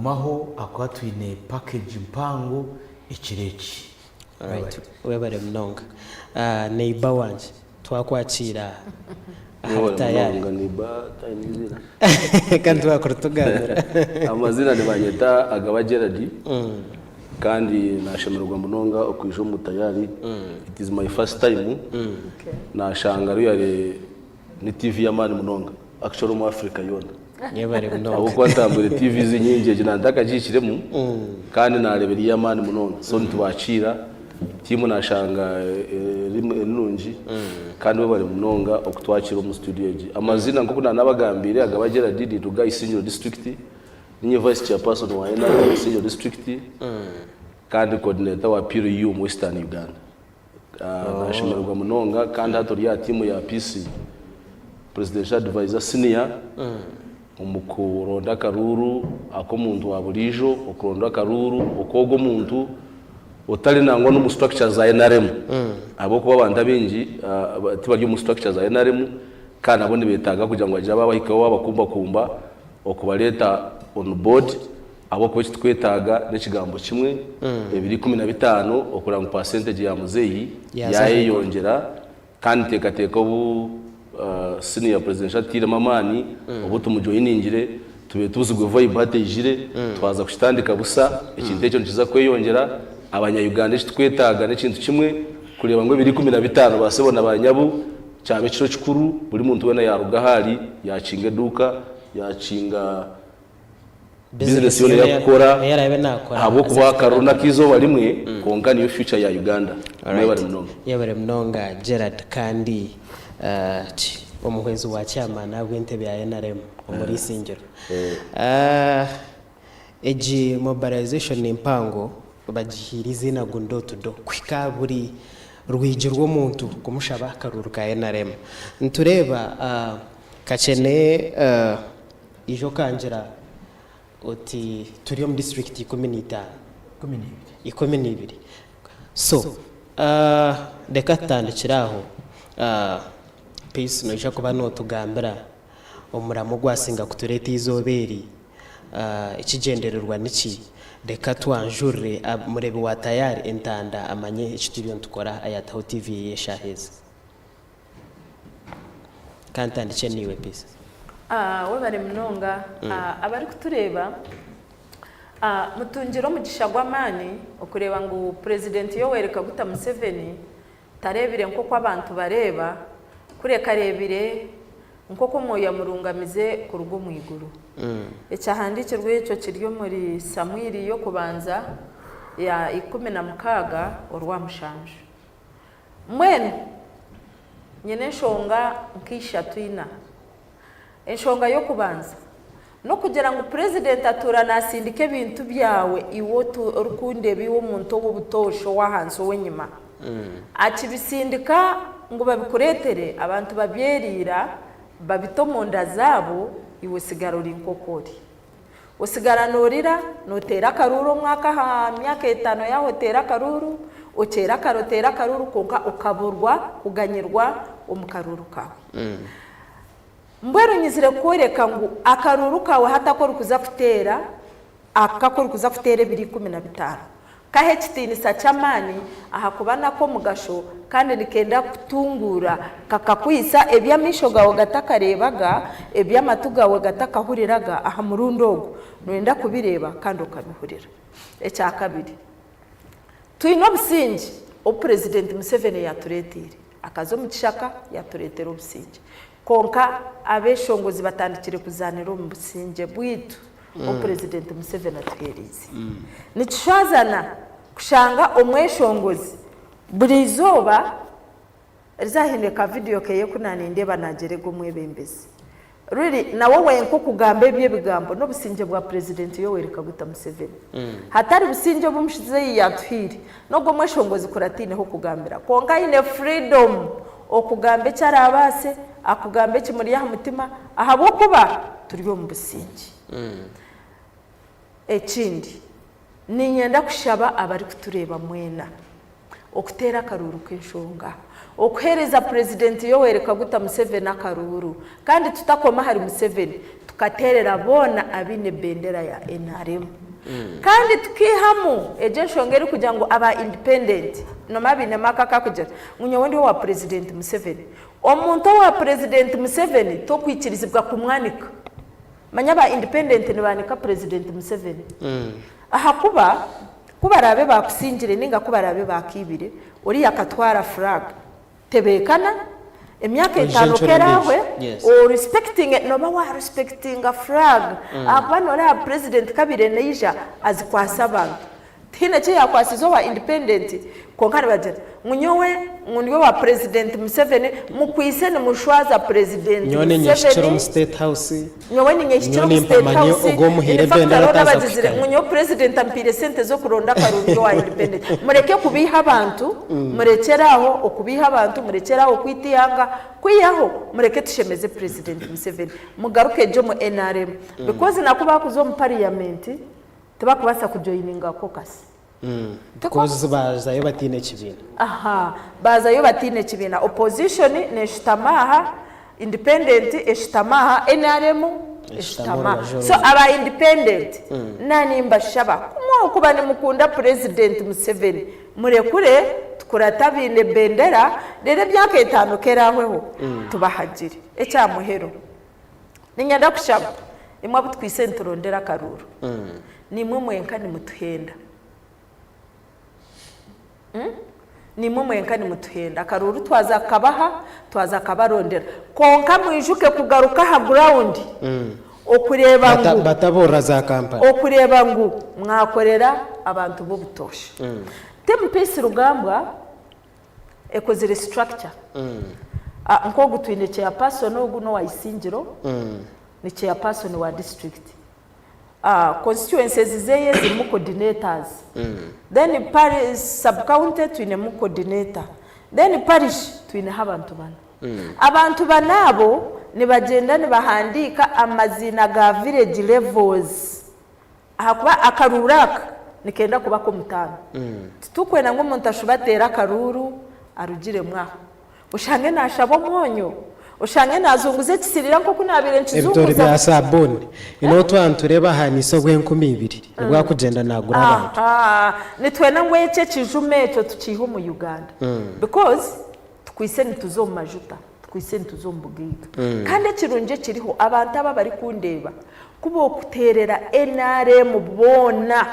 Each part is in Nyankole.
Gumaho ahakuba twine package mpango ekiro eki. Alright, webare munonga. Neighbour wangye twakwakiira ahari Webare Tayari. munonga neighbour tayine eiziina. Kandi twakuritugambira. Amazina nibanyeta Agaba Gerald kandi nashemererwa munonga okwija omu Tayari. It is my first time nashanga really Ni TV y'amaani munonga actually omu Africa yoona. Yebare munonga. Ahabw'okuba ntambwire TVs nyingi egi na ntakagihikiremu kandi nareeba eri ey'amaani munonga. So nitubakiira, tiimu nashanga eri nungi kandi webare munonga okutwakiira omu studio egi. Amaziina nk'oku nanabagambiire agaba Gerald ninduga Isingiro district, ninye vice chairperson wa NRM Isingiro district kandi coordinator wa PLU omu Western Uganda. Nashemererwa munonga kandi hati ori aha tiimu ya PC, Presidential Advisor Senior, omu kuronda akaruuru ak'omuntu wa buriijo, okuronda akaruuru ok'ogwo omuntu otari nangwa n'omu structure za nrm ahabw'okuba abantu abaingi tibari omu structure za nrm kandi nabo nibetaaga kugira ngu bagire ababahikaho babakumbakumba okubareeta on board. Ahabw'okuba eki turikwetaaga n'ekigambo kimwe, ebiro 15 okureeba ngu percentage ya muzeeyi yaayeyongyera kandi nteekateeka obu senior presidential atutairemu amaani, obu tumujoyiningire, tubaire tubuzirwe vibe hati eijire, twaza kukitandika busa, ekintu ekyo nikiza kweyongyera. Abanya Uganda eki turikwetaaga n'ekintu kimwe, kureeba ngu ebiro 15 ba sebo na ba nyabo kyaba ekiro kikuru, buri muntu weena yaaruga ahu ari, yaakinga eduuka, yaakinga. Bizinesi yoona ei arikukora ahabw'okuba akaruru n'akaizooba rimwe kwonka niyo future ya Uganda. Mwebare munonga. Yebare munonga Gerald kandi omuhwezi wa chairman ahabw'entebe ya nrm omuri Isingiro. Egi mobilization mpango bagihaire eiziina ngu door to door kuhika aha buri rwigi rw'omuntu kumushaba akaruru ka nrm. Nitureeba Kakyene Ija okangira oti turi omu disiturikiti 15. 12. So reka tutandikire aho. Peace noija kuba nootugambira omuramwa ogwasinga kutureeta eizooba eri, ekigyendererwa niki? Reka twanjurire mureebi wa Tayari entanda amanye eki turiyo nitukora ayataho TV ye eshaaha ezi. Ka ntandikye naiwe Peace. Webare munonga. Abarikutureeba, mutungire omugisha gw'amaani okureeba ngu Purezidenti Yoweri Kaguta Museveni tareebire nk'oku abantu bareeba, kureka areebire nk'oku Omwoyo amurungamize kuruga omu iguru. Ekyahandiikirwe ekyo kiri omuri Samwiri y'okubanza ya 16 orwa mushanju. Mbwenu nyine enshonga nka ishatu ina. Enshonga y'okubanza, n'okugira ngu purezidenti atuura naasindika ebintu byawe iwe orikundeeba iwe omuntu ow'obutoosha ow'ahansi ow'enyima. Akibisindika ngu babikureetere abantu babyeriira babite omunda zaabo iwe osigara ori nk'oku ori. Osigara noorira, nooteera akaruuru omwaka aha myaka etaano yaaba oteera akaruuru, okyera kare oteera akaruuru kwonka okaburwa kuganyirwa omu karuuru kaawe. Mbwenu nyizire kukworeka ngu akaruuru kaawe hati aku orikuza kuteera, aka aku orikuza kuteera ebiro 15, Kahe ekitiinisa ky'amaani ahakuba n'ak'omugasho kandi nikenda kukutunguura, kakakwitsa ebi amaisho gaawe gatakareebaga, ebi amatu gaawe gatakahuriraga aha murundi ogu. Nooyenda kubireeba kandi okabihurira. Ekyakabiri, twine obusingye obu Purezidenti Museveni yaatureeteire. Akaza omu kishaka yaatureetera obusingye. Kwonka abeshongozi batandikire kuzaanira omu busingye bwaitu obu Purezidenti Museveni atuheereize. Nikishwazana kushanga omweshongozi buri izooba riza haine ka vidiyo keye ku naanindeeba naagyerega omwebembezi. Really nawe wenka okugamba ebyo ebigambo n'obusingye bwa Purezidenti Yoweri Kaguta Museveni. Hatari busingye obu Muzeeyi yaatuhaire, n'ogwo omweshongozi kuri ataine h'okugambira. Kwonka aine freedom okugamba eki araabaase, akugamba ekimuri aha mutima ahabw'okuba turi omu busingye. Ekindi, niinyenda kushaba abarikutureeba mwena. Okuteera akaruuru k'enshonga. Okuheereza Purezidenti Yoweri Kaguta Museveni akaruuru kandi tutakoma ahari Museveni, tukateerera boona abaine bendera ya nrm. Kandi tukaihamu egyo enshonga erikugira ngu aba independent noomanya bainemu aka akakugira ngu nyowe ndi owa Purezidenti Museveni. Omuntu owa Purezidenti Museveni tokwikirizibwa kumwanika. Manya aba independent nibaanika Purezidenti Museveni ahakuba Ku baraabe baakusingire nainga ku baraabe baakiibire, oriya akatwara flag. Tebeekana, emyaka Oije etaano encuro ku eraahwe, endiijo. Yes. o respectinge, nooba wa respectinga flag ahakuba nooreeba president ku abaire naija azikwatsa abantu. Tihaine eki yaakwasize owa independent kwonka nibagira ngu nyowe ngu ndi owa president Museveni, mukwitse nimushwaza president Nyowe niinyehikira Museveni. omu State House. Nyowe ninyehikira Nyowe omu State nimpamanya House, ogwo omuhaire in fact ebendera hariho ataaza n'abagizire kuhikayo. ngu nyowe President ampaire esente z'okuronda akarungi owa Independent. Mureke kubiiha abantu, murekyere aho okubiiha abantu, murekyere aho kwita eihanga, kwihaho mureke tushemeze President Museveni. Mugaruke gye omu nrm because naku baakuza omu Parliament tibakubaasa kujoininga caucus. Because baazayo bataine kibiina. Aha, baazayo bataine kibiina. Opposition neshutama aha, independent eshutama aha, nrm Eshutama eshutama aha. orubaju So orundi. aba independent nanimbashaba kumwokuba nimukunda President Museveni, murekure tukurate abaine bendera, reero emyaka etaano k'erahweho tubahagire. Ekya muheru, niinyenda kushaba imwe abu tukwaitse niturondera akaruuru, Niimwe mwenka nimutuhenda. Niimwe mwenka nimutuhenda. Akaruuru twaza kukabaha, twaza kukabarondera. Kwonka mwijuke kugaruka aha ground okureeba ngu. Bataboorora za kampani. Okureeba ngu mwakorera abantu b'obutoosha. Team Peace Rugambwa ekozire structure. Nk'ogu twine chairperson ogu n'owa Isingiro, ni chairperson wa district. Constituencies zeye zirimu coordinators then parish sub county twinemu coordinator then parish twineho abantu bana. Abantu bana abo nibagyenda nibahandiika amaziina ga village levels ahakuba akaruuru aka nikenda kuba ak'omutaano. Titurikwenda ngu omuntu ashube ateere akaruuru arugiremu aho. Oshange naashaba omwonyo, oshange naazunguza ekisirira nk'oku naabaire Ebitoori nkizunguza. bya saabuuni. Nobu twaba nitureeba ahaaniise obw'enkumi ibiri, nibwo arikugyenda naagura abantu. Aha, nitwenda ngu ekyo ekijumo ekyo tukiihe omu Uganda because tukwaitse nituza omu majuta, tukwaitse nituza omu bugaiga. Kandi ekirungi ekiriho, abantu aba abarikundeeba, ku bookuteerera nrm boona,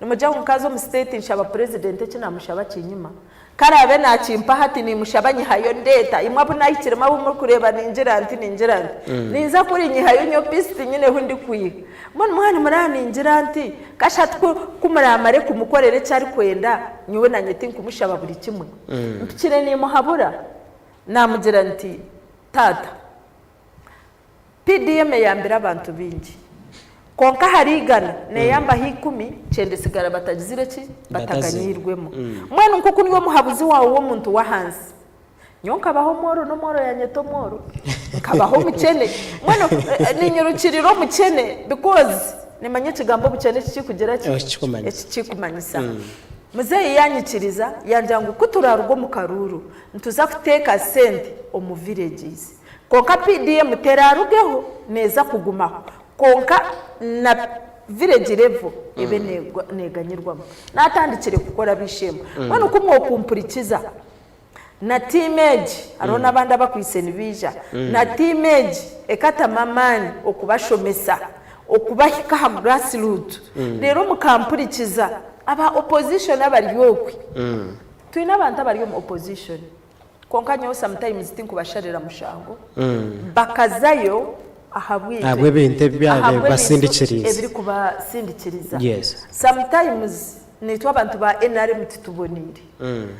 nimugira ngu nkaaza omu state nshaba purezidenti eki naamushaba akinyima? Ku araabe naakimpa hati, niimushaba nyihayo ndeeta. Imwe abu naahikiremu abu murikureeba ningira nti, ningira nti, Ninza kuri nyihayo nyowe peace tinyine hu ndikwiha. Mbwenu mwaba nimuraba ningira nti, Kasha hati ku, ku muraamare kumukorera eki arikwenda, nyowe naanye tinkumushaba buri kimwe. Mpikire niimuhabura, naamugira nti, Taata, PDM eyambire abantu baingi kwonka ahari igana neyambaho ikumi kyenda esigara batagizire ki? Bataganyiirwemu. Mbwenu nk'oku ndi omuhabuzi waawe w'omuntu w'ahansi, nyowe nkabaho omworo n'omworo yanyeta omworo, nkabaho omukyene, mbwenu niinyirukirira omukyene because nimanya ekigambo obukyene eki kirikugira ki? Eki kirikumanyisa. Muzeeyi yanyikiriza yangira ngu ku turaaruga omu karuuru nituza kuteeka sente omu villages. Kwonka PDM terarugeho neza kugumaho kwonka na village level ebe neganyirwamu. Natandikire kukora ab'eishe-emwe. Mbwenu ku mwokumpurikiza na tiimu egi hariho n'abandi abakwitse nibaija na tiimu egi ekatamu amaani okubashomesa okubahika aha grass root reero mukampurikiza aba opposition abari okwe twine abantu abari omu opposition. Kwonka nyowe sometimes tinkubasharira mushango, bakazayo ahabwitwe, Ahabw'ebintu ebi byabaire ahabw'ebintu bibasindikiriize. ebirikubasindikiriza. Yes. Sometimes naitwe abantu ba nrm tituboniire.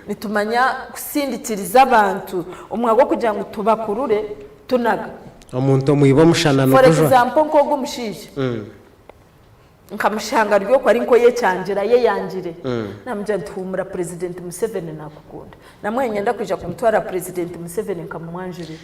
Nitumanya kusindikiriza abantu omu mwanya gw'okugira ngu tubakurure, tunaga. Omuntu omwiba omushana For nigujwa. example nk'ogu omushaija. Nkamushanga ari okwo ari nk'oyekyangira, ayeyangire. Namugira nti huumura Purezidenti Museveni nakukunda. Namwe niinyenda kwija kumutwara Purezidenti Museveni nkamumwanjurira.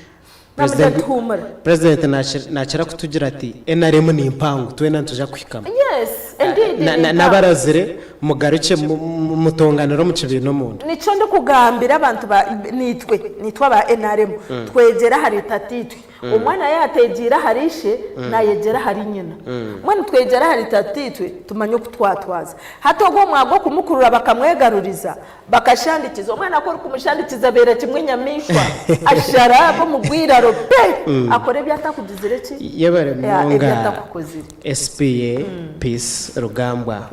Namugira ati huumura. President nakira kutugira ati NRM ni mpango twena nituja kuhikamu. Yes, indeed ni mpango. N'abarazire mugarukye mutonganire omu kibiina omunda. Nikyo ndikugambira abantu ba niitwe niitwe aba NRM twegyere ahari tataitwe. Omwana yaateegiire ahari ishe naayegyera ahari nyina. Mbwenu twegyere ahari tataitwe tumanye oku twatwaza. Hati ogwo omwaka gw'okumukurura bakamwegaruriza Bakashandikiza, omwana ku orikumushandikiza abeera kimwe enyamaishwa, ashara aba omu rwiraro pe, akora ebi atakugizire ki? Yebare Ebi munonga atakukozire. SPA Peace Rugambwa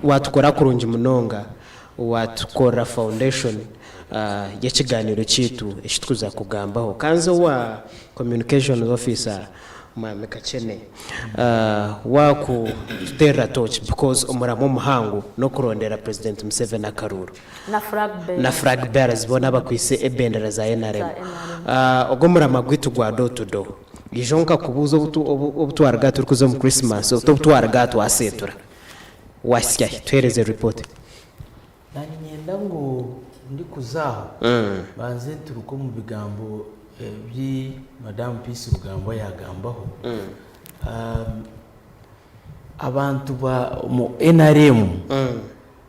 watukora kurungi munonga watukorera foundation y'ekiganiro kyaitu ekitukuza kugambaho. Kanze owa communications officer Mwami Kakyene wakututerera torch because omuramwa omuhango n'okurondera President Museveni akaruuru Na flag bearers. na flag bearers boona abakwitse ebendera za NRM. Za NRM. Ogwo omuramwa gwaitu gwa door to door. Ijo nkakubuuza obu twaruga turikuza omu Christmas obu twaruga twaseetura. Wahitsya hi? Tuheereze report. Naanye niinyenda ngu ndikuza aho mbanze nturuke omu bigambo ebi Madamu Peace Rugambwa yaagambaho. Abantu ba omu NRM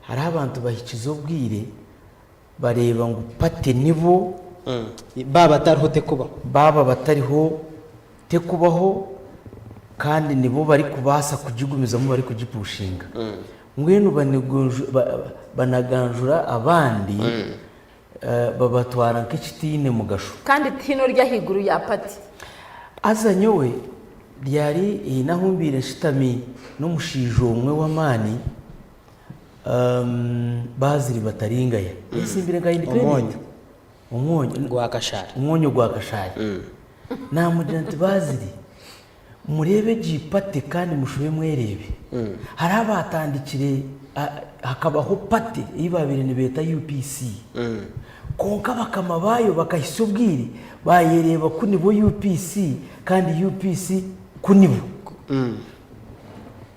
hariho abantu bahikize obwire bareeba ngu pate nibo. Baaba batariho tekubaho. Baaba batariho Tekubaho kandi nibo barikubaasa kugigumizamu barikugipushinga. Mbwenu banaganjura abandi babatwara nk'ekitaine mugasho. Kandi tihaine ori ahaiguru ya pati. Haza nyowe ryari haine ahu mbaire nshutami n'omushaija omwe w'amaani Bazili Bataringaya. Yesimbire nka independent. Omwonyo. Omwonyo. Gwa Kashaari. Omwonyo gwa Kashaari. Naamugira nti, Baazire, mureebe egi pate kandi mushube mwereebe. Hariho abaatandikire, hakabaho pate ei baabaire nibeeta UPC. Kwonka bakama baayo bakahitsya obwire baayereeba ku nibo UPC kandi UPC ku nibo.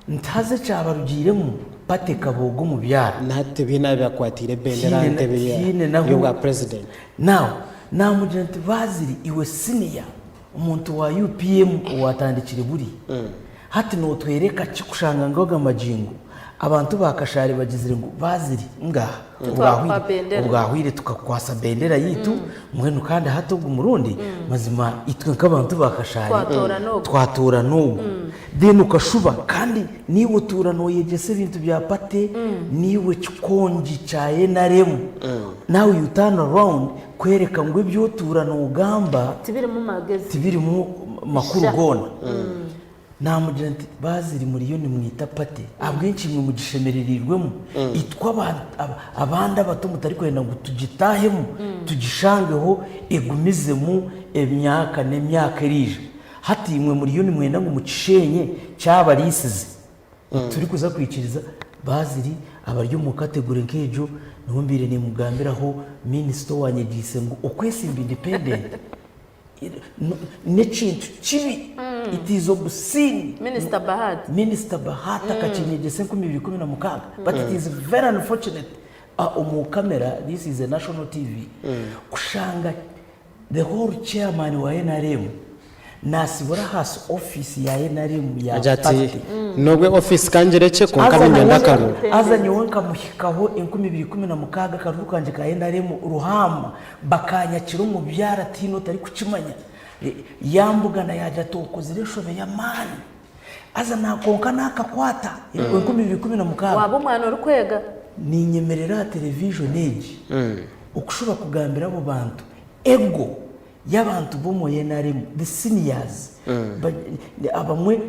Nti haza ekyabarugiiremu party ekabooga omu byaro. Na hati tibiine ahu bakwatiire ebendera aha ntebe y'obwa president. Now namugira nti Bazili iwe senior omuntu wa UPM owatandikire buri hati notwereka ki kushanga ngu aga magingo abantu ba Kashari bagizire ngu Bazili ngaha obwahwire tukakukwasa bendera yitu mbwenu kandi hati ogu murundi mazima itwe nkabantu ba Kashari twatoora nogu. Then okashuba kandi niiwe otuura noyegyesa ebintu bya party, niiwe kikongi kya nrm, now you turn around kwereka ngu ebi otuura nogamba Tibirimu magezi. tibirimu makuru Sha. goona. Namugira nti Bazili muriyo nimwita party ahabw'enki imwe mugishemerereirwemu itwe abandi abato mutarikwenda ngu tugitaahemu tugishangeho egumizemu emyaka n'emyaka eriija. Hati imwe muriyo nimwenda ngu mukisheenye kyabariisize. Titurikuza kwikiriza Bazili abari omu category nk'egyo niho mbaire nimugambiraho minisita owanyegyeise ngu okwesimba independent n'ekintu kibi, it is obscene. Minisita Bahati. Minisita Bahati akakinyegyesa 2016 but it is very unfortunate omu camera, this is a national TV, kushanga The whole chairman wa nrm nasibura aha office ya nrm ya Agira ati party. Nobwe office kangirekye kwonka niinyenda akaruru. Haza nyowe nkamuhikaho 2016 akaruru kangye ka nrm Ruhaama bakanyakira omu byaro tihaine otarikukimanya. Yambugana yagira ati okozire enshobe y'amaani. Haza na kwonka nakakwata 2016. Waaba omwana orikwega. Ninyemerera aha television egi okushuba kugambira abo bantu ego y'abantu b'omu nrm the seniors abamwe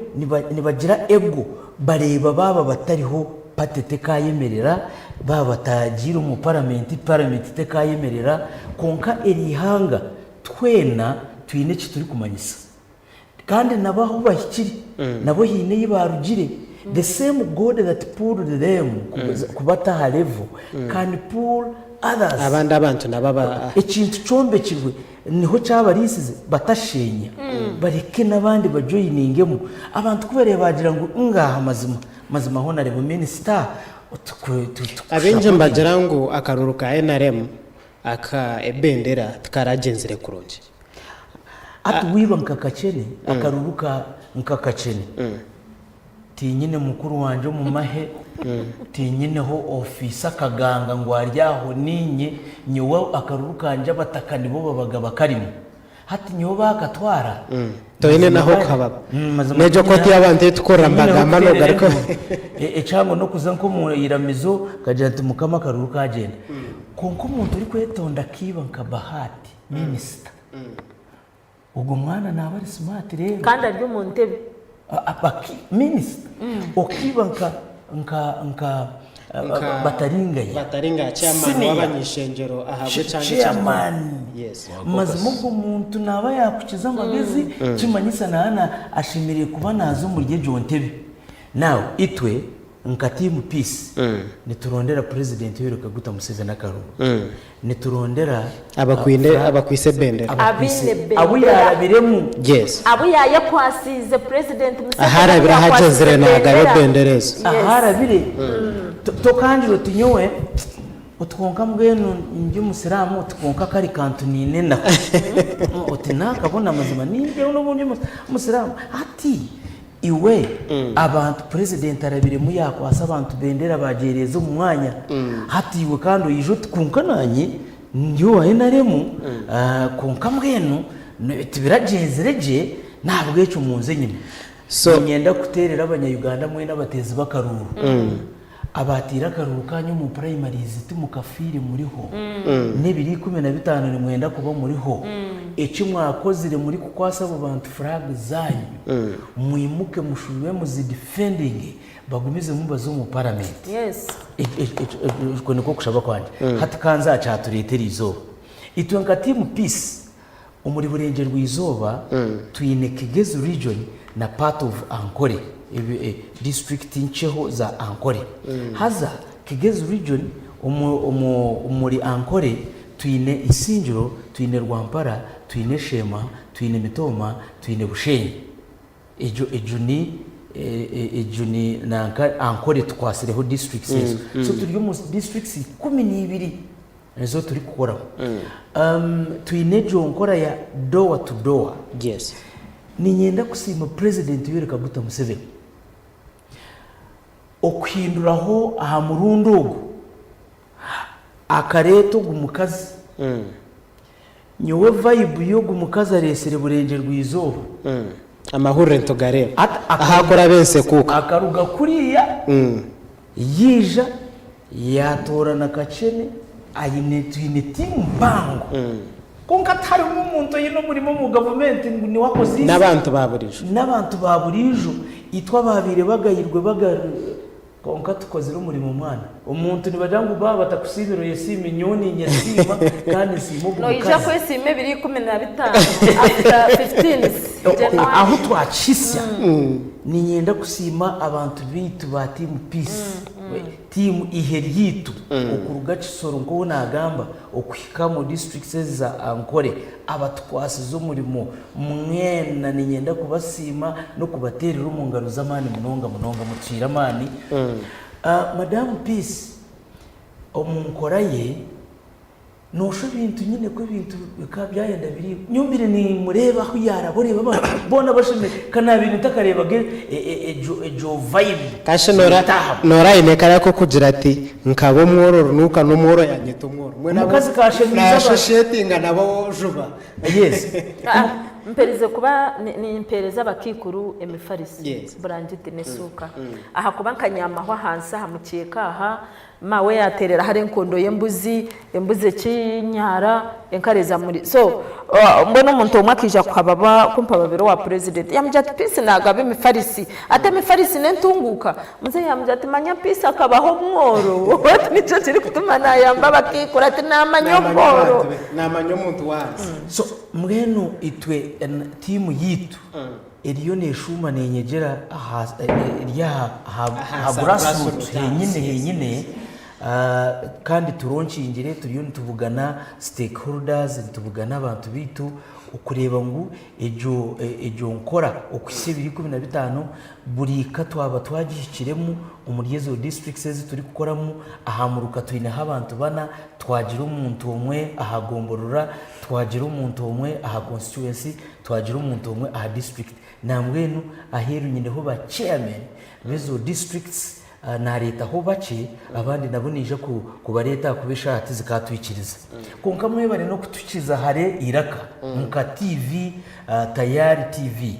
nibagira ego bareeba baaba batariho party tekayemerera baaba batagiire omu paramenti paramenti tekayemerera kwonka eri ihanga twena twine eki turikumanyisa. Kandi nabo ahu bahikire nabo haine ei baarugire. The same God that pulled them kubata aha level can pull others. Abandi abantu nabo aba. Ekintu kyombekirwe niho kyabariisize batashenya bareke n'abandi bajoyiningemu. Abantu ku bareeba bagira ngu ngaaha mazima mazima honourable minister Abaingi nibagira ngu akaruuru ka nrm aka ebendera tikaragyenzire kurungi. Hati wiiba nka Kakyene, akaruru ka nka Kakyene, tinyine mukuru wangye omu mahe, tinyineho ofiisa akaganga ngu ari aho niinye, nyowe akaruru kangye abataka nibo babaga bakarimu. Hati nyowe baakatwara, Toine mazima naho gari, kuhababa. mazima N'egyo tinyine kooti y'abantu ei tukorera tinyine nibagamba h'okuteerera noogaruka. enduuru. Ekyangu n'okuza nk'omu iramizo nkagira nti Mukama akaruru kaagyenda. Kwonka omuntu orikwetonda akaiba nka Bahati, minisita, Ogwo mwana naaba ari smart reero. Kandi ari omu ntebe. Minisita okiiba nka nka nka Bataringaya. Bataringaya chairman Senior. w'abanyishengyero ahabw'ekyanga ekya Chairman. Yes. Mazima ogwo muntu naaba yaakukiza amagezi kimanyisa naaba ashemereire kuba naaza omuri egyo ntebe. Now itwe Nka team peace niturondera president Yoweri Kaguta Museveni akaruru, niturondera Abakwine abakwise ebendera. abakwise Abaine abu bendera. yarabiremu. Yes. Abu yayekwasiize president Museveni Ahu arabire abu ahu agyenzire yakwasiize naagaba bendera. ebendera ezo. Yes. Ahu arabire to- tokangira oti nyowe oti kwonka mbwenu ndi omusiraamu oti kwonka kari kantu niine enaku oti naakabona amazima nindyeho n'obu ndi omusiraamu hati Iwe abantu president arabiremu yakwasa abantu bendera bagyereeza omu mwanya hati iwe kandi oija oti kwonka nanye ndi owa nrm kwonka mbwenu tibiragyenzire gye nahabwekyo munze enyima. So. Niinyenda kuteerera abanya Uganda mwena abateezi b'akaruuru abateire akaruuru kanyu omu primaries timukafiire muriho n'ebiro 15 nimwenda kuba muriho eki mwakozire murikukwasa abo bantu flag zanyu mwimuke mushube muzi defendinge bagumizemu baze omu parliament. Yes. Okwo nikwo kushaba kwangye. Hati ka nze aha kyatureetera eizooba. Itwe nka team peace Omuri Burengyerwa Izooba twine Kigezi Region na part of Ankole, district nkyeho za Ankole. Haza Kigezi Region omuri Ankole twine Isingiro, twine Rwampara, twine Sheema, twine Mitooma, twine Bushenyi. Egyo egyo ni egyo ni nanka Ankole tukwatsireho districts ezo. So turi omu districts 12. Nizo turikukoraho. Twine egyo nkora ya door to door. Yes. Niinyenda kusiima Purezidenti Yoweri Kaguta Museveni okuhinduraho aha murundi ogu akareeta ogu mukazi. Nyowe vibe y'ogu mukazi areetsire Burengyerwa-izooba. Amahurire nitugareeba. Ahu akuraba ensi ekuuka. Akaruga kuriya yaija yatoorana Kakyene aine twine tiimu mpango. Kwonka tiharimu omuntu oine omurimo omu gavumenti ngu niwe akoze eiziina. N'abantu ba buriijo. N'abantu ba buriijo. Itwe abaabaire bagayirwe baga. Kwonka tukozire omurimo mwana. Omuntu nibagira ngu baaba batakusiimire oyesiime, nyowe ninyesiima kandi nsiima ogu Noija mukazi. kwesiima ebiro 15 after 15 January. Ahu twakihitsya, niinyenda kusiima abantu baitu ba Team Peace, tiimu eihe ryaitu okuruga Kisoro nk'ou naagamba okuhika omu districts ezi za Ankole abatukwasize omurimo Mwena niinyenda kubasiima n'okubateerera omu ngaro z'amaani munonga munonga. Mutuhaire amaani. Madam Peace omu nkora ye, nooshusha ebintu nyine ku ebintu bikaba byayenda biri. Nyowe mbaire nimureeba ahu yaaraba oreeba abantu boona bashemereirwe. Ka naabaire ntakareebaga egyo egyo vibe Kashi noora noora aine kariya k'okugira ati nkaba omworo runuuka n'omworo yanyeta omworo. Mbwenu abo Omukazi kashemiize abantu. naashoshetinga nabo juba. Yes. Ah, mperize kuba ni- nimpeereza abakaikuru emifariso Yes. burangiti n'esuuka ahakuba nkanyamaho ahansi aha mukyeka aha maawe yateerera hare enkondo y'embuzi embuzi ekinyara enkareza muri so uh, mbwenu omuntu omwe akaija kuhababa kumpababira owa president yamugira ati peace nagaba emifarisi ati emifarisi n'entunguuka Muzeeyi yaamugira ati, Manya Peace akabaho omworo, ati nikyo kirikutuma naayamba abakaikuru, ati naamanya obworo. Naamanya omuntu w'ahansi. So mbwenu itwe tiimu yaitu eriyo neshuuma nenyegyera aha eri aha aha grassroots henyine henyine kandi turonkingire turiyo nitubugana stakeholders nitubugana abantu baitu. Okureeba ngu egyo egyo nkora okuhitsya 2015 buri ka twaba twagihikiremu omuri ezo districts ezi turikukoramu, aha muruka twineho abantu bana, twagira omuntu omwe aha gomborora, twagira omuntu omwe aha constituency, twagira omuntu omwe aha district. Nambwenu aheeru nyineho ba chairmen b'ezo districts Naareetaho bakye, abandi nabo naija kubareeta ahakuba eshaaha tizikaatwikiriza. Kwonka mwebare n'okutukiza hare eiraka nka TV Tayari TV.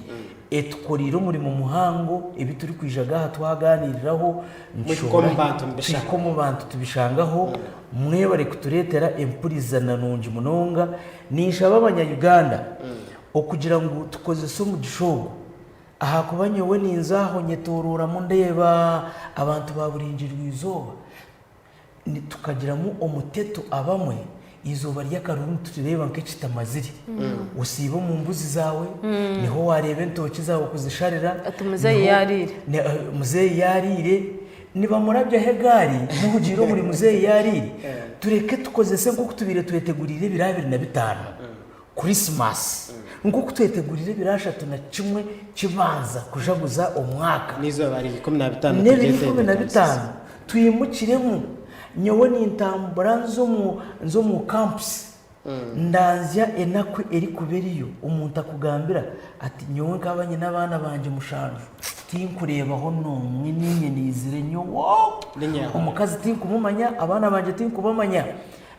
Etukoreire omurimo muhango, ebi turikwijaga aha twagaaniiriraho, Muhike omu bantu mubishange. Tuhike omu bantu tubishangaho. Mwebare kutureetera empurizana nungi munonga. Ninshaba abanya-Uganda okugira ngu tukozese omugisha ogu Ahakuba nyowe ninza aho nyetoorooramu ndeeba abantu ba burengyerwa-izooba, tukagiramu omuteto abamwe, eizooba ry'akaruru niturireeba nk'ekitamazire. Osiiba omu mbuzi zaawe, niho waareeba entooki zaawe kuzisharira. Ati muzeeyi yaariire. Muzeeyi yaariire. Nibamurabyaho egaari, muhugiire omuri muzeeyi yaariire. Tureke tukozese nk'oku tubaire tweteguriire ebiro 25. Kurisimasi, nk'oku twetegurire ebiro 31 kibanza kujaguza omwaka, N'eizooba rya 15 n'ebiro ikumi na turyetebeekanisize. bitaano twimukiremu, nyowe nintambura nza omu nza omu camps, ndanzya enaku erikuba eriyo, omuntu akugambira ati nyowe nkaba nyine abaana bangye mushanju, tinkureebaho n'omwe niinye naizire nyowe Ninye omukazi tinkumumanya, abaana bangye tinkubamanya.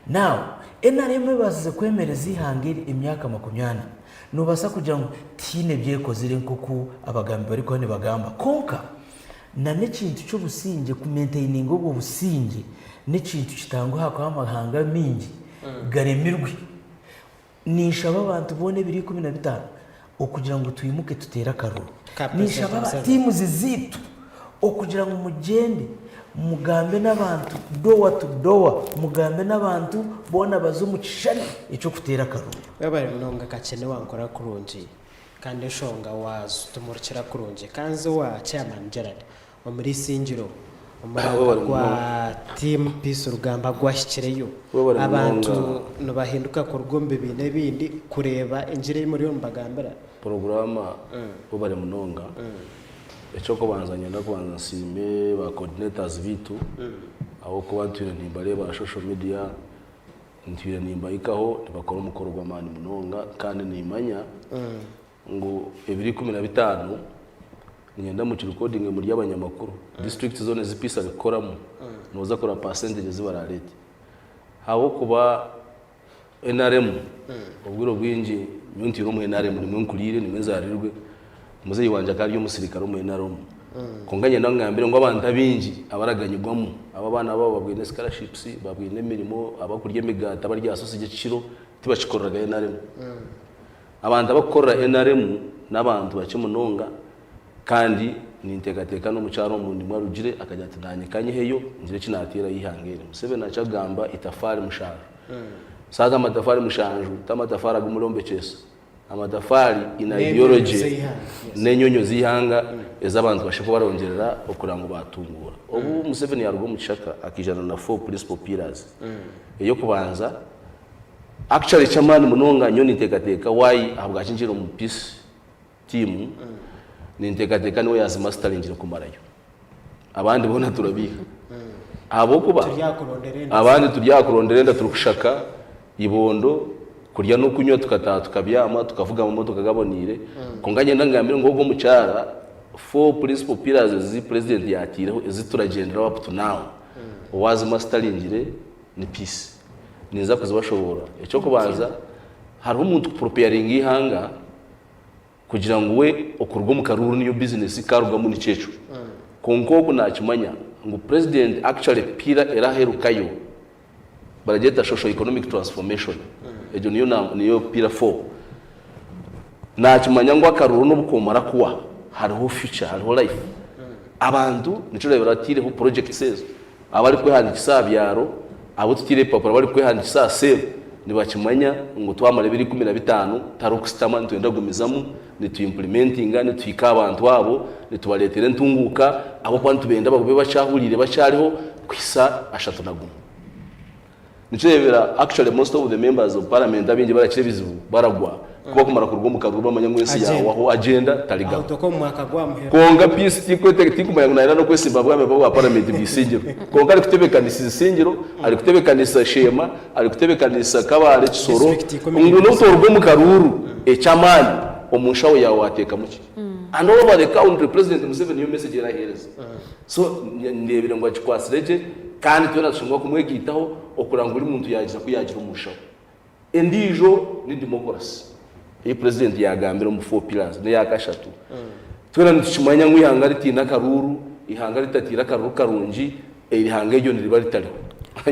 Now, nrm ebaasize kwemereza eihanga eri emyaka makumyana. Noobaasa kugira ngu tihaine ebi ekozire nk'oku abagambi barikuba nibagamba. Kwonka, na n'ekintu ky'obusingye kumaintaininga obwo busingye n'ekintu kitanguhi ahakuba amahanga maingi garemirwe. Ninshaba abantu boona ebiro 15 okugira ngu twimuke tuteere akaruru. Ka President Ninshaba aba Museveni. teams zaitu okugira ngu mugyende mugambe n'abantu door to door, mugambe n'abantu boona baze omu kishushani eky'okuteera akaruru. Webare munonga Kakyene wankora kurungi kandi enshonga wazitumurikira kurungi. Kanze owa Chairman Gerald Omuri Isingiro, omuranga gwa Team Peace Rugamba gwahikireyo. Abantu nibahinduka kuruga omu bibiina ebindi kureeba engiri ei muriyo nibagambira. Puroguraama webare munonga. Eky'okubanza niinyenda kubanza nsiime ba coordinators baitu ahabw'okuba ntwire nimbareeba aha social media, ntwire nimbahikaho nibakora omukoro gw'amaani munonga kandi niimanya Ngu ebiro 15 niinyenda mukirikodinge muri abanyamakuru, district zoona ezi Peace arikukoramu nooza kureba percentage ezi baraareete. Ahabw'okuba nrm obwire obwingi nyowe ntwire omu nrm nimwo nkuriire nimwo nzaarirwe, muzeeyi wangye akaba ari omusirikare omu nrm. Kwonka niinyenda nkugambire ngu abantu abaingi abaraganyirwamu, abu abaana baabo babwine scholarships, babwine emirimo, abakurya emigaati, abarya sausage ekiro, tibakikoreraga nrm. Abantu abarikukorera nrm n'abantu bakye munonga kandi ninteekateeka n'omukyara omu nimwo arugire akagira ati naanye kanyeheyo ngire eki naateerayo eihanga eri. Museveni akagamba itafaari mushanju. Saaza amatafaari mushanju ti amatafaari agu murombekyesa, amatafaari in ideology n'enyonyo z'eihanga ezi abantu bashobora kuba barongyerera okureba ngu baatunguura. Obu Museveni yaaruga omu kishaka akaijana na four principal pillars. Ey'okubanza Actually eky'amaani munonga nyowe ninteekateeka why ahabwaki ngiire omu peace team ninteekateeka niwe yazimastaringire kumarayo abandi boona turabiiha ahabw'okuba abandi turi aha kurondera enda turikushaka ibondo kurya n'okunywa tukataaha tukabyama tukavuga amamotoka gaboneire kwonka niinyenda ngambire ngu ogwo omukyara four principal pillars ezi president yaataireho ezi turagyenderaho up to now owazimastaringire ni peace. Ninza kuzibashoboorora. Eky'okubanza, hariho omuntu kupurupeyaringa eihanga kugira ngu we okuruga omu karuuru niyo bizinesi, karugamu nikyo ekyo. Kwonka ogu nakimanya ngu purezidenti actually piira eraherukayo baragyeta socio economic transformation, egyo niyo niyo piira four. Nakimanya ngu akaruuru n'obu komara kuwa hariho future, hariho life. Abantu nikyo orareebera ataireho projects ezo. Abarikwehandiikisa aha byaro, abu tutaire ebipapura barikwehandiikisa aha seemu nibakimanya ngu twamara ebiro 15 tihariho kusitama nitwenda kugumizamu nitu implementinga nituhika aha bantu abo nitubareetera entunguuka ahabw'okuba nitubenda bagume bakyahuriire bakyariho kuhisa 31. Nikyo oreebera actually most of the members of parliament abaingi barakira ebizibu baragwa. Ku bakumara kuruga omu karuru bamanya ngu ensi Agenda. yahwaho agenda tarigaruka. Ahutoka omu mwaka gwa muheru. Kwonka Peace tikwete tikumanya ngu nayenda n'okwesimba bwa memba bwa paramenti bwa Isingiro. Kwonka arikutebekanisa Isingiro, arikutebekanisa Sheema, arikutebekanisa Kabale, Kisoro, District ikumi ngu n'ibiri. n'obu tworuga omu karuuru, eky'amaani omu nshaho yaawe wateekamu ki? And all over the country President Museveni niyo message eraheereza. So ndeebire ngu agikwatsire gye kandi twena tushemereire kumwegaitaho okureba ngu buri muntu yaagira ku yaagira omu nshaho. Endiijo ni demokorasi ei purezidenti yaagambire omu four pillars n'eya kashatu. Twena nitukimanya ngu eihanga ritaine akaruuru, eihanga ritataire akaruuru karungi, eihanga eryo niriba ritariho.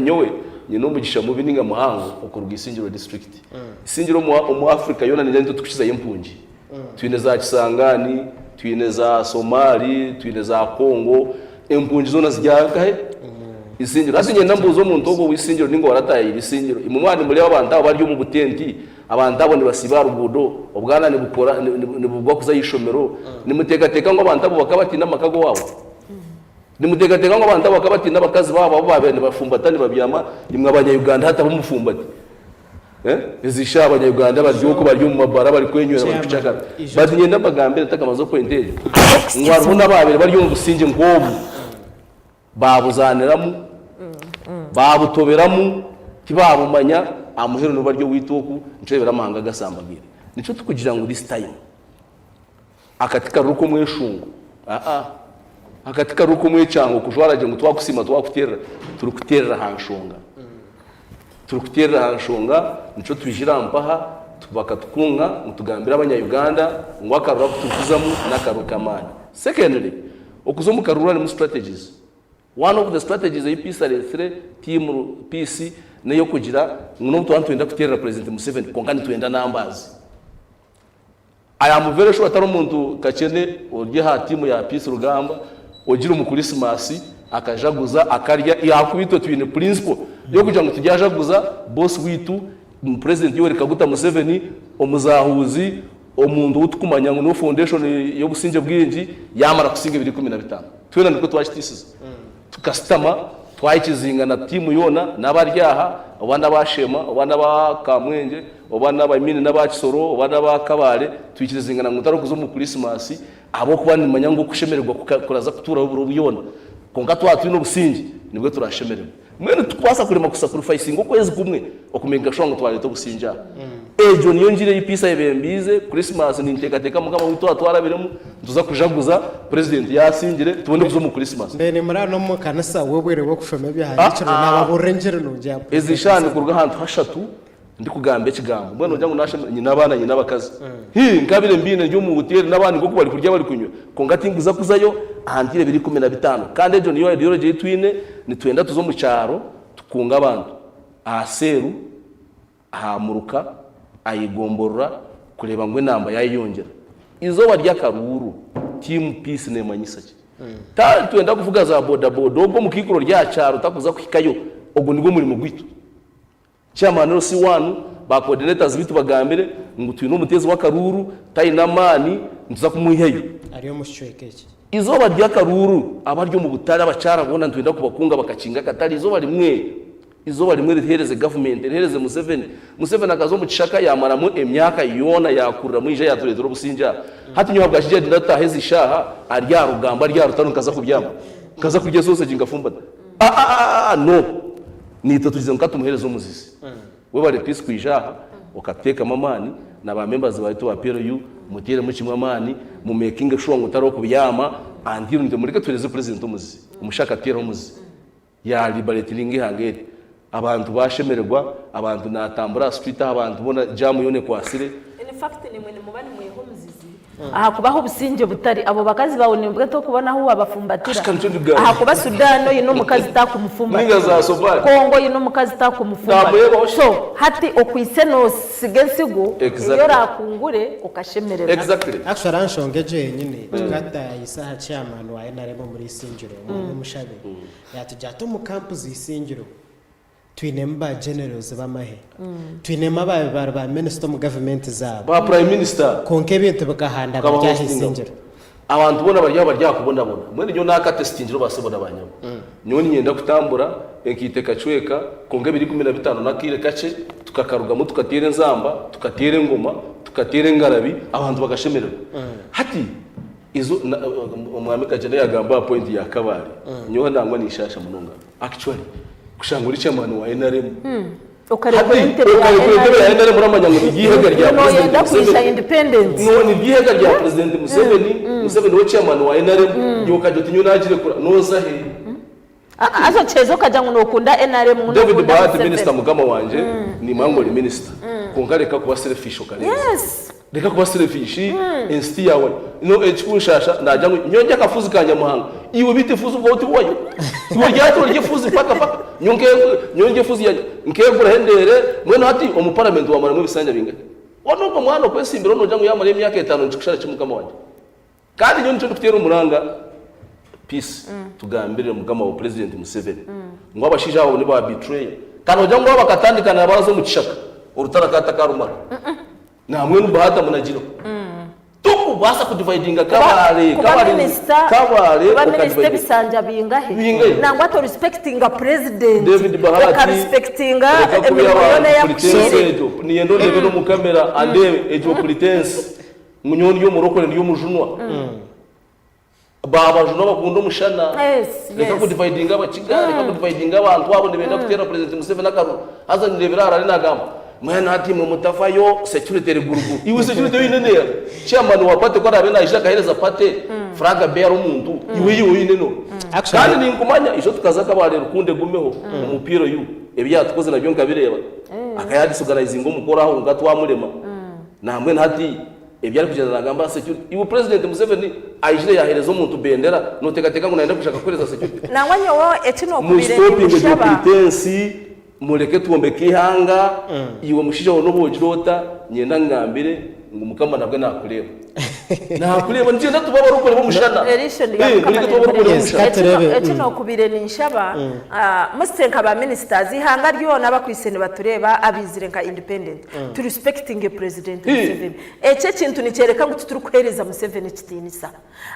Nyowe nyine omugisha mubi ninga muhango okuruga Isingiro district. Isingiro omu Africa yoona ningira nitwe turikukizayo empungi. Twine za Kisangani, twine za Somali, twine za Congo, empungi zoona ziri nkahe? Isingiro. Hati niinyenda mbuuze omuntu ogwo ow'Isingiro ninga owaratayaire Isingiro, imwe mwaba nimureeba abantu abo bari omu butenti, abantu abo nibasiiba aha ruguudo, obwana nibukora nibugwa kuza aha ishomero, nimuteekateeka ngu abantu abo bakaba bataine amaka ag'owaabo? Nimuteekateeka ngu abantu abo bakaba bataine abakazi baabo abu baabaire nibafumbata nibabyama? Imwe abanya-Uganda hati ab'omufumbati. Ezi shaaha abanya-Uganda bari okwo bari omu mabara barikwenywera barikucakara. But niinyenda mbagambire ntakamaze point egyo ngu hariho n'abaabaire bari omu busingye nk'obu baabuzaaniramu, baabutoberamu, tibaabumanya, aha muheru nibo bari owaitu oku nitureebera amahanga agasambagaire. Nikyo turikugira ngu this time akati karuri k'omweshungo, aa akati karuri k'omwekyango kujwara gye ngu twakusiima twakuteerera, turikuteerera aha nshonga. Turikuteerera aha nshonga nikyo twijire aha mpaha bakatukunga ngu tugambire abanya Uganda ngu akaruru aku turikuzamu n'akaruru k'amaani. Secondly, okuza omu karuru harimu strategies. One of the strategies ei Peace areetsire team Peace n'ey'okugira ngu n'obu twaba nitwenda kuteerera President Museveni kwonka nitwenda numbers. I am very sure tariho omuntu kakyene ori aha tiimu ya Peace Rugamba ogiire omu Christmas akajaguza akarya ahakuba itwe twine principle y'okugira ngu turyajaguza boss waitu President Yoweri Kaguta Museveni omuzahuuzi omuntu ou tukumanya ngu niwe foundation y'obusingye bwingi yamara kusinga 2015 twena nikwo twakitiisize. Tukasitama twayikizinga na tiimu yoona n'abari aha oba n'aba Sheema oba n'aba Kamwengye oba n'aba I mean n'aba Kisoro oba n'aba Kabale twikirizingana ngu ntarikuza omu Kurisimasi ahabw'okuba nimanya ngu okushemererwa kuraza kutuuraho ebiro byona. Kwonka twaba twine obusingye nibwo turashemererwe. Mbwenu tikubaasa kurema kusakurifayisinga okwezi kumwe okumakinga shuwa ngu twareeta obusingye aha. Egyo niyo ngiri ei Peace ayebembiize, Christmas ninteekateeka Mukama waitu atwarabiremu, nituza kujaguza Purezidenti yaasingire tubone kuza omu Christmas. Mbwenu muri hanu omu kanisa obwire bw'okushoma ebyahandiikirwe naababuurira engiri nungi ya Ezi Purezidenti shaaha Museveni. ndikuruga ahantu hashatu ndikugamba ekigambo. Mbwenu noogira ngu naashemererwa? Nyine abaana, nyine abakazi. Hii, nkabire mbiine ndi omu hoteeri n'abandi nk'oku barikurya barikunywa, kwonka tinkuza kuzayo aha ntiire 2015. Kandi egyo niyo ideology ei twine, nitwenda tuze omu kyaro tukunge abantu aha seeru, aha muruka, aha igomborora kureeba ngu enamba yaayeyongyera. Eizooba ry'akaruuru, Team Peace neemanyisa ki? Ta twenda kuvuga za bodaboda, ogwo omukaikuru ori aha kyaro takuza kuhikayo, ogwo nigwo murimo gwaitu. Chairman LC one, ba coordinators baitu bagambire ngu twine omuteezi w'akaruuru taine amaani nituza kumwihayo. Ari omu kicweka eki. Eizooba ry'akaruuru abari omu butare abakyara boona nitwenda kubakunga bakakinga akatare eizooba rimwe eizooba rimwe riheereze gavumenti riheereze Museveni. Museveni akaza omu kishaka yaamaramu emyaka yoona yaakuriramu yaija yaatureetera obusingye aha. Hati nyowe ahabwaki ngyenda ndataaha ezi shaaha ari aha rugamba ari aha rutaro nkaza kubyama nkaza kurya esosegi nkafumbata? Aa no! Naitwe tugize ngu katumuhereze omuzizi. Webare Peace kwija aha okatuteekamu amaani na ba members baitu ba PLU muteeremu kimwe amaani mu makinge sure ngu tariho kubyama until nitwe mureke tuhereze president omuzizi. Omushaija akatuteeraho omuzizi ya liberatinga eihanga eri. Abantu bashemererwa, abantu natambura aha street aha abantu boona jam yoona ekwatsire. In fact nimwe nimuba nimwiha omuzizi Ahakuba ahu obusingye butari, abo bakazi baawe nibwo tokubona ahu wabafumbatira. Ashika nikyo ndikugamba. Ahakuba Sudan oyine omukazi Ninga za takumufumbatira, Somalia. Congo oyine omukazi takumufumbatira. Namurebaho shi. So hati okwitse nosiga ensigo eyi Exactly. orakungure okashemererwa. Exactly. Actually aha nshonga egyo yenyine tukatayayisa aha chairman wa NRM omuri Isingiro Omwami Mushabe yatugira ati omu camp za Isingiro Twinemu ba generals b'amahe, twinemu abaabaire bari ba minisita omu gavumenti zaabo. Ba prime minister. Kwonka ebintu bikahanda Bakaba bari aha hostinga. Isingiro. Abantu boona bari aho bari aha kubonabona. Mbwenu nyowe naakatesitingire baasebo na baanyabo. Nyowe niinyenda kutambura enkaito ekacweka, kwonka ebiro 15 n'akaire kakye tukakarugamu tukateera enzamba, tukateera engoma, tukateera engarabi, abantu bakashemererwa. Hati izo na Omwami Kagyenda yaagamba aha point ya Kabale, nyowe nangwa ninshaasha munonga actually kushanga ori chairman wa nrm. Okarekura Hati entebe ya okarekura entebe ya NRM. NRM oramanya ngu niryo ihega rya Noyenda President kwija Museveni. independent. No, niryo ihega rya President Museveni, Museveni niwe chairman wa NRM, iwe okagira oti nyowe nagirekura, noza he? Haza okiheza okagira ngu nokunda NRM ngu David nokunda Bahati minister Museveni. mukama wangye, nimanya ngu ori minister, kwonka reka kuba selfish okarenza. Yes. Reka kuba selfish, ensiti yaawe no ekikunshasha nagira ngu nyowe ndya akafuzi ka Nyamuhanga, iwe beitu efuzi obwawe tibuhwayo? Iwe oryatura orye efuzi mpaka paka, nyowe nke nyowe ndya efuzi yangye nkeguraho endeere, mbwenu hati omu parliament wamaramu ebisanja bingahi? Hoona ogwo mwana okwesimbiraho nogira ngu yamarayo emyaka etaano nikikushara ki mukama wangye? Kandi nyowe nikyo ndikuteera omuranga peace tugambirire mukama wa president Museveni ngu abashaija abo ni ba betrayer kandi nogira ngu abo bakatandika nabaraza omu kishaka orutaro akaba atakarumara. Nambwenu Bahati amunagireho. Tokubaasa kudividinga Kuba Kabale, kuba Kabale, minister, Kabale kuba minister okadividinga. ebisanja bingahe? Bingahe? Nangwa to respectinga president, David Bahati, oka respectinga reka kubi emirimo yoona abantu ei pretense akuhaire. egyo. Niinyenda ondeebe n'omu kamera andeebe egyo pretense. Ngu nyowe ndi omurokore ndi omujunwa. Baabajuna bakunda omushana. Yes, Reka yes. kudividinga abakiga, reka kudividinga abantu abo nibenda kuteera President Museveni akaruru. Haza nireebera aha arari naagamba, mbwenu hati imwe mutafayo, security eri guruguru. Iwe security ei oine neeha? Chairman wa party ku araabe naija akaheereza party flag bearer omuntu, iwe ei oine nooha? Actually- Kandi ninkumanya, ijo tukaza Kabale rukundo egumeho, omupiira oyu, ebi yaatukoze nabyo nkabireeba. Aka yadisorganizinga omukoro aho kwonka twamurema. Nambwenu hati Ebi arikugyenda nagamba aha security. Iwe president Museveni aijire yahereza omuntu bendera notekateka ngu nayenda kwija akakuhereza security? Nangwa nyowe eki nokubaire Mustopinge egyo ninkushaba. pretense mureke twombeke eihanga iwe mushaija wawe nobu ogira ota nyenda ngambire ngu mukama nabwe nakureeba. Nakureeba nikyenda tube abarokore bomushana. Erisho rya Mukama Mureke tube abarokore Yes, bomushana. ka turebe. Eki nokubaire ninshaba musite nka ba ministers eihanga ryona abakwise nibatureeba abaizire nka independent Tu respectinge president Museveni. Eki ekintu nikyoreka ngu titurikuheereza Museveni ekitiinisa.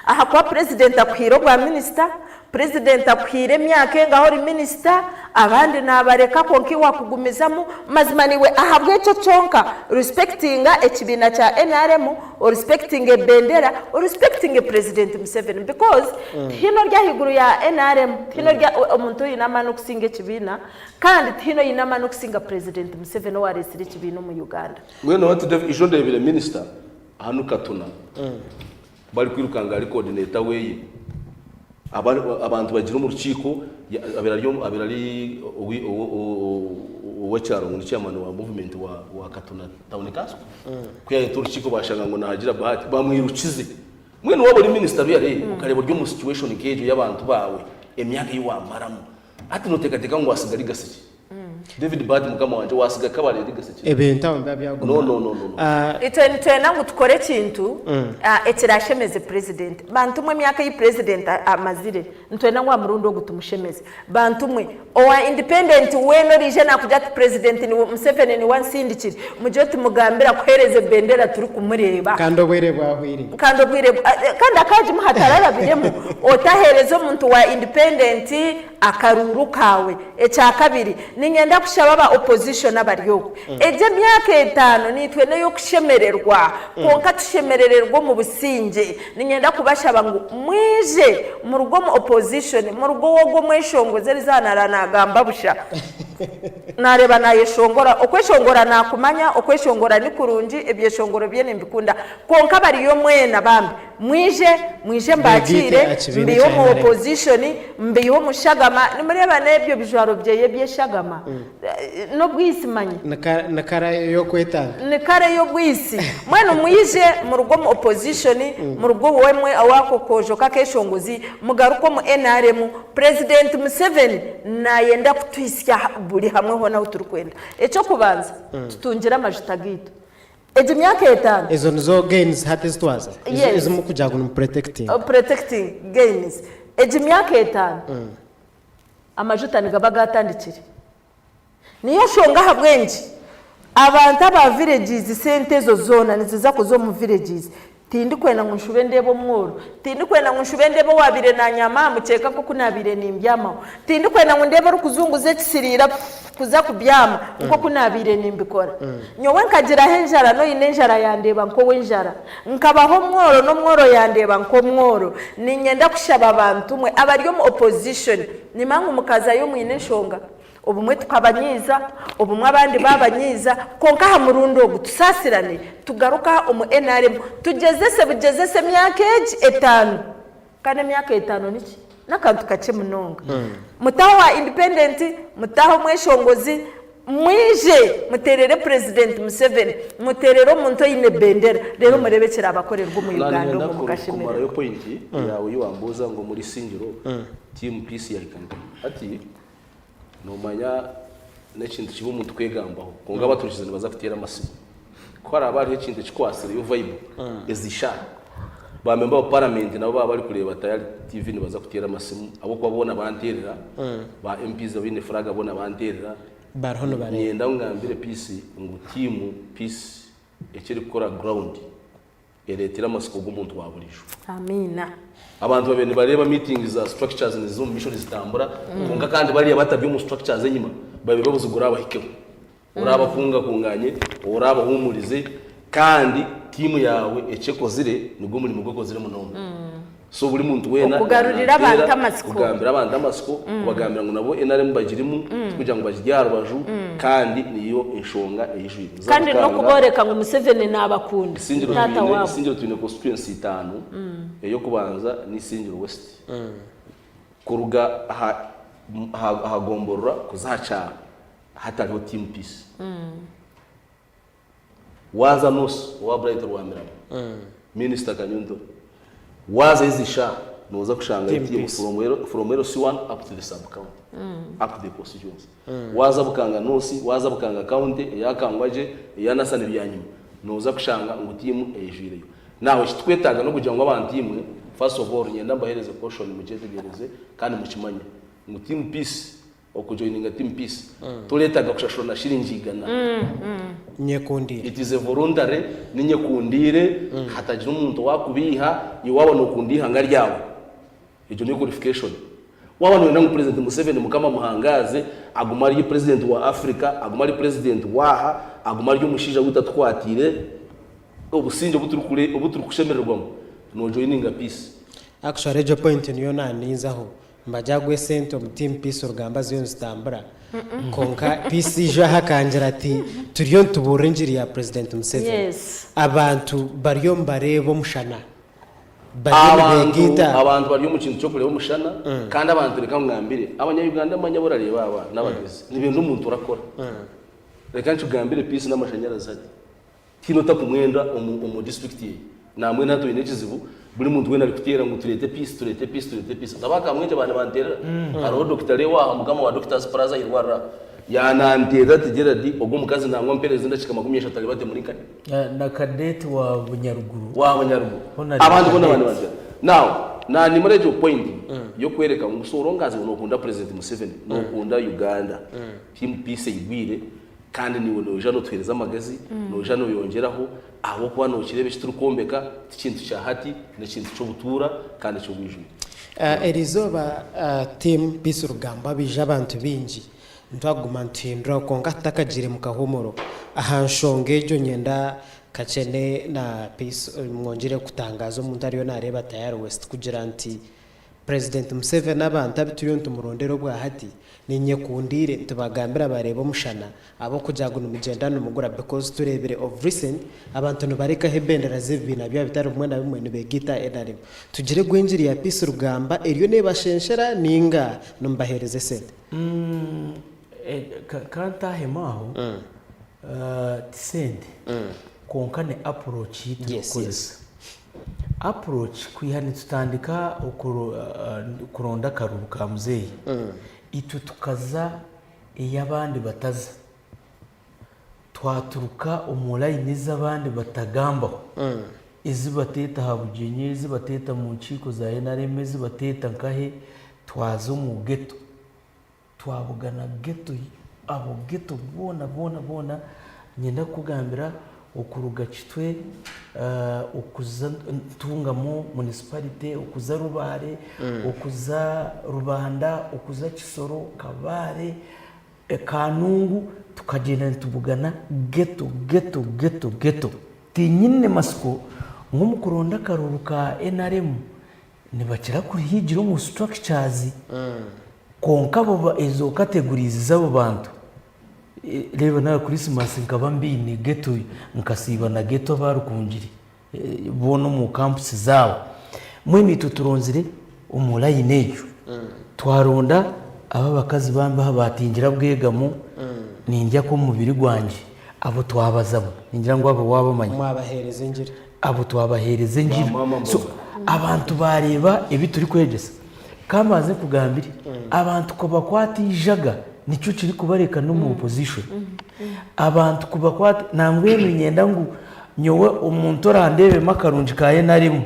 Ahakuba president akuhaire obwa minisita, president akuhaire emyaka engahi ori minisita, abandi naabareka kwonka iwe akugumizamu, mazima naiwe ahabw'ekyo kyonka respectinga ekibiina kya nrm, orespectinge ebendera, orespectinge president Museveni because tihaine ori ahaiguru ya nrm, tihaine ori omuntu oine amaani okusinga ekibiina. Kandi tihaine oine amaani okusinga Purezidenti Museveni owareetsire ekibiina omu Uganda. Mbwenu hati David ijo ndebire minister hanu Katuna barikwirukanga ari coordinator weye abantu bagire omu rukiiko abaire ari abaire ari owekyaro ngu ni chairman wa movement wa Katuna town council kuyayeta orukiiko bashanga ngu nahagira Bahati bamwirukize mbwenu waba ori minister ruyare okareba ori omu situation nkegyo yabantu bawe emyaka eyiwamaramu Hati noteekateeka ngu waasiga legacy ki? David Bahati mukama wangye waasiga Kabale legacy ki? Ebintu aho nibiba byaguma. No, no, no, no, no. Ah, Itwe nitwenda ngu tukore ekintu ekirashemeze purezidenti. Bantu mwe emyaka ei purezidenti amazire, nitwenda ngu aha murundi ogu tumushemeze. Bantu mwe, owa independent weena oraije naakugira ati purezidenti niwe, Museveni niwe ansindikire, mugire oti mugambire akuheereze bendera turikumureeba. Kandi obwire bwahweire. Kandi obwire kandi akaagimuha atararabiremu, otaheereza omuntu wa independent akaruuru kaawe. Ekyakabiri, niinyenda kushaba aba opposition abari okwe, egi emyaka etaano naitwe n'ey'okushemererwa, kwonka tushemerererwe omu busingye. Niinyenda kubashaba ngu mwije muruge omu opposition, muruge ow'ogwo omweshongozi eriizooba naarara naagamba busha. Naareeba naayeshongora. Okweshongora naakumanya, okweshongora ni kurungi, ebyeshongoro bye nimbikunda. Kwonka bariyo mwena bambi mwije, mwije Begaite mbakiire, aha kibiina mbaihe kya omu NRM. opposition, mbaihe omu shagama, nimureeba n'ebyo bijwaro byeye eby'eshagama, n'obwisi manya. Ni ka ni kara y'okwetanga. Ni kara ey'obwisi. Mbwenu mwije muruge omu opposition, muruge owemwe ow'ako koojo k'akeshongozi, mugaruke omu nrm. Purezidenti Museveni naayenda kutuhitsya buri hamwe hoona ahu turikwenda. Eky'okubanza, tutungire amajuta gaitu. Egi myaka etaano. Ezo nizo gains hati ezi twaza? Yes. Ezi murikugira ngu nimu protectinga? Protecting gains. Egi myaka etaano, amajuta nigaba gaatandikire. Niyo nshonga ahabw'enki abantu aba villages sente ezo zoona niziza kuza omu villages. Tindikwenda ngu nshube ndeebe omworo. Tindikwenda ngu nshube ndeebe owaabaire naanyaama aha mukyeeka nk'oku naabaire nimbyamaho. Tindikwenda ngu ndeebe orikuzunguza ekisiriira kuza kubyama nk'oku naabaire nimbikora. Nyowe nkagiraho enjara n'oine enjara yandeeba nk'ow'enjara. Nkabaho omworo n'omworo yandeeba nk'omworo. Niinyenda kushaba abantu mwe abari omu opposition, nimanya ngu mukazayo mwine enshonga. Obumwe tukabanyiiza, obumwe abandi baabanyiiza, kwonka aha murundi ogu tusaasirane tugaruke aha omu nrm tugyezese bugyezese emyaka egi etaano. Kandi emyaka etaano niki? N'akantu kakye munonga. Mutaho owa independent, mutaho omweshongozi, mwije muteerere Purezidenti Museveni, muteerere omuntu oine bendera reero mureebe ekiraabakorerwa omu Uganda Nanyenda omwo mukashemererwa. kumarayo point yaawe ei wambuuza ngu omuri Isingiro team peace yahika nkahi. Hati Noomanya n'ekintu kibi omuntu kwegambaho kwonka abaturikize nibaza kuteera amasimu. Ku haraabe hariho ekintu ekikwatsireyo vibe ezi shaaha, ba memba ba paramenti nabo baaba barikureeba Tayari TV nibaza kuteera amasimu ahabw'okuba boona banteerera, ba MPs abaine furaaga boona banteerera. Bariho nibareeba. Niinyenda ngambire Peace ngu tiimu Peace eki erikukora ground ereetire amatsiko g'omuntu wa buriijo. Amiina. Abantu babaire nibareeba meetings za structures niziza omu maisho nizitambura kwonka kandi bariya abatari omu structures enyima babaire babuze oraabahikeho, oraabakungakunganye, oraabahuumurize kandi tiimu yaawe eki ekozire nigwo murimo ogu ekozire munonga. So buri muntu weena Okugarurira abantu naanteera amatsiko. kugambira abantu amatsiko, kubagambira ngu nabo NRM bagirimu, tikugira ngu bagiri aha rubaju kandi niyo enshonga eijwire. Niza Kandi kutanga n'okubooreka ngu Museveni naabakunda, Isingiro taata twine waabo. Isingiro twine constituency itaano, ey'okubanza ni Isingiro West, kuruga aha aha aha gomborora kuza aha kyaro hatariho team peace. Waaza North owa Bright Rwamirama, Minisita Kanyontora, waaza ezi shaaha nooza kushangayo Team tiimu Peace. from L, from LC1 up to the sub county, up to the constituency. Waaza Bukanga North, waaza Bukanga County, eya Kangwagye, eya Nasani Byanyima, nooza kushanga ngu tiimu eijwireyo. Now ekitukwetaaga n'okugira ngu abantu imwe, first of all niinyenda mbaheereze caution mukyetegyereze kandi mukimanye ngu Team Peace Okujoininga Team Peace toreetaaga kushashura na shiringi igana. Nyekundiire. It is a voluntary, ninyekundiire, hatagira omuntu owakubeiha, iwe waaba nokunda eihanga ryawe, egyo niyo qualification. Waaba noyenda ngu President Museveni Mukama amuhangaaze, agume ari President wa Africa, agume ari President waaha, agume ari omushaija weitu atukwatiire obusingye obu turikushemererwamu, nojoininga Peace. Actually egyo point niyo naninzaho Mbagye esente omu team peace orugamba ziriyo nizitambura kwonka peace ijo aha akangira ati turiyo nitubuurira engiri ya president Museveni Yes. abantu bariyo nibareeba omushana bariyo Abantu nibegaita abantu bari omu kintu ky'okureeba omushana kandi abantu reka nkugambire abanya-Uganda manya abu orareeba aba n'abagezi nibenda omuntu orakora. Reka nkigambire peace n'amashanyarazi hati. Tihaine otakumwenda omu omu district egi. Nambwenu hati oine ekizibu, buri muntu weena arikuteera ngu tureete peace, tureete peace, tureete peace. Nka ba Kamwengye baanibanteerera. Hariho Dokita Leo aha, mukama wa Doctors Plaza ahirwarira aha. Yaananteerera ati Gerald, ogwo omukazi nangwa ampeereze endakiika 30 areebe ati muri nkahi? Na Cadet wa Bunyaruguru. Wa Bunyaruguru. Hoona ari Abandi boona cadet. baanibanteerera. Now, naanimura egyo point y'okworeka ngu so long as nookunda President Museveni, nookunda Uganda, team peace eigwire, Kandi naiwe noija nootuheereza amagezi, noija nooyongyeraho, ahabw'okuba nookireeba eki turikwombeka ti kintu kya hati, n'ekintu ky'obutuura kandi eky'obwijwire. Erizooba team Peace Rugamba baija abantu baingi nitwakuguma nituhinduraho kwonka tutakagiire mu kahuumuro aha nshonga egyo nyenda Kakyene na Peace mwongyere kutangaaza omuntu ariyo nareeba Tayari West kugira nti Purezidenti Museveni abantu abu turiyo nitumurondera obwa hati ninyekundiire nitubagambira bareebe omushana ahabw'okugira ngu nimugyenda nimugura because tureebire of recent abantu nibarekaho ebendera z'ebibiina byabo bitari bimwe na bimwe nibegaita aha nrm. Tugire gu engiri ya Peace Rugamba eriyo nebashenshera ninga nimubaheereza esente? Ka ntaahemu aho, ti sente kwonka ni approach ei turikukozesa. Approach kwiha nitutandika kuronda akaruru ka muzeeyi, itwe tukaza ei abandi bataza. Twaturuka omu layini ezi abandi batagambaho, ezi bateeta aha bugyenyi, ezi bateeta omu nkiiko za NRM, ezi bateeta nkahe, twaza omu ghetto. Twabugana ghetto, abo ghetto boona boona boona, niinyenda kukugambira. Okuruga Kitwe okuza Ntungamo municipality, okuza Rubare, okuza Rubanda, okuza Kisoro, Kabale, Kanungu, tukagyenda nitubugana ghetto, ghetto, ghetto, ghetto. Tinyine matsiko ngu omu kuronda akaruuru ka nrm nibakira kuhigira omu structures kwonka abo ezo categories z'abo bantu Reeba n'aha Christmas nkaba mbaine ghetto nkasiiba na ghetto aba Rukungiri boona omu campusi zaabo. Mbwenu itwe turonzire omu line egyo twaronda aba abakazi bambi aha batingira bwegamo nindya k'omubiri gwangye abo twabazamu ningira ngu abo waabamanya. Mwabaheereza engiri. Abo twabaheereza engiri. Ba maama So mboga. abantu baareeba ebi turikwegyesa. Ka mbanze nkugambire, abantu kubakwata eijaga nikyo kirikubareka n'omu opposition. Abantu kubakwata, nambwenu niinyenda ngu nyowe omuntu orandeebemu akarungi ka nrm,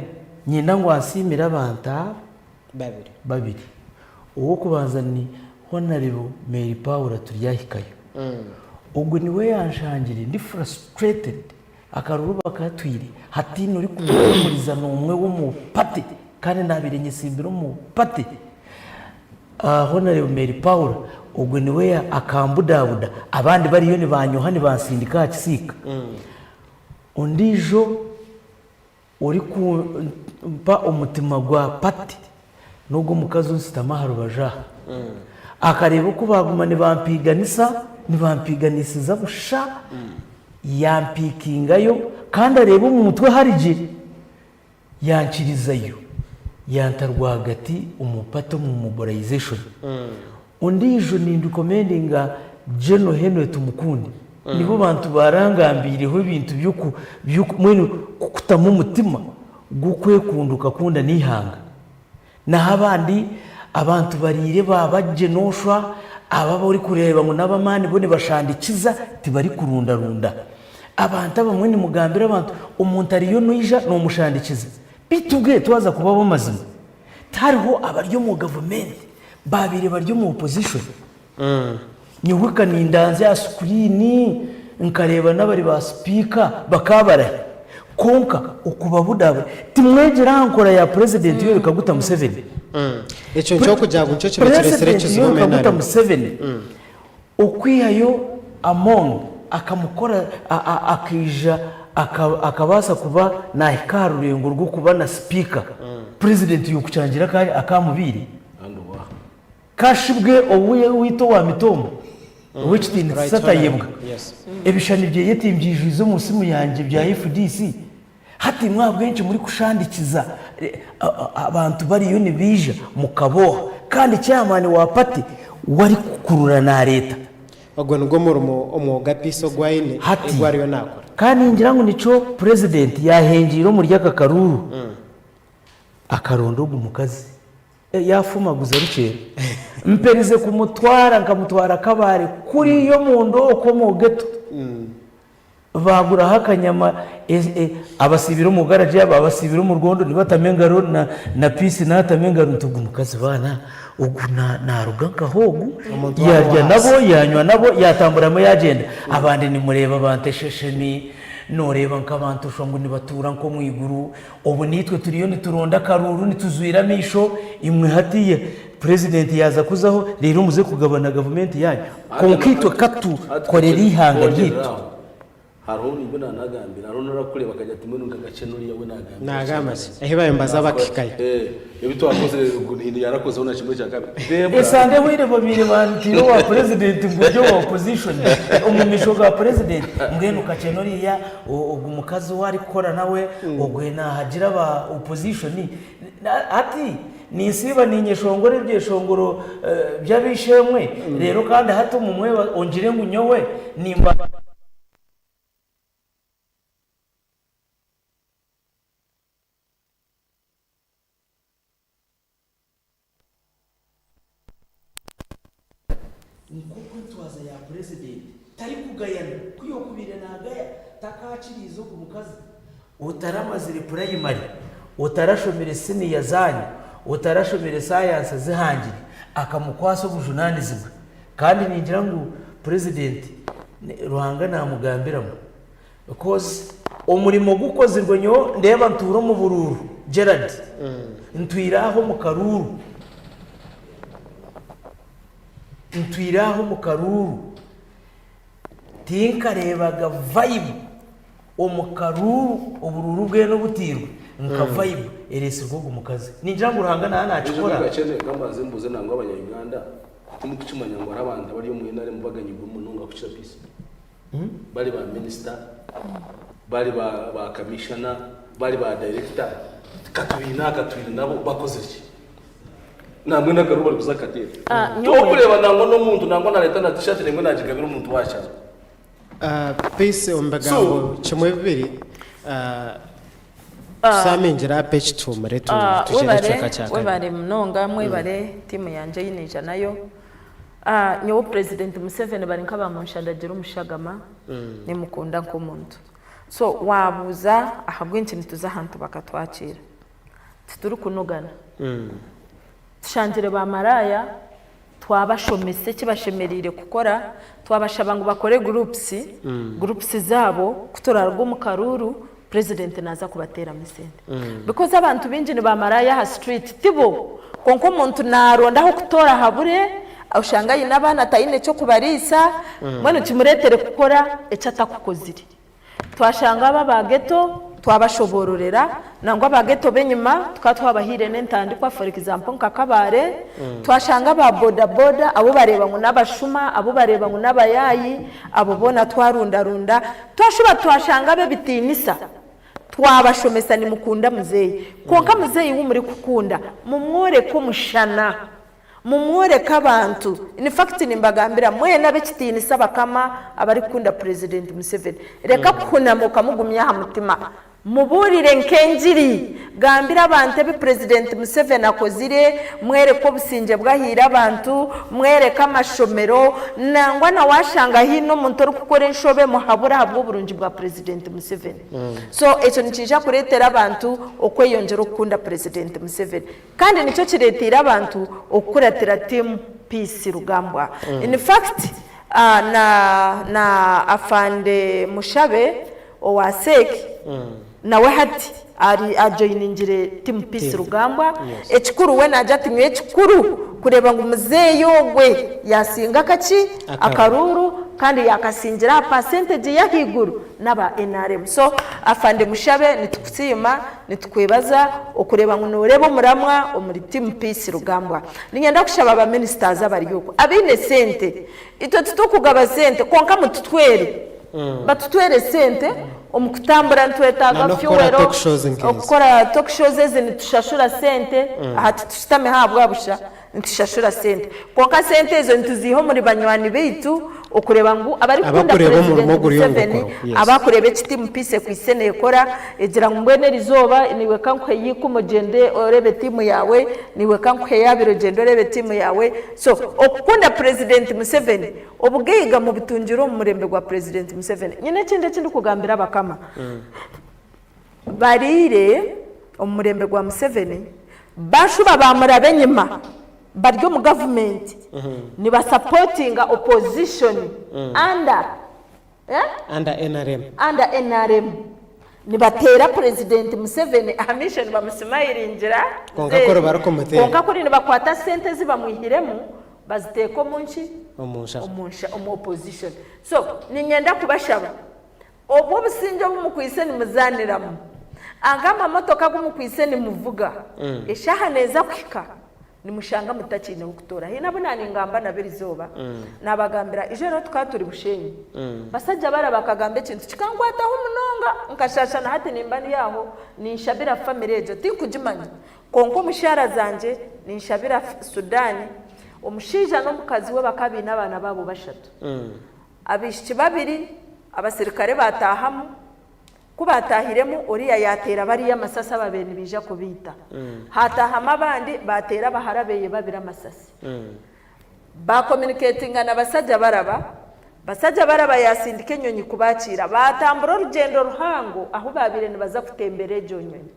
niinyenda ngu ansiimire abantu aba Babiri. babiri. Ow'okubanza ni Honarebo Mary Paula Turyahikayo. Ogwo niwe yanshangire ndi frustrated Akaruru bakatwire hataine orikumpumuriza n'omwe w'omu party kandi nabaire nyesimbire omu party. Honourable Mary Paul ogwe niwe akambudabuda abandi bariyo nibanyoha nibansindika aha kisiika. Ondiijo Orikumpa omutima gwa party n'ogwo omukazi onshutami aha rubaju aha. Akareeba oku baaguma nibampiiganisa, nibampiiganisiza busha, yampiikingayo kandi areeba omu mutwe hari gye, yankirizayo, yanta rwagati omu party omu mobilization. Ondiijo nindikomendinga General Henry Tumukunde. Nibo bantu baarangambiireho ebintu by'oku by'oku mbwenu kukutamu omutima gw'okwekunda okakunda n'eihanga. Naho abandi abantu bariire baaba gye nooshwa abo abu orikureeba ngu n'ab'amaani bo nibashandikiza tibarikurundarunda. Abantu abamwe nimugambira abantu omuntu ariyo naija noomushandikiza beitu bwe twaza kuba ab'amazima tihariho abari omu gavumenti baabaire bari omu opposition. Nyowe ka nindanzya aha sikuriini nkareeba n'abari ba sipiika bakaba barahi. Kwonka okubabudabuda, timwegyera aha nkora ya Purezidenti Yoweri Kaguta Museveni. Ekyo nikyo kugira ngu nikyo kiba kireetsire Purezidenti ekizibu Yoweri omu Kaguta NRM. Museveni okwihayo Among akamukora akaija akabaasa kuba naahika aha rurengo rw'okuba na sipiika, Purezidenti y'okukyangira akaamubaire. Kashibwe owaitu owa Mitombo ow'ekitiinisa Right Tayebwa, Honourable, yes. ebishushani byeye timbyiijwize omu simu yangye bya FDC? Hati imwe ahabw'enki murikushandikiza abantu bariyo nibaija mukabooha kandi chairman wa party we arikukurura nareeta? Ogwo nigwo murimo omwoga Peace ogu aine Hati ogu ariyo naakora. ka ningira ngu nikyo Purezidenti yaahengiire omuri aka karuuru akaronda ogu mukazi. Yaafumaguza Rukyera. Mperize kumutwara nkamutwara Kabale kuriya omunda okwo omu ghetto. Baaguraho akanyama abasiibire omu garagi aba abasiibire omu rwondo nibatama engaro na Peace naatama engaro nti ogu mukazi baana ogu naaruga nkaha ogu? Omuntu waaba Yaarya ow'ahaasi. nabo, yaanywa nabo, yaatamburamu yaagyenda. Abandi nimureeba abantu esheshemi, nooreeba nk'abantu oshusha ngu nibatuura nk'omu iguru. Obu naitwe turiyo nituronda akaruuru nituzwire amaisho, imwe hatiiya Purezidenti yaaza kuzaho reero muze kugabana gavumenti yaanyu. Kwonka itwe ka tukorere eihanga ryaitu. Hariho nibwo nanagambire hariho norakureba akagira ati mbwenu nkakakye nuriya we nagambira ki? Nagamba ki? Ahi baabaire nibaza bakahikayo. Eh, ebi twakozire yarakozeho na kimwe kya kabiri. Debra. Esande ehweire babaire bantiire owa Purezidenti ngu ndi owa opposition omu maisho ga Purezidenti. Mbwenu kakye noriya Ogu mukazi ou arikukora nawe ogwe nahagira aba opposition hati ninsiiba ninyeshongora ebyeshongoro by'abeishemwe reero kandi hati omumwe ongire ngu nyowe nimba. Nk'oku entwaza ya Purezidenti tarikugayana, ku yookubaire naagaya takaakiriize ogu mukazi otaramazire purayimari, otarashomire siniya zaanyu, otarashomire saayansi zihangire, akamukwatsa obujunaanizibwa. Kandi ningira ngu Purezidenti Ruhanga naamugambiramu. Because omurimo gukozirwe nyowe ndeeba ntuura omu buruuru Gerald, ntwire aha omu karuuru, ntwire aha omu karuuru, tinkareebaga vibe omu karuuru, oburuuru bwena obutairwe nka vibe ereetsirwe ogu mukazi. Ningira ngu Ruhanga naaba naakikora. Ekyo gakye reka mbanze mbuuze nangwa abanya Uganda, timukukimanya ngu hariho abantu abari omu NRM baganyirwe munonga kukira Peace? Bari ba minisita, bari ba kamishana, bari ba dayirekita, katubiine aha katwine nabo bakozire ki? Nambwenu akaruru bari kuza kukateera. Torikureeba nangwa n'omuntu nangwa nareeta na tishati nengwe nagigabira omuntu wa kyaro. Peace omu bigambo kimwe bibiri tusamingyire aha peki tuhumure tugyende ekicweka kya kabiri. Webare munonga mwebare tiimu yangye ei naija nayo. Nyowe President Museveni bari nk'abamunshandagira omu shagama, nimukunda nk'omuntu. So waabuuza ahabw'enki nituza ahantu bakatwakiira, titurikunugana. Tushangire ba maraaya twabashomesa eki bashemereire kukora, twabashaba ngu bakore groups, groups zaabo ku turaruga omu karuuru, President naaza kubateeramu esente. Because abantu baingi ni ba maraaya aha street tibo, kwonka omuntu naaronda ah'okutoora habure, oshanga aine abaana taine ky'okubariisa, mbwenu kimureetere kukora eki atakukozire. Twashanga abo aba ghetto twabashoboororera, nangwa aba ghetto b'enyima tukaba twabahaire n'entandikwa for example nka Kabale, twashanga aba boda boda abu bareeba ngu n'abashuma, abu bareeba ngu n'abayaayi, abo boona twarundarunda, Twashuba twashanga ab'ebitiinisa twabashomesa nimukunda muzeeyi kwonka muzeeyi wu murikukunda mumworeke omushana mumworeke abantu in fact nimbagambira mwena ab'ekitiinisa bakama abarikukunda president Museveni reka kuhunama okamugumya aha mutima Mubuurire nk'engiri. Gambira abantu ebi Purezidenti Museveni akozire, mwereke obusingye bu ahaire abantu, mwereke amashomero, nangwa na waashanga haine omuntu orikukora enshobe muhabure ahabw'oburungi bwa Purezidenti Museveni. So ekyo nikiija kureetera abantu okweyongyera okukunda Purezidenti Museveni. Kandi nikyo kireeteire abantu okukuratira Team Peace Rugambwa. In fact, na na Afande Mushabe owa CEC nawe hati ari ajoiningire Team Peace Rugambwa. Ekikuru we naagira ati nyowe ekikuru kureeba ngu muzeeyi ogwe yaasinga akaki? Akaruuru kandi yaakasingira aha percentage y'ahaiguru n'aba nrm. So Afande Mushabe nitukusiima, nitukwebaza okureeba ngu nooreeba omuramwa omuri Team Peace Rugambwa. Niinyenda kushaba ba ministers abari okwo abaine sente, itwe titurikugaba sente kwonka mututwere, batutwere sente omu kutambura nitwetaaga Na n'okukora fuel, talk shows nk'ezi. okukora talk shows ezi nitushashura sente, aha titushutamiho ahabwa busha. Nitushashura sente. Kwonka sente ezo nituziiha omuri banywani baitu okureeba ngu abarikukunda Abakureeba omurimo Purezidenti oguriyo Museveni, nigukorwa. Yes. abakureeba eki Team Peace ekwaitse neekora, egira ngu mbwenu erizooba naiwe ka nkuhe y'ikumi ogyende oreebe tiimu yaawe, naiwe ka nkuhe y'abiri ogyende oreebe tiimu yaawe. So, okukunda Purezidenti Museveni, obugaiga mubutungire omu murembe gwa Purezidenti Museveni. Nyine ekindi eki ndikugambira abakama. Bariire omu murembe gwa Museveni bashuba bamuraba enyima bari omu gavumenti nibasapotinga opposition under Under nrm. Under nrm nibateera Purezidenti Museveni aha maisho nibamusimayiringira Kwonka kuri barikumuteera. Kwonka kuri nibakwata sente ezi bamwihiremu baziteeka omu nki? Omu nshaho. Omu opposition. So niinyenda kubashaba Obwo obusingye obu mukwaitse nimuzaaniramu, ago amamotoka agu mukwaitse nimuvuga, eshaaha neeza kuhika nimushanga mutakiine w'okutoora. Haine abu naaningamba nabo erizooba, naabagambira, ijo reero tukaba turi Bushenyi, basaija bariya bakagamba ekintu kikankwataho munonga, nkashaasha na hati nimba ndi aho ninshabira famire egyo, tinkugimanya, kwonka omu shaara zangye ninshabira Sudan, omushaija n'omukazi we bakaba baine abaana baabo bashatu. Abaishiki babiri abaserukare baataahamu, ku baataahiremu oriya yaateera bariya amasasi ababaire nibaija kubaita. Haataahamu abandi baateera abahara beeye babiri amasasi. Baakominikeetinga na Basajja Baraba, Basajja Baraba yaasindika enyonyi kubaakiira. Baatambura orugyendo ruhango ahu baabaire nibaza kutembera egyo nyonyi.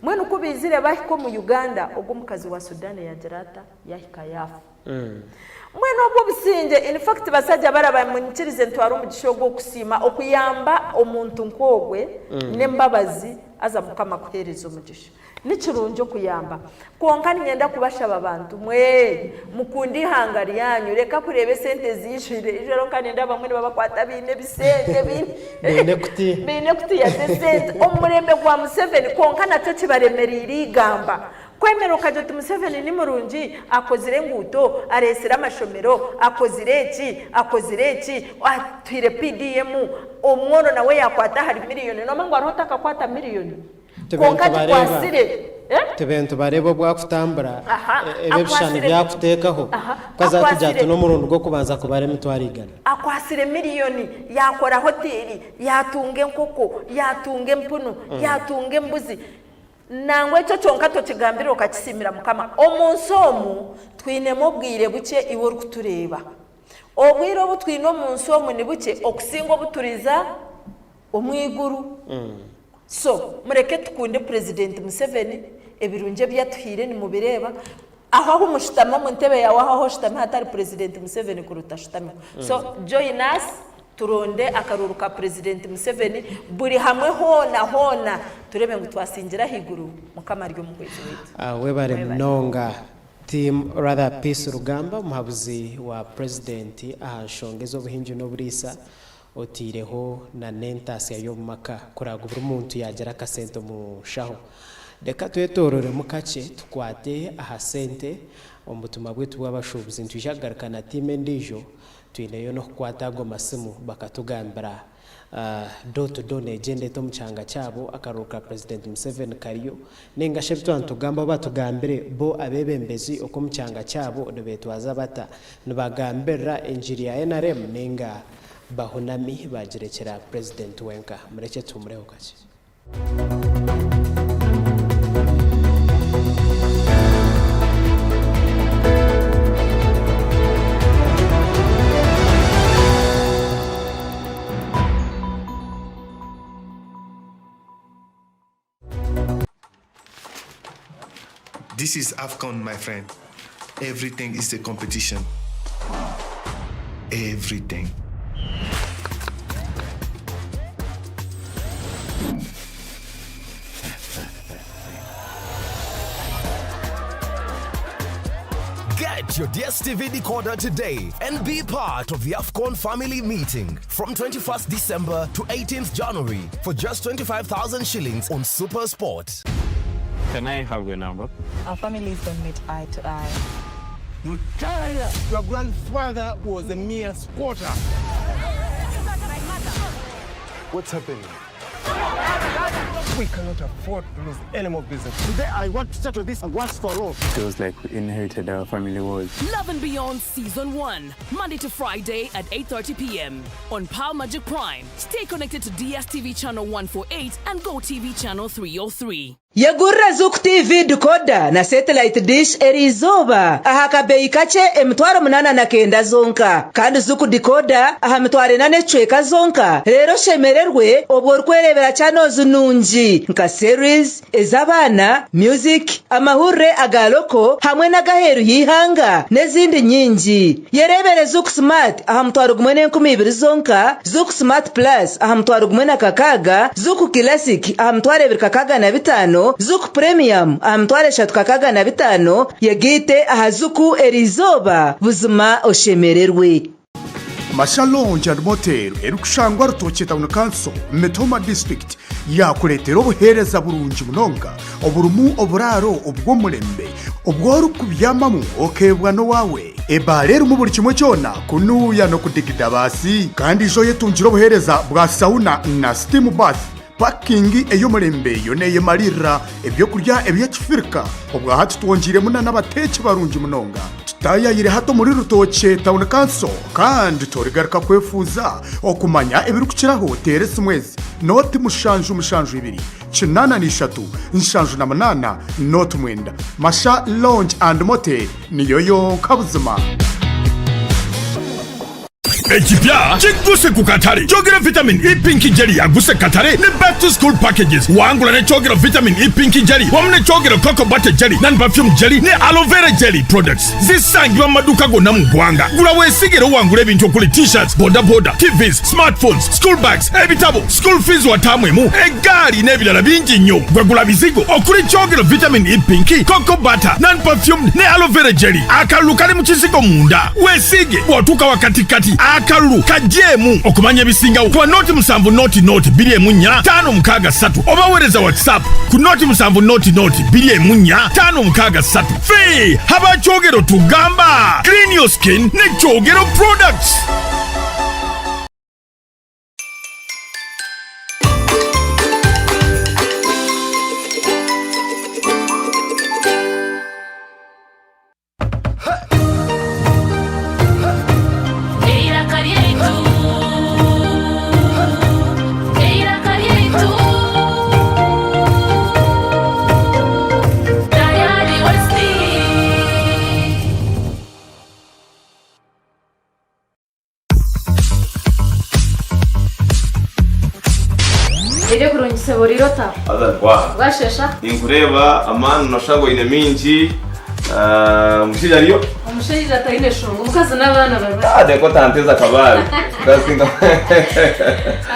Mbwenu ku baizire baahika omu Uganda, ogwo omukazi wa Sudan yaagira ata? Yaahika yaafa. Mbwenu obwo obusingye, in fact basajja baraba munyikirize ntware omugisha ogu okusiima okuyamba omuntu nk'ogwe n'embabazi haza Mukama akuheereze omugisha. Ni kirungi okuyamba, kwonka niinyenda kubashaba bantu mwe, mukunde eihanga ryanyu, reka kureeba esente eziijwire. Ijwire nka nindeeba abamwe nibabakwata baine ebisente, baine Baine ekutiya. baine ekutiya z'esente omu murembe gwa Museveni, kwonka nakyo kibaremereire eigamba. Kwemera okagira oti Museveni ni murungi, akozire enguuto, areetsire amashomero, akozire eki, akozire eki, atuhaire PDM, omworo nawe yaakwata ahari miriyoni, noomanya ngu hariho otakakwata miriyoni? Tube Kwonka nitubareeba agikwasire. Eh? Tube nitubareeba obu akutambura, Aha, e- ebi ebishushani akwasire. byakuteekaho, Aha, ku aza kugira ati akwasire. n'omurundi gw'okubanza kubara emitwaro igana. Akwasire miriyoni, yaakora hoteeri, yaatunga enkoko, yaatunga empunu, yaatunga embuzi. Nangwa ekyo kyonka tokigambire okakisiimira Mukama. Omu nsi omu twinemu obwire bukye iwe orikutureeba. Obwire obu twine omu nsi omu ni bukye okusinga obu turiza omu iguru. So mureke tukunde Purezidenti Museveni, ebirungi ebi atuhaire nimubireeba. Aho ahu mushutami omu ntebe yaawe aho ahu oshutami hatari Purezidenti Museveni kuri otashutamiho. So join us turonde akaruuru ka Purezidenti Museveni buri hamwe hoona hoona tureebe ngu twasingira ahaiguru. Mukama ari omuhwezi waitu. Webare Mwebare. munonga Team rather Peace Rugamba omuhabuzi wa Purezidenti aha nshonga ez'obuhingi n'oburiisa oteireho na n'entaasya y'omu maka kureba ngu buri muntu yaagira akasente omu nshaho. Reka twetoororemu kakye tukwate aha sente omu butumwa bwaitu bw'abashuubuzi. Nitwija kugaruka na tiimu endiijo, twineyo n'okukwata ago masimu bakatugambira door to door neegyenda eta omu kyanga kyabo, akaruuru ka Purezidenti Museveni kariyo, nainga shi ebi twaba nitugambaho batugambire bo abeebembezi oku omu kyanga kyabo nibeetwaza bata. Nibagambirira engiri ya nrm nainga bahunami bagirekyera Purezidenti wenka. Murekye tuhumureho kakye. This is AFCON, my friend. Everything is a competition. Everything. Get your DSTV decoder today and be part of the AFCON family meeting from 21st December to 18th January for just 25,000 shillings on Super Sport. Can I have your number? Our families don't meet eye to eye. Your grandfather was a mere squatter. What's happening? We cannot afford to lose any more business. Today, I want to settle this once for all. Feels like we inherited our family walls. Love and Beyond Season 1, Monday to Friday at 8:30 p.m. on Power Magic Prime. Stay connected to DSTV channel 148 and GoTV channel 303. Yegurira Zuku TV decoder na satellite dish eriizooba aha kabeeyi kakye 809 zonka kandi Zuku decoder aha 40 n'ekicweka zonka reero oshemererwe obwo orikwereebera channels nungi nka series, ez'abaana, music, amahurire aga loko hamwe n'ag'aheeru y'eihanga n'ezindi nyingi. Yereebere Zuku Smart aha 1002 zonka, Zuku Smart Plus aha 1600, Zuku Classic aha 2605, Zuku Premium aha 3605, yegaite aha Zuku eriizooba buzima oshemererwe. Masha Lounge and Motel erikushangwa Rutookye Town Council, Mitooma District yaakureetera obuheereza burungi munonga oburimu oburaaro obw'omurembe obu orikubyamamu okeebwa n'owaawe. Ebaara erimu buri kimwe kyona kunuuya n'okudigida baasi. Kandi ija oyetungire obuheereza bwa sauna na steam bath. Pakingi ey'omurembe yo neeyemariirira eby'okurya eby'ekifirika. Obwa hati twongyeiremu na n'abateeki barungi munonga. Tutaayayire hati omuri Rutookye Town Council kandi torigaruka kwefuuza. Okumanya ebirikukiraho teera esimu ezi, nooti mushanju mushanju ibiri, kinaana na ishatu, nshanju na munaana, nooti mwenda. Masha Lounge and Motel niyo yonka buzima. Ekipya kiguse ku katare. Kyogero Vitamin E Pink Jelly yaguse katare ne Back to School Packages. Wangula ne Kyogero Vitamin E Pink Jelly wamu ne Kyogero Cocoa Butter Jelly, Non Perfume Jelly ne Aloe Vera Jelly products. Zisangibwa mu maduuka gonna mu ggwanga. Gula weesige era owangule ebintu okuli T-shirts, boda boda, TVs, smartphones, school bags, ebitabo, school fees wa taamu emu, eggaali n'ebirala bingi nnyo. Gwe gula bizigo okuli Kyogero Vitamin E Pink, Cocoa Butter, Non Perfumed ne Aloe Vera Jelly. Akalulu kali mu kizigo munda. Weesiige bw'otuuka wakatikkati akalulu kajjeemu. Okumanya ebisingawo kuba 0 7 0 0 2 4 5 6 3 oba weereza WhatsApp ku 0 7 0 0 2 4 5 6 3. Ffe aba Kyogero tugamba clean your skin ne Kyogero products. Eiraka ryaitu, eiraka ryaitu, Tayari West. Reero kurungi sebo reero ota? Haza ntwaha. Bwashesha? Ninkureeba amaani noshusha ngu oine mingi. Ah, omushaija ariyo? Omushaija ataine shonga, omukazi n'abaana bari Ah, dore ko atanteza akabaare.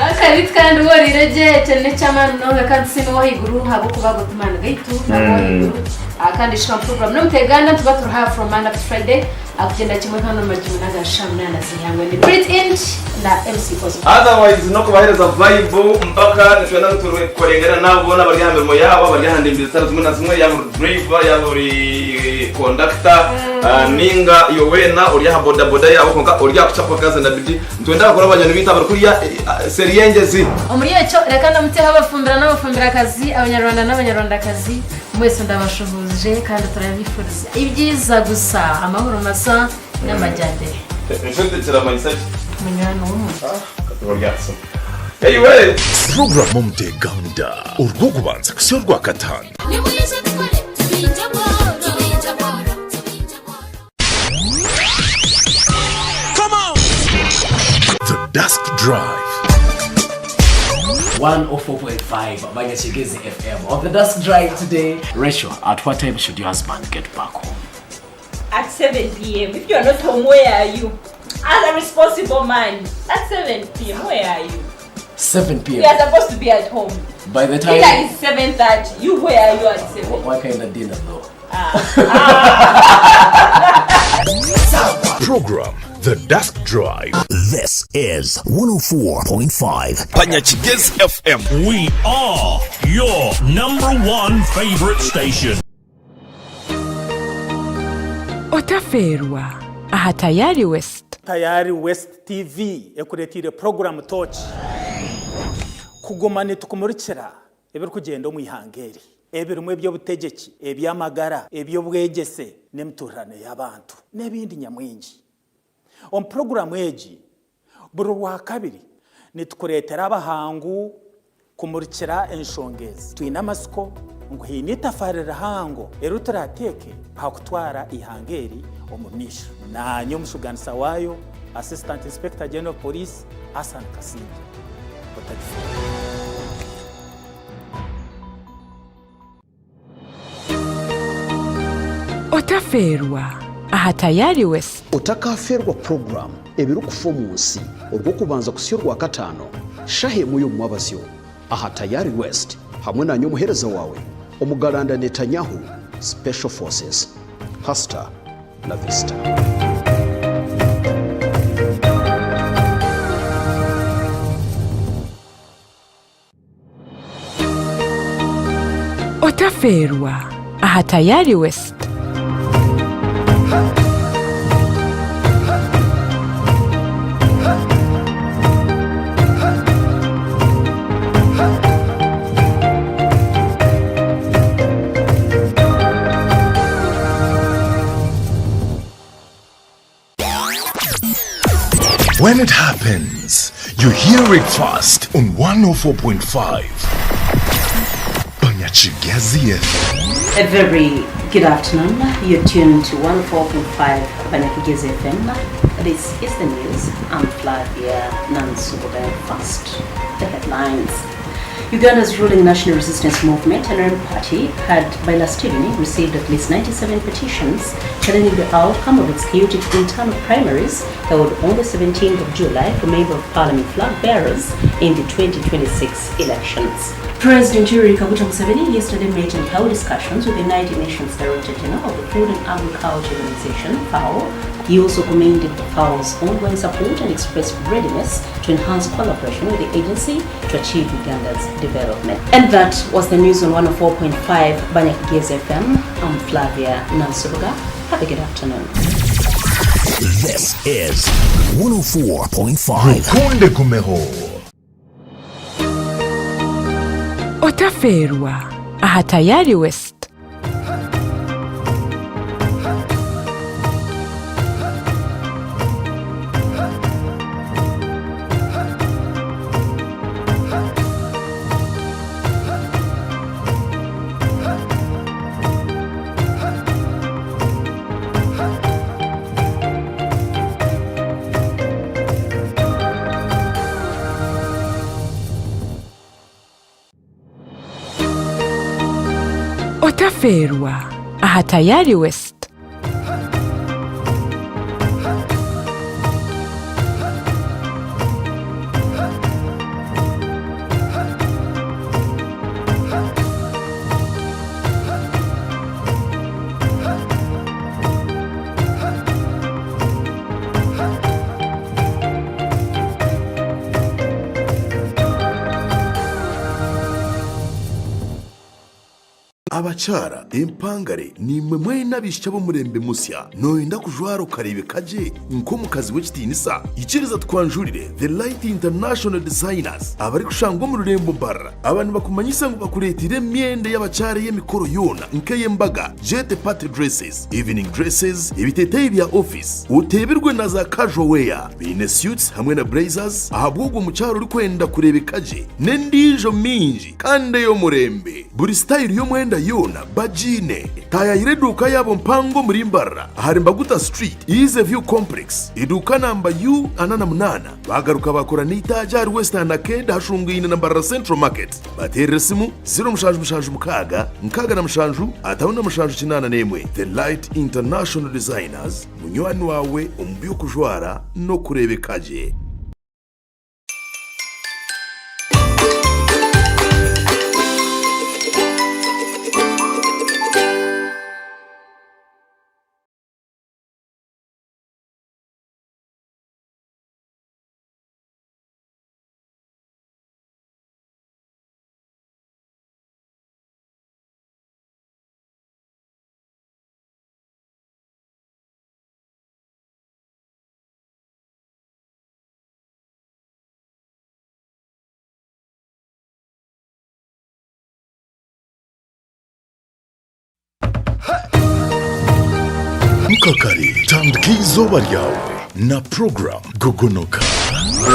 Akabiti kandi worire gye ekyo n'eky'amaani munonga kandi tusiime ow'ahaiguru ahabw'okuba ago ti maani gaitu nabwo ow'ahaiguru. Ah, kandi Shema program n'omuteganda nituba turi aha from Monday up to Friday akugyenda kimwe kandi omu majumi n'aga shaaha munaana z'eihangwe ndi Brit Inch na MC Cosmo. Otherwise n'okubaheereza vibe mpaka nitwenda ngu tukorengane naabo boona abari aha mirimo yaabo abari aha ndembe zitari zimwe na zimwe yaaba ori driver yaaba ori conductor ninga iwe weena ori aha boda boda yaawe kwonka ori aha kucapa kazi na bidii nitwenda abakuru abanywani baitu abarikurya seeri y'engyezi. Omuri ekyo reka ndamuteho abafumbira n'abafumbirakazi, abanyarwanda n'abanyarwandakazi mwese ndabashuhuje kandi turabifuriza ibyiza gusa, amahoro masa n'amajyambere. Enshuti kiramanyisa ki? Munywani w'omuntu. Anyway. Program Omuteganda orw'okubanza kuhitsya orwakataano. The Dusk Drive. 104.5 Banyakigezi FM. On the Dusk Drive today, Rachel, at what time should your husband get back home? At 7 p.m. If you're not home, where are you? As a responsible man, at 7 p.m., where are you? 7 p.m. You are supposed to be at home. By the time... Dinner is 7:30. You, where are you at 7? What kind of dinner though? Program The Dusk Drive. This is 104.5 Banyakigezi FM. We are your number one favorite station. Otafeerwa aha Tayari West. Tayari West TV ekureteire puroguraamu Tooki kuguma nitukumurikira ebirikugyenda omu ihanga eri ebirimu eby'obutegyeki, eby'amagara, eby'obwegyese n'emituurirano y'abantu n'ebindi nyamwingi. Omu puroguraamu egi, buri Rwakabiri nitukureetera abahangu kumurikira enshonga ezi. Twine amatsiko ngu haine eitafaari rihango eri turaateeke aha kutwara eihanga eri omu maisho. Naanye omushugaanisa waayo, Assistant Inspector General of Police, Asan Kasingye. Otagifeerwa. Otafeerwa aha Tayari West. Otakaafeerwa puroguraamu Ebirikufa omu Nsi Orwokubanza kuhitsya Orwakataano, shaaha emwe y'omumwabazyo aha Tayari West hamwe naanye omuheereza waawe Omugalanda Netanyahu, Special Forces. Hasta la vista. Otafeerwa aha Tayari West. When it happens, you hear it first on 104.5. Banyakigezi FM. A very good afternoon. You're tuned to 104.5 Banyakigezi FM. This is the news. I'm Flavia Nansubuga. First, the headlines. Uganda's ruling National Resistance Movement NRM party had by last evening received at least 97 petitions challenging the outcome of its chaotic internal primaries held on the 17th of July for Member of Parliament flag bearers in the 2026 elections. President Yoweri Kaguta Museveni yesterday met and held discussions with the United Nations Director General of the Food and Agriculture Organization, FAO. He also commended the FAO's ongoing support and expressed readiness to enhance collaboration with the agency to achieve Uganda's development. And that was the news on 104.5 Banyakigezi FM. I'm Flavia Nansubuga. Have a good afternoon. This is 104.5. Rukunde Gumeho. Otafeerwa aha Tayari West. Otafeerwa aha Tayari West. Abakyara empangare niimwe mwena abaishiki ab'omurembe musya nooyenda kujwara okareebeka gye nk'omukazi w'ekitiinisa? Ikiriza tukwanjurire The Light International Designers abarikushangwa omu rurembo Mbarara. Aba nibakumanyisa ngu bakureeteire emyenda y'abakyara ey'emikoro yoona nk'ey'embaga, jet party dresses, evening dresses, ebiteeteeyi bya ofiisi, oteebirwe na za casual wear. Baine suits hamwe na blazers ahabw'ogwo mukyara orikwenda kureebeka gye n'endiijo mingi kandi ey'omurembe. Buri sitayiro y'omwenda yoona bagiine. Taayaayira eduuka yaabo mpango omuri Mbarara ahari Mbaguta Street, Easy View Complex, eduuka namba U48. Baagaruka baakora n'eitaagi ahari West 49 hashungaine na Mbarara Central Market. Bateerere esimu 0776 67 57 81. The Light International Designers, munywani waawe omu by'okujwara n'okureebeka gye. Mukakare tandika eizooba ryawe na program Gogonoka.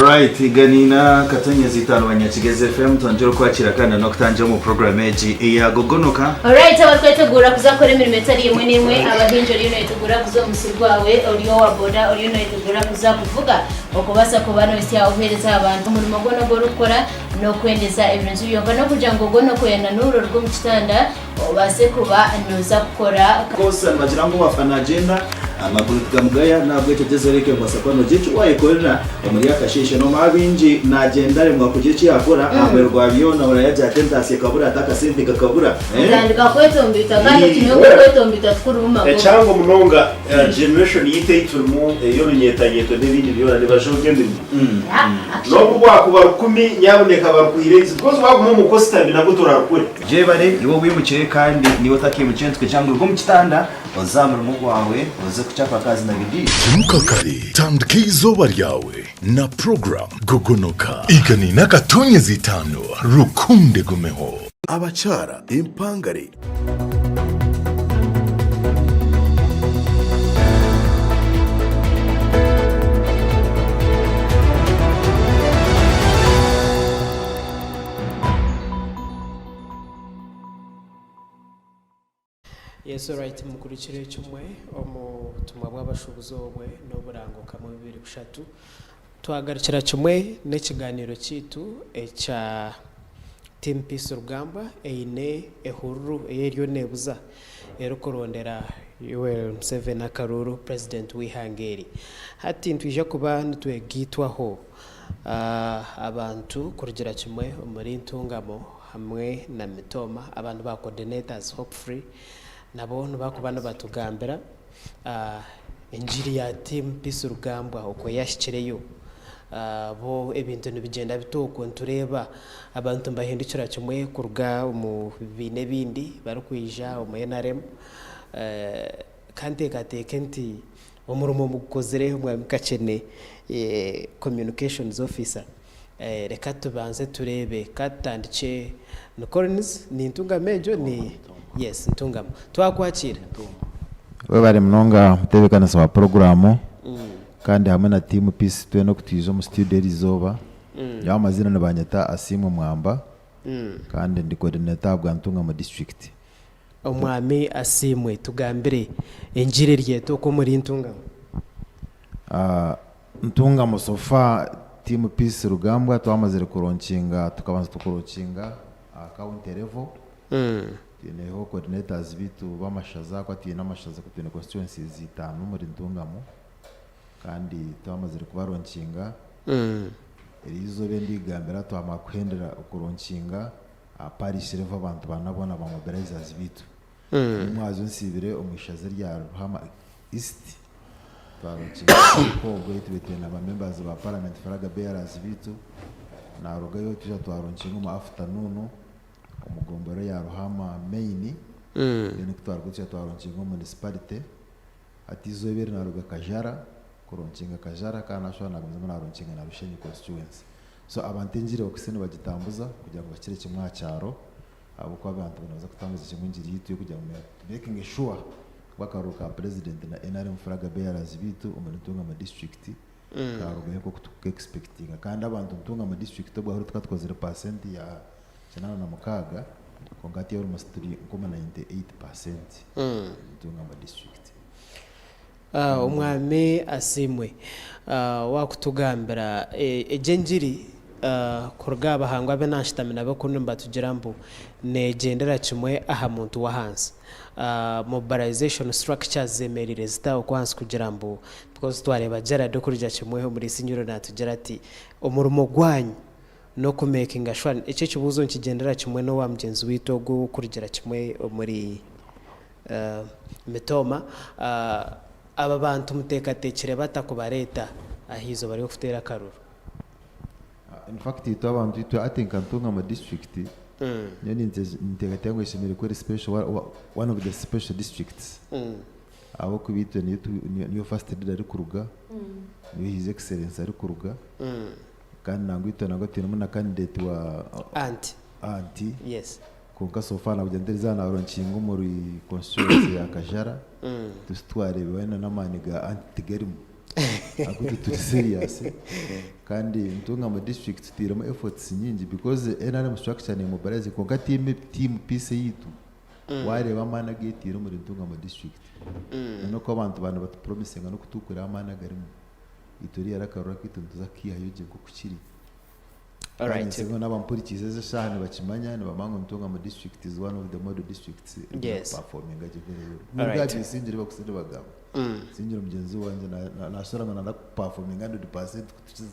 Right, ganina katonyezi itano banyakigezi FM twongere okwakira kandi n'okutangira omu program egi eya Gogonoka. Alright, abatwetegura kuzakora emirimo etari emwe n'emwe abahingi oriyo noyetegura kuza omu musiri gwawe ori owa boda oriyo noyetegura kuza kuvuga okubaasa kuba nohitsya obuheereza aha bantu omurimo gwona ogu orikukora n'okwendeza ebirungi byonka n'okugira ngu ogwo n'okwenanuura oruge omu kitanda obaase kuba nooza kukora. Course nibagira ngu owafa nagyenda amaguru tigamugaya nahabwekyo gyeza oreke ngu kuba nogira eki wayekorera omuri akasheeshe nomanya baingi nagyenda aremwa kugira eki yakora aha muheru gwa byona ahurira yagira ati entaasya ekabura ati akasente kakabura eh. Otandika kwetomboita kandi otumanya ngu okwetomboita tikurimu magoba. Ekyangu munonga generation yaitu ei turimu ey'orunyetanyeto n'ebindi byona nibajooga emirimo. N'obu bwakuba rukumi nyabuneka barukuhire eizi because waguma omu kositami nabwo torarukure. Gyebare iwe owimukire kandi n'iwe otakeimukire nitukugira ngu ruga omu kitanda oze aha murimo gwawe oze kukyapa kazi na bidii. Imuka kare, tandika eizooba ryawe na program Gogonoka. Igana akatonyezi itaano rukundo egumeho. Abakyara empangare. Yes alright mukurikire kimwe omu butumwa bw'abashuubuzi obwe n'oburango kamwe bubiri bushatu. Twagarukira kimwe n'ekiganiiro kyaitu ekya Team Peace Rugambwa eine ehururu ei eriyo neebuza erikurondera Yoweri Museveni akaruuru Purezidenti w'eihanga eri. Hati nitwija kuba nitwegaitwaho abantu kurugira kimwe omuri Ntungamo hamwe na Mitooma abandi ba coordinators hopefully nabo nibakuba nibatugambira engiri ya Team Peace Rugambwa oku eyahikireyo. Bo ebintu nibigyenda bita okwo nitureeba abantu nibahindukira kimwe kuruga omu bibiina ebindi barikwija omu nrm. Ka nteekateeke nti omurimo mugukozire Mwami Kakyene Communications Officer. Reka tubanze tureebe ka tutandikye ni Collins ni Ntungamo egyo ni yes Ntungamo. Twakwakiira. Webare munonga mutebekanisa wa puroguramu kandi hamwe na team peace twena okutwija omu studio erizooba. Nyowe amazina nibanyeta Asiimwe Mwamba kandi ndi coordinator ahabwa Ntungamo district. Omwami Asiimwe tugambire engiri eryeta oku omuri Ntungamo. Ntungamo so far team peace Rugambwa twamazire kuronkinga tukabanza tukurokinga aha county level. Twineho coordinators baitu b'amashaza ahakuba twine amashaza twine constituencies itaano omuri Ntungamo kandi twamazire kubaronkinga. Eriizooba endigambira twamara kuhendera okuronkinga aha parish level abantu ba nabona ba mobilizers baitu. Omumwazyo nsiibire omu ishaza erya Ruhama East twaronkinga akakiiko obwo itwe twine ba members ba parliament flag bearers baitu. Narugayo twija twaronkinga omu afternoon omu gombolola ya Ruhama main then kutwarugayo twija twaronkinga omu municipality. Hati eizooba eri naruga Kajara kuronkinga Kajara kandi nashuba nagumizamu naronkinga na Rushenyi constituency. So abantu engiri bakwitse nibagitambuza kugira ngu bakire kimwe aha kyaro ahabw'okuba abantu nibaza kutambuza kimwe engiri yaitu y'okugira ngu tumekinge sure ku akaruru ka purezidenti na nrm flag bearers baitu omuri Ntungamo district karugayo nk'oku turikuka expectinga. Kandi abantu Ntungamo district obwahuri tukaba tukozire paasenti ya 86 kwonka hati almost turi nk'omu 98% Ntungamo district. Omwami Asiimwe wakutugambira egyo engiri kuruga aha bahangwa abu nashutami nabo kunu nibatugira mbu negyendera kimwe aha muntu w'ahansi. Mobilization structures zemereire zita okwo ahansi kugira mbu because twareeba Gerald okurugira kimwe omuri Isinyuro natugira ati omurimo gwanyu n'okumekinga sure ekyo ekibuuzo nikigyendera kimwe n'owa mugyenzi waitu ogu okurugira kimwe omuri Mitooma, aba bantu muteekateekire bata kubareeta aha izooba ry'okuteera akaruru? In fact itwe abantu itwe hati nka Ntungamo district nyowe ninteekateeka ngu eshemereire kuba eri special one of the special districts ahabw'okuba itwe niyo first lady arikuruga, niyo his excellence arikuruga kandi nangwa itwe nangwa twinemu na candidate wa Anti. Anti. Yes. Kwonka so far nakugira nti eriizooba naronkinga omuri constituency ya Kajara tusi twareeba weena n'amaani ga anti tigarimu ahabw'okuba itwe turi serious kandi Ntungamo district tutairemu efforts nyingi because NRM structure nemobilize kwonka team team peace eyaitu wareeba amaani agu etaire omuri Ntungamo district na n'oku abantu ba nibatupromisinga n'okutukurira amaani agarimu itwe eriya akaruru akaitu nituza kukiihayo gye nk'oku kiri. Kandi Alright. nsinga n'abampurikiize ezi eshaaha nibakimanya nibamanya ngu Ntungamo district is one of the model districts Yes. erikuperforminga gye very well. Alright. Nibwo Isingiro bakutsire nibagamba. Isingiro mugyenzi wangye na- na- naashara ngu nanda kuperforminga 100% kutukiza.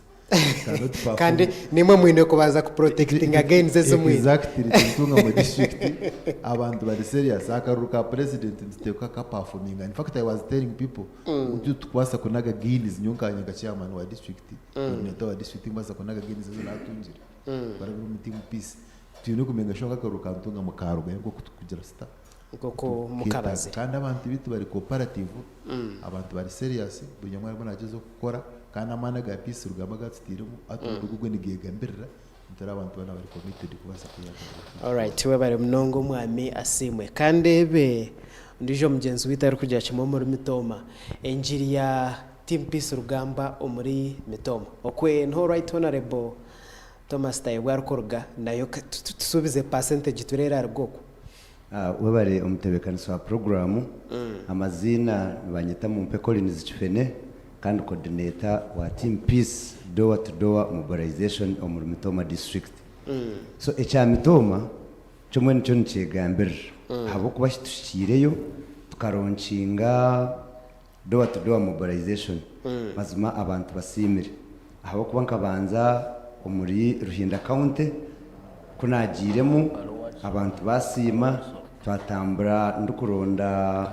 Cannot perform. Kandi nimwe mwine kubanza kuprotectinga gains ezi mwine. Exactly, Ntungamo district abantu bari serious. Akaruru ka president nituteekwa kukaperforminga. In fact I was telling people ngu titukubaasa kunaga gains nyowe nkanye nka chairman wa district Coordinator wa district mbaasa kunaga gains ezi naatungire barabira omu team peace. Twine kumenga sure ngu akaruru ka Ntungamo kaarugayo nk'oku turikugira sita. Nk'oku mukabazire. Kandi abantu beitu bari cooperative, abantu bari serious, buri omwe arimu nagyezaho kukora kandi amaani aga peace Rugamba agu atutairemu hati omudugu gwe nigegambirira nituri abantu boona abari committed kubaasa kuyamba. Alright webare munonga omwami Asiimwe. Kandi ebe ondiijo mugyenzi waitu arikugira kimwe omuri Mitooma engiri ya Team Peace Rugamba omuri Mitooma. Okwe niho Right Honourable Thomas Tayebwa arikuruga nayo tusuubize percentage tureebe eraruga okwo. Webare omutebeekanisa wa puroguraamu. Amaziina nibanyeta Mumpe Collins Kifene kandi coordinator wa Team Peace Door to Door Mobilization omuri Mitooma District. So ekya Mitooma kyo mbwenu kyo nikyegambirira ahabw'okuba kituhikiireyo tukaronkinga Door to Door Mobilization mazima abantu basiimire ahabw'okuba nkabanza omuri Ruhinda County ku naagiiremu abantu baasiima twatambura ndikuronda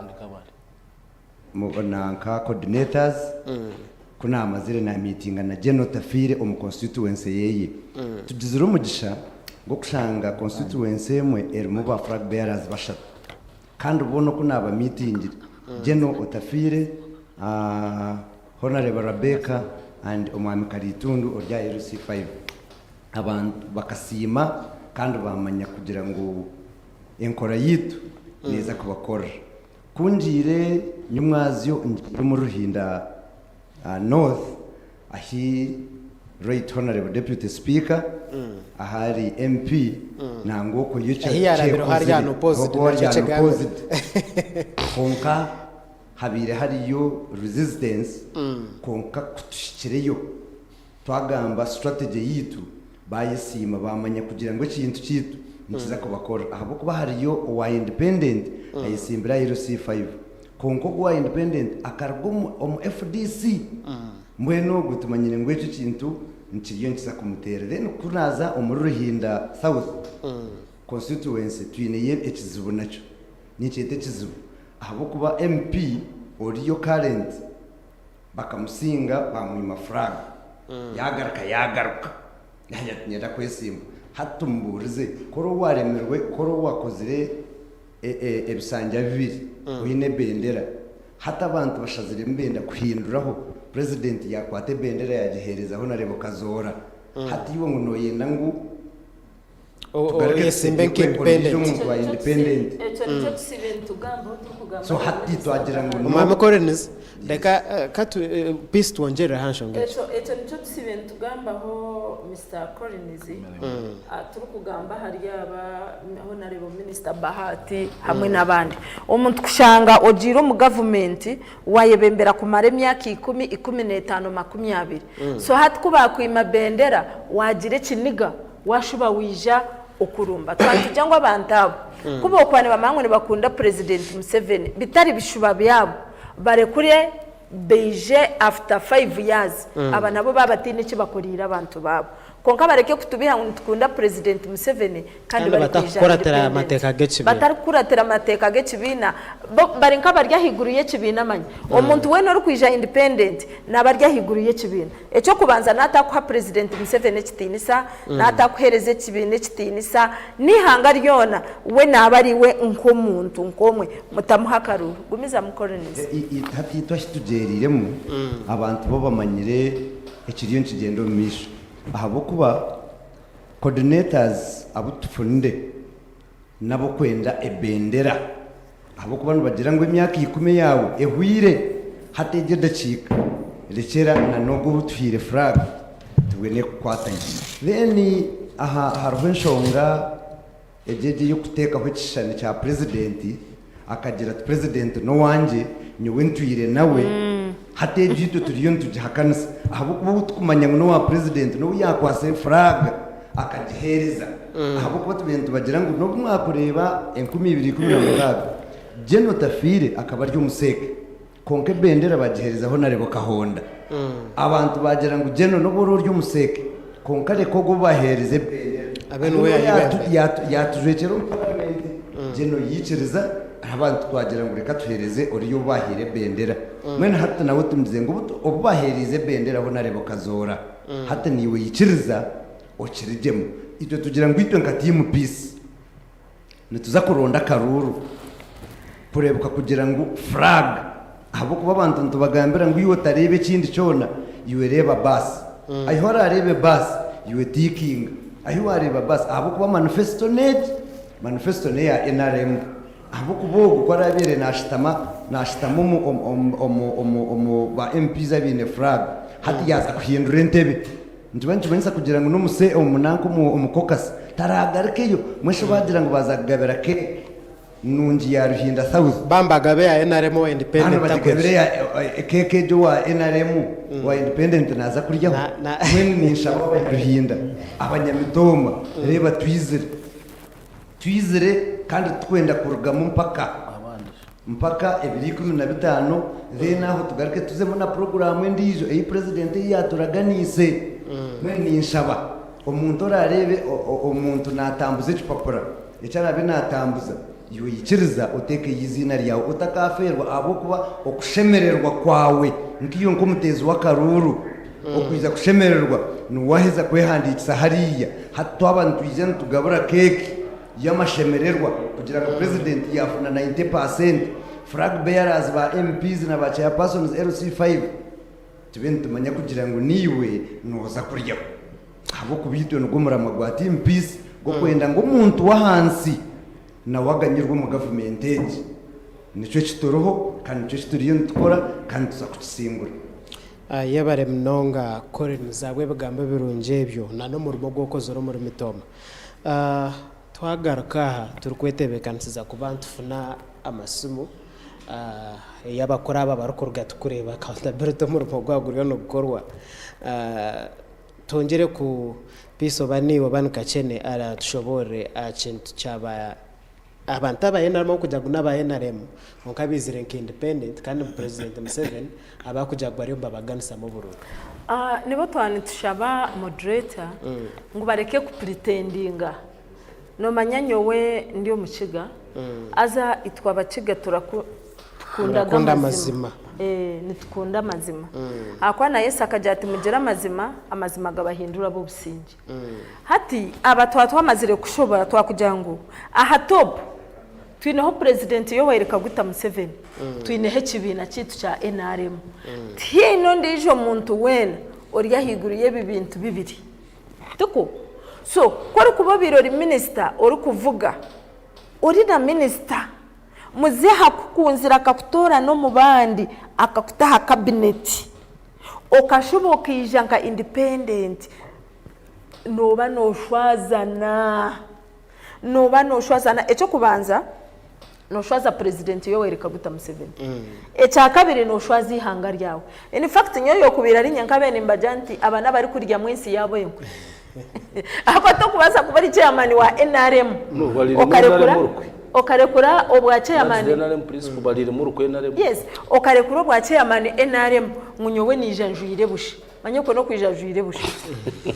nanka coordinators ku naamazire naamiitinga na Gen Otafiire omu constituency yeye. Tugizire omugisha gw'okushanga constituency emwe erimu ba flag bearers bashatu. Kandi boona oku naabamiitingire, General Otafiire, Honarebo Rabecca and Omwami Karitundu ori aha LC5, abantu bakasiima kandi baamanya kugira ngu enkora yaitu neeza kubakorera. Ku ngiire nyomwazyo ngiire omuri Ruhinda North ahi Right Honourable Deputy Speaker ahari MP nangwa okwo yo Ahi yarabireho hari unopposed nakyo kigambirwe. Kwonka habaire hariyo resistance kwonka kutuhikireyo twagamba strategy yaitu bayesiima bamanya kugira ngu ekintu kyaitu nikiza kubakorera ahabw'okuba hariyo owa independent ayesimbire aha LC5 Kwonka ogwo owa independent akaruga omu FDC. Mbwenu ogwo tumanyire ngu ekyo kintu nikiriyo nikiza kumuteera. Then ku naaza omuri Ruhinda South constituency twineyo ekizibu nakyo. Ninkyeta ekizibu ahabw'okuba MP oriyo current bakamusinga baamwima flag yaagaruka yaagaruka yaagira ati niinyenda kwesimba. Hati tumubuurize ku ori owaaremirwe, ku ori owaakozire ebisanja bibiri oine ebendera hati abantu bashaziremu benda kuhinduraho president yakwata ebendera yagihereza honorable Kazoora hati iwe ngu noyenda ngu tugaruke oyesimbe nka tutegekwe ondijo independent. muntu wa independent Ekyo nikyo tusiibe nitugambaho turikugamba so hati twagira ngu no Omwami Collins reka katu Peace twongyerere aha nshonga egyo. Ekyo ekyo nikyo tusiibe nitugambaho Mister Collins Turikugamba ahari aba Honarebo Minisita Bahati hamwe n'abandi. Omuntu kushanga ogiire omu gavumenti wayebembera kumara emyaka ikumi, ikuminetaano, makumyabiri. So hati ku baakwima bendera waagira ekiniga waashuba waija okurumba. Twaba nitugira ngu abantu abo ku bookuba nibamanya ngu nibakunda Purezidenti Museveni bitari bishuba byabo barekure baije after five years aba nabo baaba bataine eki bakoreire abantu baabo. Kwonka bareke kutubiha ngu nitukunda Purezidenti Museveni kandi Kandi barikwija batakukuratira independent. amateeka g'ekibiina. Batarikukuratira mateeka g'ekibiina. Bo bari nk'abari ahaiguru y'ekibiina manya. Omuntu weena orikwija independent naaba ari ahaiguru y'ekibiina. Eky'okubanza naatakuha Purezidenti Museveni ekitiinisa, naatakuheereza ekibiina ekitiinisa, n'eihanga ryona, we naaba ari we nk'omuntu nk'omwe. Mutamuha akaruuru. Gumizamu Collins. Hati itwe ahi tugyereiremu, abantu bo bamanyire ekiriyo nikigyenda omu maisho ahabw'okuba coordinators abu tufunire n'ab'okwenda ebendera ahabw'okuba nibagira ngu emyaka ikumi eyaawe ehweire hati egi edakiika rekyera na n'ogwo ou tuhaire flag tubwene kukwatana. Then aha hariho enshonga Egyo egi ey'okuteekaho ekishushani kya purezidenti akagira ati purezidenti n'owangye nyowe ntwire nawe hati egyo itwe turiyo nitugihakanisa ahabw'okuba ou tukumanya ngu n'owa purezidenti n'obu yaakwasire furaaga akagiheereza ahabw'okuba tubaire nitubagira ngu n'obu mwakureeba 2016 Gen Otafiire akaba ari omuseeke Kwonka ebendera bagiherezaho Narebo Kahonda. Abantu bagira ngu General nobu ori ori omuseeke kwonka reka ogwo obahereze ebendera. Abe niwe yayebembera. Yatujwekyera omu parliament. General yaikiriza abantu twagira ngu reka tuhereze oriya ou bahaire ebendera. Mbwenu hati nawe tumugize ngu obu bahereize ebendera ho Narebo Kazoora hati naiwe ikiriza okirigyemu. Itwe tugira ngu itwe nka team peace. Nituza kuronda akaruuru kureebeka kugira ngu flag ahabw'okuba abantu nitubagambira ngu iwe otareeba ekindi kyona iwe reeba baasi. Ahi oraareebe baasi iwe tiikinga. Ahi waareeba baasi ahabw'okuba manifesito n'egi, manifesito n'eya nrm ahabw'okuba ogwo ku araabeire naashutama naashutama omu omu omu omu omu ba MPs abaine flag hati yaaza kuhindura entebe. Nikiba nikimanyisa kugira ngu n'omuse omu nanka omu omu caucus taraagarukeyo. Mbwenu shi baagira ngu baaza kugabira keeki. nungi ya Ruhinda South. Bambagabe ya NRM owa independent Banu bagigabire ya keeka egyo owa NRM owa independent naaza kuryaho. Mbwenu ninshaba Abanyaruhinda, Abanyamitooma reeba twizire. Twizire kandi titukwenda kurugamu mpaka mpaka ebiro 15 then aho tugaruke tuzemu na puroguraamu endiijo ei purezidenti ei yaaturaganiise. Mbwenu ninshaba omuntu oraareebe omuntu naatambuza ekipapura eki araabe naatambuza, iwe ikiriza oteekeyo eiziina ryawe otakaafeerwa ahabw'okuba okushemererwa kwawe nkaiwe nk'omuteezi w'akaruuru okwija kushemererwa ni waaheza kwehandiikisa hariya. Hati twaba nitwija nitugabura keeki y'amashemererwa kugira ngu purezidenti yaafuna 90 paasenti, flag bearers ba MPs na ba chairpersons LC5 tube nitumanya kugira ngu naiwe nooza kuryaho. Ahabw'okuba itwe nigwo muramwa gwa Team Peace gw'okwenda ngu omuntu w'ahansi nawe aganyirwe omu gavumenti egi. Nikyo eki turiho kandi nikyo eki turiyo nitukora kandi nituza kukisingura. Yebare munonga Collins ahabw'ebigambo ebirungi ebyo na n'omurimo ogu okozire omuri Mitooma. Twagaruka aha turikwetebeekanisiza kuba nitufuna amasimu ei abakuru aba barikuruga tukureeba accountability omurimo gwabo guriyo nigukorwa. Twongyere ku Peace oba niiwe oba ni Kakyene aratushoboorore aha kintu kya ba abantu aba NRM ahabw'okugira ngu n'aba NRM kwonka baizire nka independent kandi ngu Purezidenti Museveni abakugira ngu bariyo nibabaganisamu oburuuru. Nibo twaba nitushaba moderator ngu bareke kupuritendinga. Nomanya nyowe ndi omukiga haza itwe abakiga tukundaga amazima. Nitukunda amazima. Ahakuba na Yesu akagira ati mugire amazima, amazima gabahindure ab'obusingye. Hati aba twaba twamazire kushobora twakugira ngu aha top twineho Purezidenti Yoweri Kaguta Museveni, twineho ekibiina kyaitu kya nrm. Tihaine ondiijo muntu weena ori ahaiguru y'ebi bintu bibiri. Tikwo? So ku orikuba obaire ori minisita orikuvuga, ori na minisita, muzeeha akukunzire akakutoorana omu bandi akakuta aha kabineti, okashuba okaija nka independent, nooba nooshwazana, nooba nooshwazana. Eky'okubanza, nooshwaza Purezidenti Yoweri Kaguta Museveni. Ekyakabiri, nooshwaza eihanga ryawe. In fact, nyowe yookubaire ari nye nkabaire nimbagira nti aba n'abarikuryamu ensi yaabo enkwe. Ahakuba tokubaasa kuba ori chairman wa nrm okarekura okarekura obwa chairman yes okarekura obwa chairman nrm ngu nyowe naija njwire busha. Manya okwo n'okwija ajwaire busha.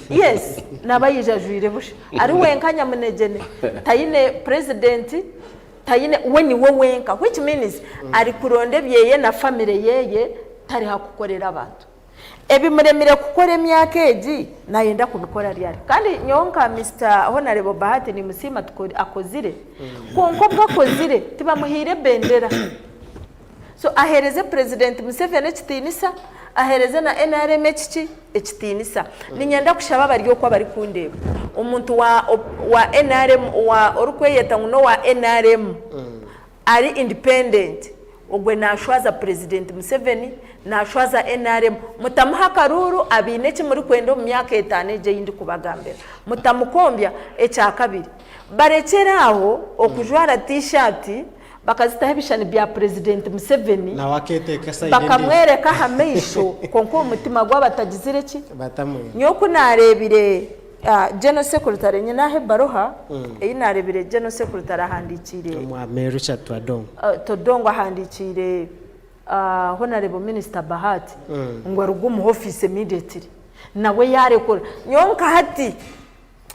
Yes, naaba yaija ajwaire busha. Ari wenka nyamunegyene, taine president, taine, we niwe wenka which means arikuronda ebyeye na family yeye tari hakukorera abantu. Ebimuremire kukora emyaka egi nayenda kubikora ryari? Kandi nyowe nka Mister Honarebo Bahati nimusiima akozire kwonka obu akozire tibamuhaire ebendera. So ahereze president Museveni ekitinisa, ahereze na nrm ekiki? Ekitinisa. Ninyenda kushaba abari okwo abarikundeeba, omuntu wa wa nrm wa orikweyeta ngu n'owa nrm ari independent, ogwe nashwaza president Museveni, nashwaza nrm. Mutamuha akaruuru abaine eki murikwenda omu myaka etaano egi ei ndikubagambira. Mutamukombya. Ekyakabiri, barekyere aho okujwara t-shirt Bakazitaho ebishushani bya Purezidenti Museveni Nawe akeeteeka sayidi endiijo. bakamwereka aha maisho kwonka omu mutima gwabo batagizire ki? Batamwine. Nyowe ku naareebire General Secretary, nyine aha ebaruha ei naareebire General Secretary ahandiikiire. Omwami Richard Twadongo. Todongo ahandiikiire Honourable Minister Bahati ngu aruge omu ofiisi immediately. Nawe yaarekura. Nyowe nka hati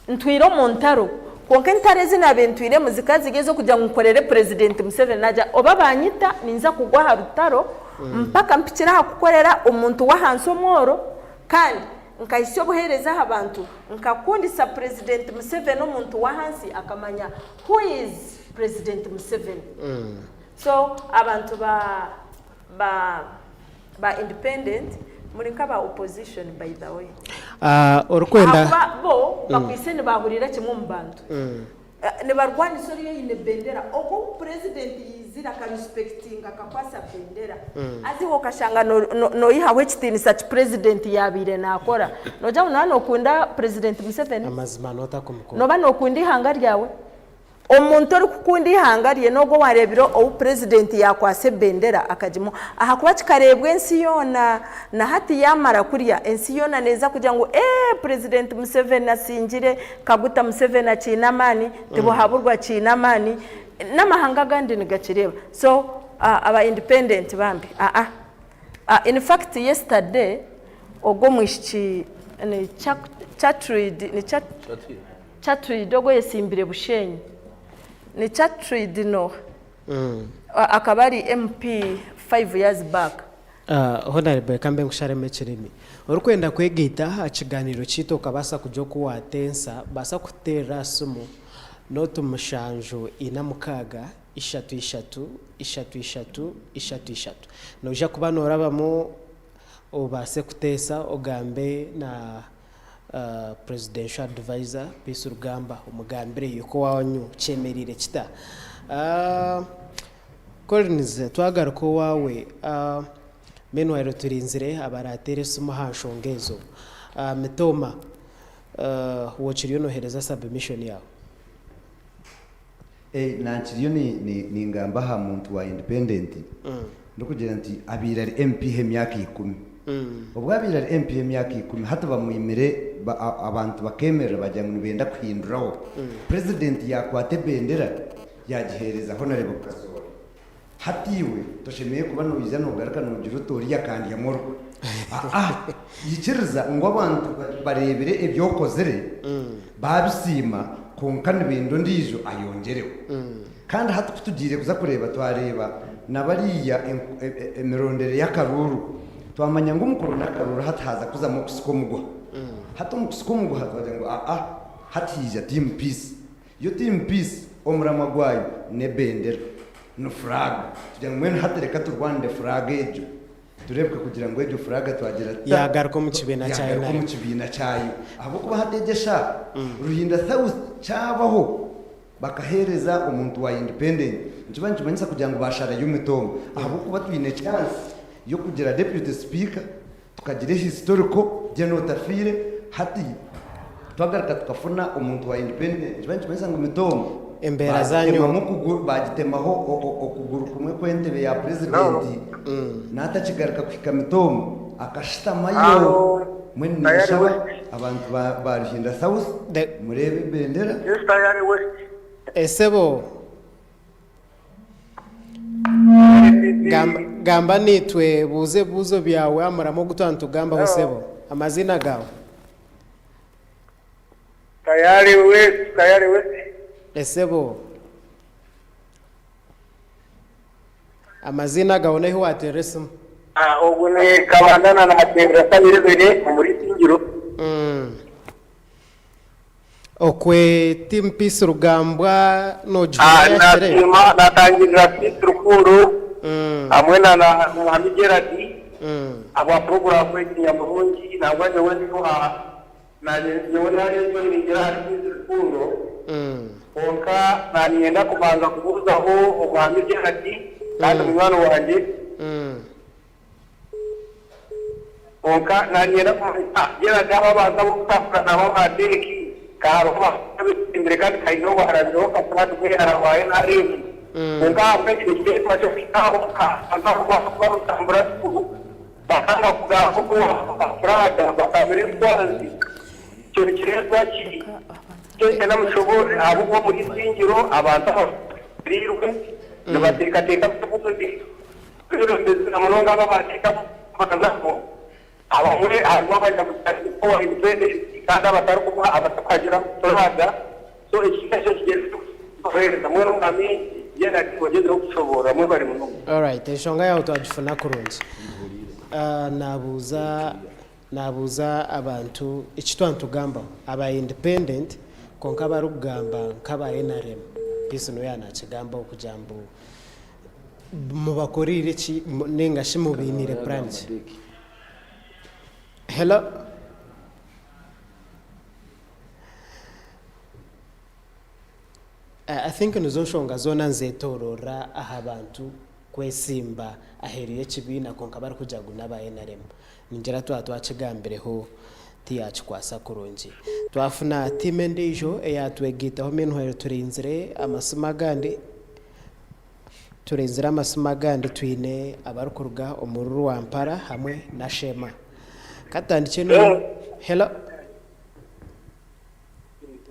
Ntwire omu ntaro, kwonka entaro ezi naabaire ntwiremu zikaba ziri ez'okugira ngu nkorere Purezidenti Museveni. Naagira oba baanyita ninza kugwa aha rutaro mpaka mpikire aha kukorera omuntu w'ahansi omworo kandi nkahitsya obuheereza aha bantu, nkakundisa Purezidenti Museveni omuntu w'ahansi akamanya who is President Museveni. So abantu ba ba ba independent muri nk'aba opposition by the way. Ah, orikwenda Ahakuba bo bakwaitse nibahurira kimwe omu bantu. Nibarwanisa oriya oine bendera. Ogwo owu president yaizire aka respectinga akakwasa bendera. Haza iwe okashanga noyihaho ekitiinisa ki president yabaire nakora. Nogira ngu noba nokunda president Museveni? Amazima notakumukunda. Noba nokunda eihanga ryawe? Omuntu orikukunda eihanga rye n'ogwo owaareebire ou purezidenti yaakwatsa ebendera akagimuha ahakuba kikareebwa ensi yoona. Na hati yaamara kurya, ensi yoona neeza kugira ngu ee purezidenti Museveni asingire, Kaguta Museveni akiine amaani, Tibuhaburwa akiine amaani, n'amahanga agandi nigakireeba. So aba independent bambi aa. In fact yesterday ogwo omwishiki ni Chatrid, ni Chatrid ogwo oyetsimbire Bushenyi, ni Chatrid n'oha? Akaba ari MP 5 years back. Honarebo reka mbe nkusharemu ekirimi. Orikwenda kwegaita aha kiganiro kyaitu okabaasa kugira oku waatensa, baasa kututeerera aha simu nooti mushanju ina mukaaga ishatu ishatu ishatu ishatu ishatu ishatu. Noija kuba noorabamu obaase kuteesa ogambe na Presidential Advisor Peace Rugamba omugambire yuko owanyu kyemereire kita. Collins twagaruka owaawe, meanwhile turinzire abarateere esimu aha nshonga ezo. Mitooma wokiriyo nohereza submission yaawe? Nankiriyo ningamba aha muntu wa independent ndikugira nti abaire ari MP emyaka ikumi. Obu abaire ari MP emyaka ikumi hati bamwimire abantu bakemerera bagira ngu nibenda kuhinduraho. President yakwata ebendera yagihereza Honarebo Kazoora. Hati iwe toshemereire kuba noija nogaruka nogira oti oriya akandyamu orukwe. Aa, ikiriza ngu abantu bareebire ebi okozire baabisiima kwonka nibenda ondiijo ayongyereho. Kandi hati ku tugiire kuza kureeba twareeba na bariya emirondere y'akaruuru, twamanya ngu omu kuronda akaruuru hati haaza kuzamu okusika omuguha. Hati omu kusika omuguha twagira ngu aa, hati haija Team Peace. Yo Team Peace omuramwa gwayo n'ebendera, ni flag. Tugira ngu mbwenu hati reka turwanire flag egyo. Tureebeke kugira ngu egyo flag twagira tuta? Yaagaruka omu kibiina kyayo Yaagaruka omu nari? kibiina kyayo. Ahabw'okuba hati egyo eshaaha, Ruhinda South kyabaho bakaheereza omuntu wa independent, nikiba nikimanyisa kugira ngu baasharayo Mitooma. Ahabw'okuba twine chance y'okugira Deputy Speaker, Tukagira ehistorical Gen Otafiire hati twagaruka tukafuna omuntu wa independent nikiba nikimanyisa ngu Mitooma Embeera zanyu. bagitemamu okuguru bagitemaho okuguru kumwe kw'entebe ya president natakigaruka kuhika Mitooma akashutamayo mbwenu ninshaba abantu ba Ruhinda South mureebe ebendera. Esebo. Gamba naitwe, buuza ebibuuzo byawe aha muramwa ogu twaba nitugambaho sebo. Amaziina gaawe? Tayari West, Tayari West. Esebo. Amaziina gaawe n'ahu waateerera esimu? Ogu ni Kabandana naateerera Sabiribiri omuri Isingiro. Okwe team peace Rugambwa nogihurira yahikire? Nasiima natangirira Peace Rukundo hamwe na Mwami Gerald ahabwa puroguraamu egi nyamurungi nangwa nyowe ndi owa nyowe nanyongyera ahari Peace Rukundo kwonka naninyenda kubanza kubuuzaho Omwami Gerald kandi munywani wangye. Kwonka naanyenda kumanya Gerald abo abantu ab'okutambura nabo aba Derek ka hariho abetsimbire kandi haine owarabireho kasiraati mbwenu yararwayo NRM kwonka ahabw'ekyo nikireetwa ky'okuhika aho abantu abu barikuba nibutambura kikuru bakanga kugamba oku bafuraada bakamira enkwanzi ekyo nikireetwa ki? Nikyo niinyenda mushoboorore ahabw'okuba omuri Isingiro abantu abafiirwe nibateekateeka obundi. Abeebembezi na munonga abo abateekamu kubanzaho, abamwe harimu abanyabuzaare owa independent kandi abatarikuba abatarikuhagira flag so ekintu ekyo kigyezeho kutuheereza mbwenu omwami Gerald ogyezeho kushoboorora mwebare munonga. Alright, enshonga yaawe twagifuna kurungi. Naabuuza naabuuza abantu eki twaba nitugambaho aba independent kwonka abarikugamba nk'aba nrm Peace niwe yaaba naakigambaho kugira ngu Mubakoreire ki ninga shi mubainiire plan ki? Hello? I think nizo nshonga zoona nizetorora aha bantu kwesimba aheeru y'ekibiina kwonka barikugira ngu n'aba NRM. Ningira twaba twakigambireho Tiyakikwasa kurungi. Twafuna tiimu endiijo eyatwegaitaho meanwhile turinzire amasimu agandi turinzire amasimu agandi twine abarikuruga omuri Rwampara hamwe na Sheema. Katutandikye no Hello.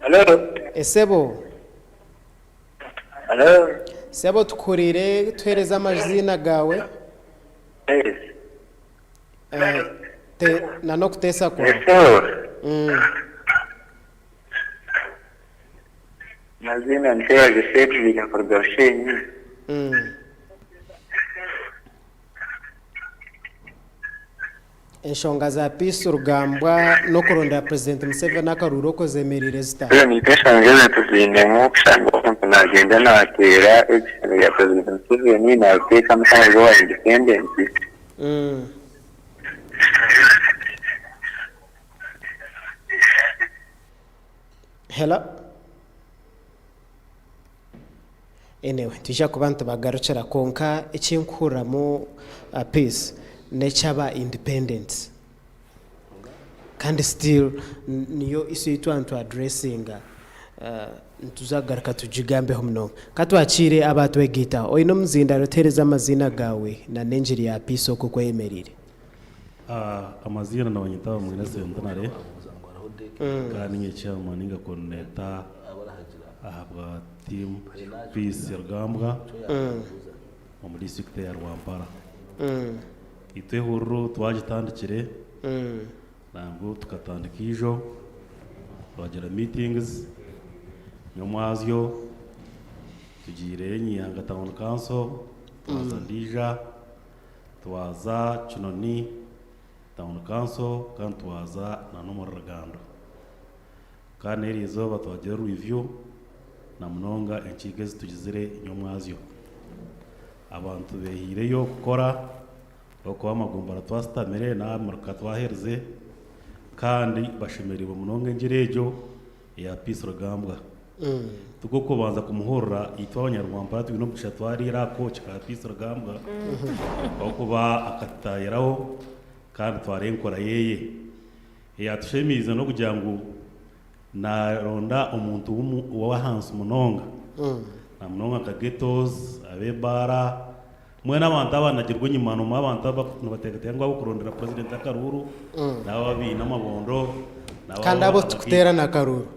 Hello. Esebo. Hello. Sebo tukuhuriire tuhereze amaziina gaawe. Yes. Eh, te, na n'okuteesa kwawe. Esebo. Mazina ni Sebaje Cedric nkuruga Bushenyi. Enshonga za Peace Rugambwa n'okurondera Purezidenti Museveni akaruuru okwo zemereire zita? Mbwenu naitwe enshonga ezo tuziinemu kushanga omuntu nagyenda nateera ebishushani bya President Museveni nabiteekamu shaaha z'owa independence. Hello? Anyway, nitwija kuba nitubagarukira kwonka eki nkuhuriramu Peace n'ekyaba independent kandi still niyo issue ei twaba nitu addressinga nituza kugaruka tugigambeho munonga. Ka twakiire abaatwegaitaho. Oine omuzindaaro tuheereze amaziina gaawe na n'engiri ya Peace oku oku eyemereire. Amaziina nibanyeta Bamwine Centenary kandi ninye chairman ninga coordinator ahabwa team Peace Rugambwa omu district eya Rwampara. Itwe ehururu twagitandikire nangwa tukatandika ijo twagira meetings nyomwazyo tugiireyo Nyihanga town council twaza Ndiija Twaza Kinoni Town Council kandi twaza na n'omuri Rugando. Kandi n'eri izooba twagira review na munonga enkiiko ezi tugizire nyomwazyo. Abantu behiireyo kukora ahabw'okuba amagombora twasitamire n'aha twaherize kandi bashemereirwe munonga engira egyo eya Peace Rugambwa. Tikwo kubanza kumuhurira itwe abanyarwampara twine omugisha twariira aha kooki ka Peace Rugambwa ahabw'okuba akatutaahiraho kandi twara enkora yeye. Eyatushemeize n'okugira ngu naronda omuntu ow'ahansi munonga na munonga nka ghettos, ab'ebaara mbwenu abantu abanagirwe enyima nomu abantu nibateekateeka ngu abakurondera president akaruuru n'abo abaine amabondo n'abo Kandi abo tukuteerana akaruuru.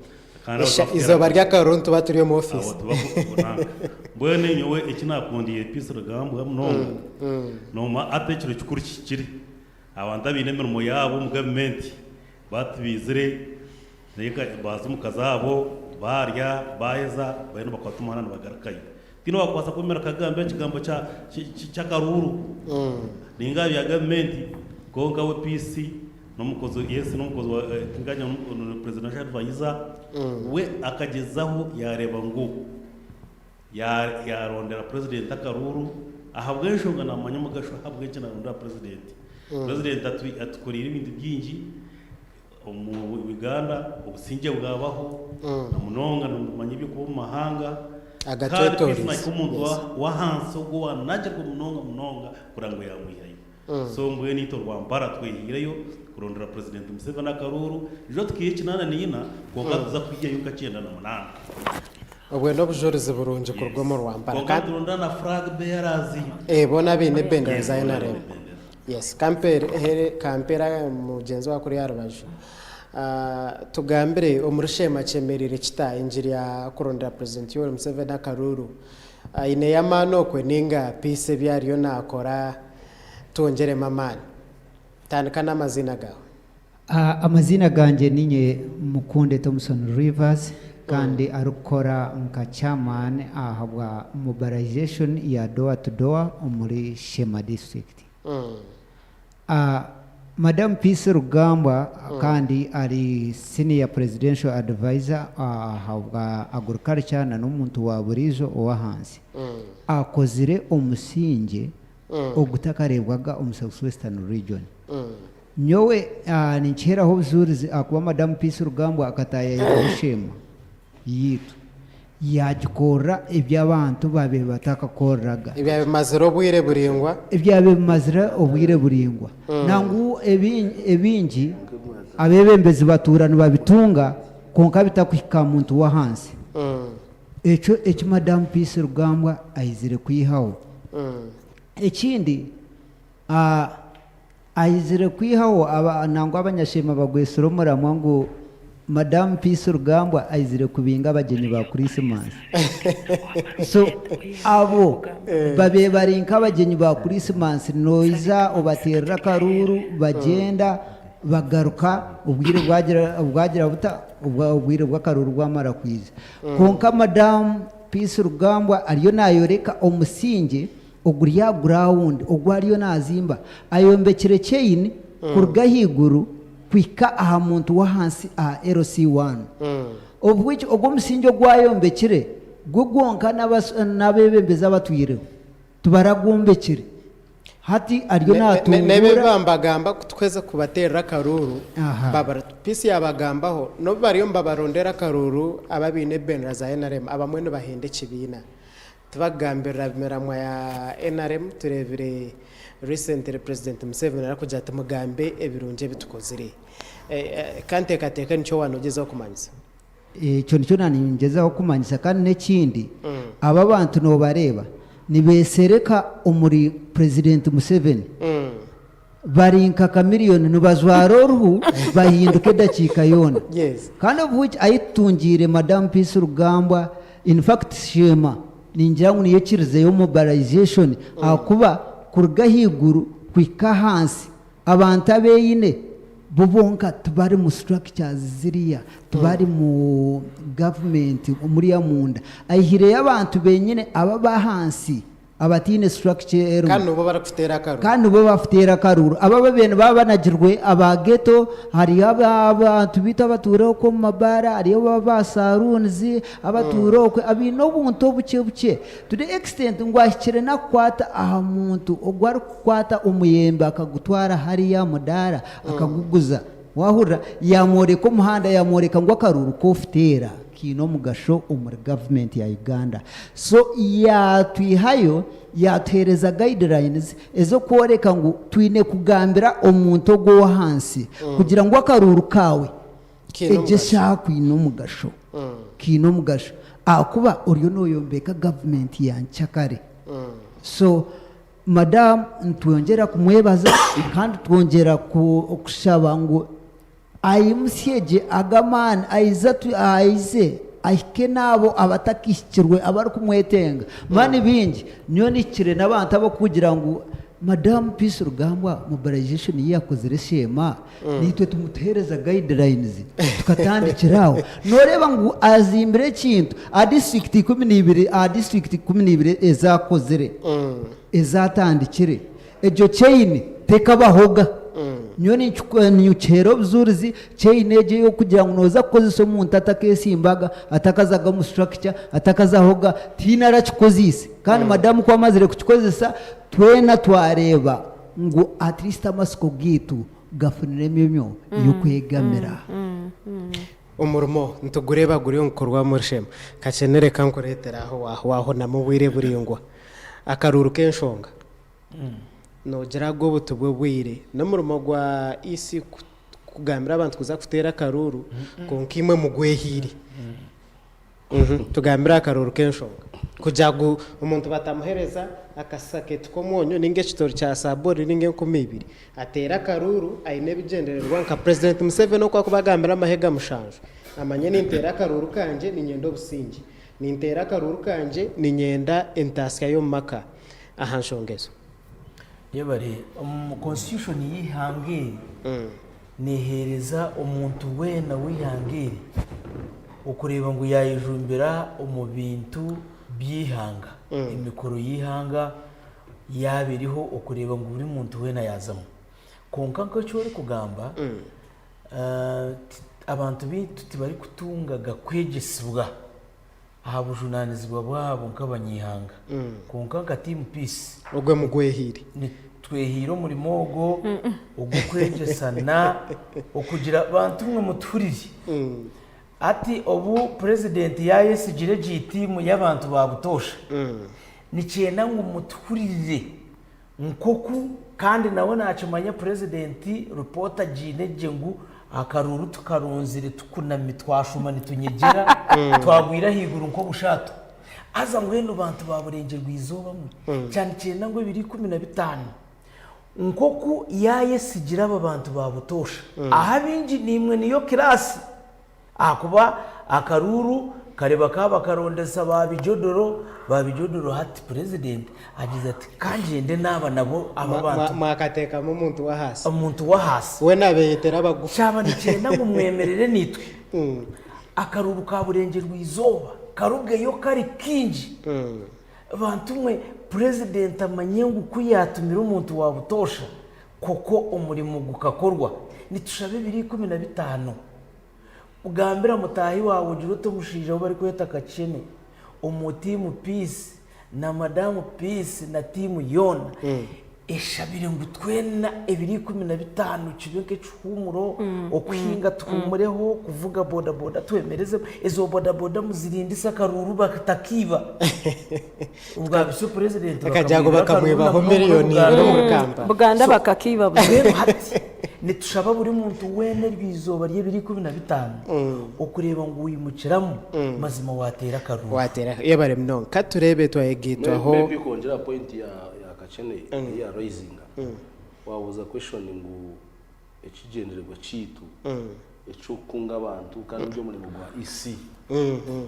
Eizooba ry'akaruuru nituba turi omu ofiisi. Mbwenu nyowe eki naakundiire Peace Rugambwa munonga noomanya hati ekiro kikuru kihikire abantu abaine emirimo yaabo omu gavumenti baatubaizire baaza omu ka zaabo baarya baaheza bariyo nibakwata omuhanda nibagarukayo. Tihaine owaakubaasa kwemera akagamba ekigambo ky'akaruuru nainga aha bya gavumenti kwonka we Peace n'omukozi yes n'omukozi wa tinganya presidential advisor we akagyezaho yaareeba ngu yaarondera president akaruuru ahabw'enshonga naamanya omugasho ahabw'enki naarondera president. President atukoreire ebintu bingi Omu Uganda obusingye bwabaho na munonga nimumanya eby'okuba omu mahanga kandi Agatwetoreize, Peace omuntu yes. w'ahansi ogwo owanagirwe munonga munonga kureba ngu yamwihayo. So mbwenu itwe Rwampara twehiireyo kurondera President Museveni akaruuru, ijo tukiiha ekinaana niina kwonka tuza kwihayo nka 98. Obwe n'obujurizi burungi kuruga omu Rwampara. Kwonka niturondera na flag bearers. Boona abaine ebendera za nrm. Yes, kampe kampera mugyenzi wa kuriya aha rubaju. Tugambire omuri Sheema kyemereire kita engiri ya kurondera President Yoweri Museveni akaruuru? Aineyo amaani okwe ninga Peace ebi ariyo nakora twongyeremu amaani? Tandika n'amaziina gaawe. Amaziina gangye ninye Mukunde Thomson Rivers kandi arikukora nka chairman ahabwa mobilization ya door to door omuri Sheema district. Madam Peace Rugambwa kandi ari senior presidential advisor ahabwa agriculture na n'omuntu wa buriijo ow'ahansi. Akozire omusingye ogutakareebwaga omu South Western region. Nyowe ninkiheraho obujuurizi ahakuba Madamu Peace Rugambwa akataayaayira Busheema yaitu yaagikorera ebi abantu baabaire batakakoreraga. Ebyaba bimazire obwire buraingwa. Ebyaba bimazire obwire buraingwa. Nangwa ebingi. Abeebembezi batuura nibabitunga kwonka bitakuhika aha muntu w'ahansi. Ekyo eki Madamu Peace Rugambwa aizire kwihaho. Ekindi, aizire kwihaho nangwa abanyasheema bagwetsire omuramwa ngu Madamu Peace Rugambwa aizire kubinga abagyenyi ba Kurisimasi. So abo babaire bari nk'abagyenyi ba Kurisimasi noija obateerera akaruuru bagyenda bagaruka obwire bwagira bwagira buta obwire bw'akaruuru bwamara kwija. Kwonka Madamu Peace Rugambwa ariyo naayoreka omusingye oguri aha gurawundi ogu ariyo naazimba. Ayombekire chain kuruga ahaiguru kuhika aha muntu w'ahansi aha LC one. Of which ogwo omusingye ogu ayombekire gwo gwonka n'abeebembezi abatwireho tibaragwombekire. Hati ariyo N'ebi natunguura. bambagamba ku tukuheza kubateerera akaruuru, Aha. babara Peace yaabagambaho, n'obu bariyo nibabarondera akaruuru abo abaine ebendera za nrm, abamwe nibahenda ekibiina. Tibakugambirira miramwa ya nrm, tureebire recently President Museveni arikugira ati mugambe ebirungi ebi tukozire. Ka nteekateeke nikyo waaba noogyezaho kumanyisa. Ekyo nikyo naaningyezaho kumanyisa kandi n'ekindi aba abantu noobareeba nibeesereka omuri Purezidenti Museveni. Bari nka Chameleone nibajwara oruhu bahinduka edakiika yoona. Kandi of which ahi tutungiire Madam Peace Rugambwa in fact Sheema ningira ngu niyo ekirizeyo mobilization ahakuba kuruga ahaiguru kuhika ahansi Abantu abeine bo bonka tibari mu structures ziriya, tibari mu government muriya munda. Aihireyo abantu benyine abo abahansi abataine structure erimu. Kandi nibo barikuteera akaruru. Kandi nibo bakuteera akaruru. Abo ababaire nibaba banagirwe aba ghetto, hariyo abantu baitu abatuura okwo omu mabaara, hariyo aba saloons abatuura okwo, abaine obuntu obukye bukye to the extent ngu ahikire nakukwata aha muntu ogu arikukwata Kukwata omuyembe akagutwara hariya aha mudaara akaguguza. Waahurira? Yaamworeka omuhanda, yaamworeka ngu akaruuru k'ofuteera kaine omugasho omuri gavumenti ya Uganda. So yaatwihayo, yaatuheereza guidelines ez'okworeka ngu twine kugambira omuntu ogwo ow'ahansi kugira ngu akaruuru kaawe Kaine egye omugasho. eshaaha kaine omugasho. Kaine omugasho ahakuba oriyo nooyombeka gavumenti ya nkyakare. So Madam nitwongyera kumwebaza kandi twongyera kushaba ngu aimutsye gye ago amaani aize aize ahike n'abo abatakahikirwe abarikumwetenga. Mani baingi nyowe nihikire n'abantu abarikugira ngu Madam Peace Rugambwa mobilization ei yakozire Sheema naitwe tumutuheereza guidelines tukatandikira aho. Nooreeba ngu azimbire ekintu aha district 12 aha district 12 ezi akozire ezi atandikire egyo chain tekabahoga. Nyowe ninkiheera obujurizi chain egyo ey'okugira ngu nooza kukozesa omuntu atakeesimbaga, atakazaga omu structure, atakazahoga, tihaine arakikoziise. Kandi madamu ku amazire kukikozesa twena twareeba ngu at least amatsiko gaitu gafunire emyomyo y'okwegamira. Omurimo nitugureeba guri omu kukorwa omuri Sheema. Kakye reka nkureetere aho waahunama obwire buraingwa. Akaruuru k'enshonga. Noogira ngu obu tibwo bwire. N'omurimo gwa EC kugambira abantu kuza kuteera akaruuru kwonka imwe mugwehiire. Tugambire aha karuuru k'enshonga. Kugira ngu omuntu batamuheereza akasaketi k'omwonyo nainga ekitoori kya saabuuni nainga 2000, ateere akaruuru aine ebigyendererwa nka Purezidenti Museveni oku arikuba agambire amahega mushanju. Amanye ninteera akaruuru kangye niinyenda obusingye. Ninteera akaruuru kangye niinyenda entaasya y'omu maka aha nshonga ezo. Yebare, omu constitution y'eihanga eri neeheereza omuntu weena w'eihanga eri okureeba ngu yaayejumbira omu bintu by'eihanga, emikoro y'eihanga yaaba eriho okureeba ngu buri muntu weena yaazamu. Kwonka nk'eki orikugamba, abantu baitu tibarikutungaga kwegyesibwa aha bujunaanizibwa bwabo nk'abanyaihanga. Kwonka nka Team Peace, Ogwe mugwehiire. nitwehiire omurimo ogwo ogw'okwegyesana okugira bantu mwe mutuhurire. Hati obu Purezidenti yaayesigire egi tiimu y'abantu ba butoosha, nikyenda ngu mutuhurire nk'oku kandi nawe naakimanya Purezidenti ripoota agiine gye ngu. Akaruuru tukarunzire tukunami twashuma nitunyegyera twagwire ahaiguru nk'obushaato. Haza mbwenu bantu ba Burengyerwa-izooba mwe, kyanikyenda ngu ebiro 15 nk'oku yaayesigira aba bantu ba butoosha, aha abaingi naimwe niyo kiraasi ahakuba akaruuru kare bakaba bakarondesa ba bijodoro, ba bijodoro hati purezidenti agize ati ka ngyende naaba nabo aba bantu. Mwakateekamu omuntu w'ahaasi. Omuntu w'ahaasi. Weena abeeyetera abagufu. Kyaba nikyenda ngu mwemerere naitwe. Akaruuru ka Burengyerwa-izooba karugeyo kari kaingi. Bantu mwe, purezidenti amanye ngu ku yaatumire omuntu wa butoosha, kwokwo omurimo gukakorwa. Nitushaba ebiro 15. Gambira mutaahi waawe ogire oti omushaija ou barikweta Kakishene omu tiimu Peace na Madamu Peace na tiimu yoona eshabire ngu twena ebiro 15 kibe nk'ekihuumuro, okuhinga tuhuumureho, kuvuga bodaboda twemerezemu. Ezo bodaboda muzirindise akaruuru batakiiba. Obwa bisyo purezidenti Bakagira ngu bakamwibira bakamwibaho akaruuru na miriyoni munonga ibiri omuri Buganda. Kampala. Buganda So, bakakiiba buzima. mbwenu hati nitushaba buri muntu weena eryo izooba ry'ebiro 15 okureeba ngu waimukiramu mazima wateera akaruuru. Wateera yebare munonga. Ka tureebe twayegaitwaho. Maybe kwongyera aha point ya ya Kakene eyi ya raisinga, wabuuza question ngu ekigyendererwa kyaitu eky'okukunga abantu kandi guri omurimo gwa EC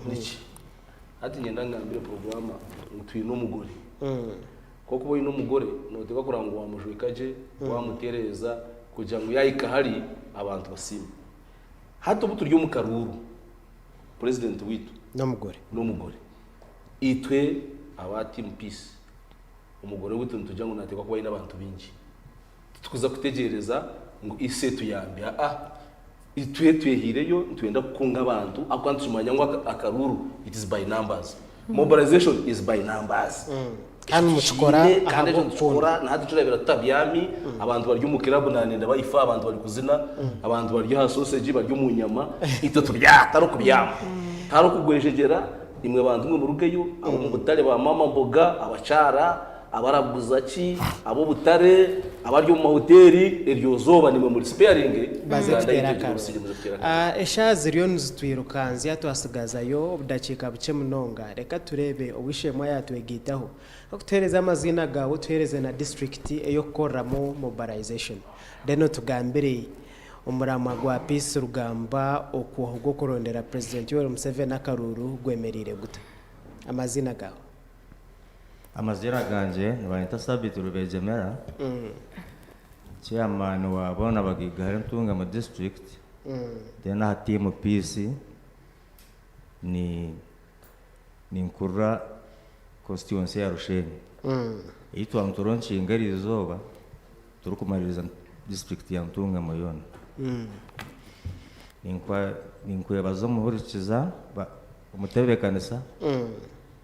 niki? Hati niinyenda ngambire puroguraama ngu twine omugore. Ku orikuba oine omugore, nooteekwa kureba ngu waamujweka gye, waamutereeza kugira ngu yaahika hari abantu basiime. Hati obu turi omu karuuru, purezidenti waitu N'omugore. n'omugore. Itwe aba Team Peace, omugore waitu nitugira ngu naateekwa kuba aine abantu baingi. Titukuza kutegyereza ngu ise etuyambe, aa. Itwe twehiireyo nitwenda kukunga abantu ahabw'okuba nitukimanya ngu akaruuru it is by numbers. Mobilization is by numbers. Kandi mukikora Tukiine kandi ekyo ahabw'okukunda. nitukikora na hati turabira tutabyami, abantu bari omu club nanenda baifa, abantu bari kuzina, abantu bari aha sausage, bari omu nyama, itwe turi aha tihariho kubyama, tihariho kugwejegyera, imwe bantu mwe murugeyo, ab'omu butare ba mama mboga, abakyara, Abaraguza ki, ab'obutare, abari omu mahoteeri, eryo zooba nimwe muri sparing Baze Uganda kuteera yaitu egire akaru. obusingye muze kuteera akaru. Eshaaha ziriyo nizitwirukanzya twasigazayo obudakiika bukye munonga. Reka tureebe ow'eishe-emwe ayatwegaitaho. Okutuheereza amaziina gaawe otuheereze na disiturikiti ey'okukoreramu mobilization. Then otugambire omuramwa gwa Peace Rugamba okwo ogw'okurondera Purezidenti Yoweri Museveni akaruuru gwemereire guta. Amaziina gaawe. Amaziina gangye nibanyeta Sabiiti Rubegyemera, chairman wa boona abagaigahare Ntungamo district, then aha team Peace ni ninkurira constituency ya Rushenyi. Ei twaba nituronkinga eriizooba turikumaririza district ya Ntungamo yoona. Ninkwebaza omuhurikiza omutebeekanisa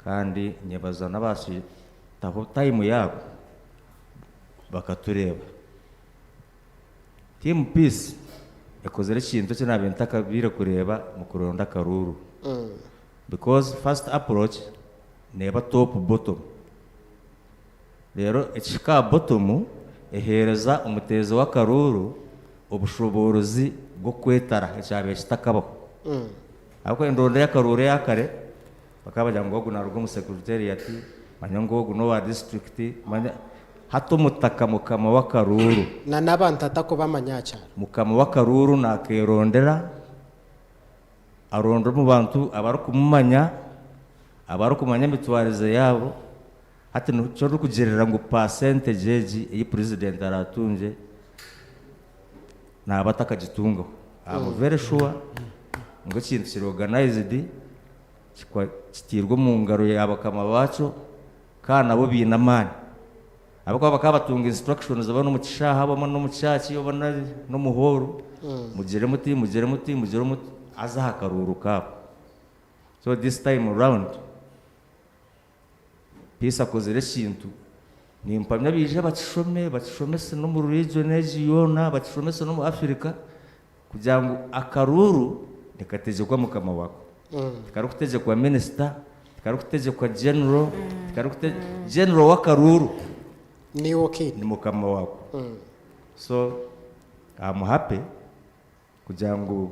kandi nyebaza n'abaasitaho tayimu yaabo bakatureeba. Team Peace ekozire ekintu eki naabaire ntakabaire kureeba omu kuronda akaruuru because first approach neeba top bottom reero ekihika aha bottom eheereza omuteezi w'akaruuru obushoboorozi bw'okwetara ekyabaire kitakabaho. Ahabw'okuba endonda y'akaruuru eya kare bakaba bagira ngu ogu naaruga omu secretariat, manya ngu ogu n'owa disiturikiti, manya hati omutaka mukama w'akaruuru. Na n'abantu atakubamanya aha kyaro. Mukama w'akaruuru naakeerondera, aronda omu bantu abarikumumanya, abarikumanya emitwarize yaabo. Hati nikyo orikugirira ngu percentage egi ei purezidenti araatungye naaba atakagitungaho. Am very sure ngu ekintu kiri organised kitairwe omu ngaro ya bakama baakyo kandi nabo baine amaani. Ahabw'okuba bakaba batunga instructions oba n'omu kishaaha oba n'omu church oba n'omu hall, mugire muti, mugire muti, mugire muti, haza aha karuuru kaabo. So this time round, Peace akozire ekintu, nimpamya baije bakishome, bakishomese n'omu region egi yoona, bakishomese n'omu Africa kugira ngu akaruuru nikategyekwa mukama wako. Tikarikutegyekwa minisita, tikarikutegyekwa general, tikarikute general w'akaruuru Niiwe okiine. ni mukama wako. So I'm happy. Kugira ngu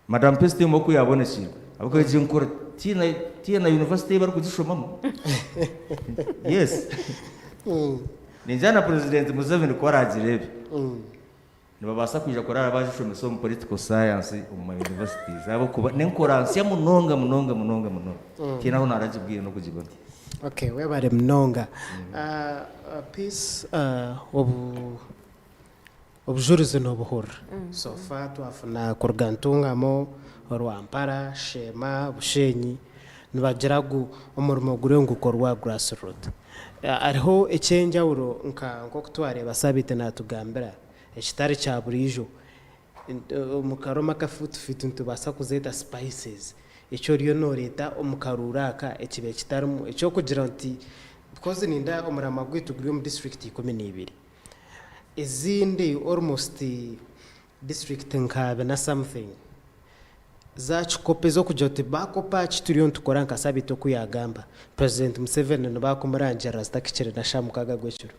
Madam Peace Team oku yabonekiibwe ahabw'okuba egi enkora tihaine tihaine na university ei barikugishomamu. Yes. Ningira na President Museveni ku araagireebe, nibabaasa kwija kuraara baagishomesa omu political science omu ma universities ahabw'okuba n'enkora nsya munonga munonga munonga munonga. Tihaine ahu naaragibwire n'okugibona. Okay, webare munonga. Peace, obu Obujurizi nobuhurira. So far twafuna kuruga Ntungamo, Rwampara, Sheema, Bushenyi nibagira gu omurimo guriyo nigukorwa grass root. Hariho ekyenjawulo nka nkoku twareeba Sabiiti natugambira ekitari kya buriijo. Omu karoma akafuutifuuti nitubaasa kuzeeta spices. Eki oriyo noreeta omu karuuru aka ekibaire kitarimu ekyokugira nti because nindeeba omurama gwaitu guri omu district 12. Ezindi almost district nka bina something zakikopa ezokugira oti bakopa ki turiyo nitukora nka Sabiiti oku yagamba president Museveni nibakumurangirira zitakikire na shaaha mukaga gwekiro.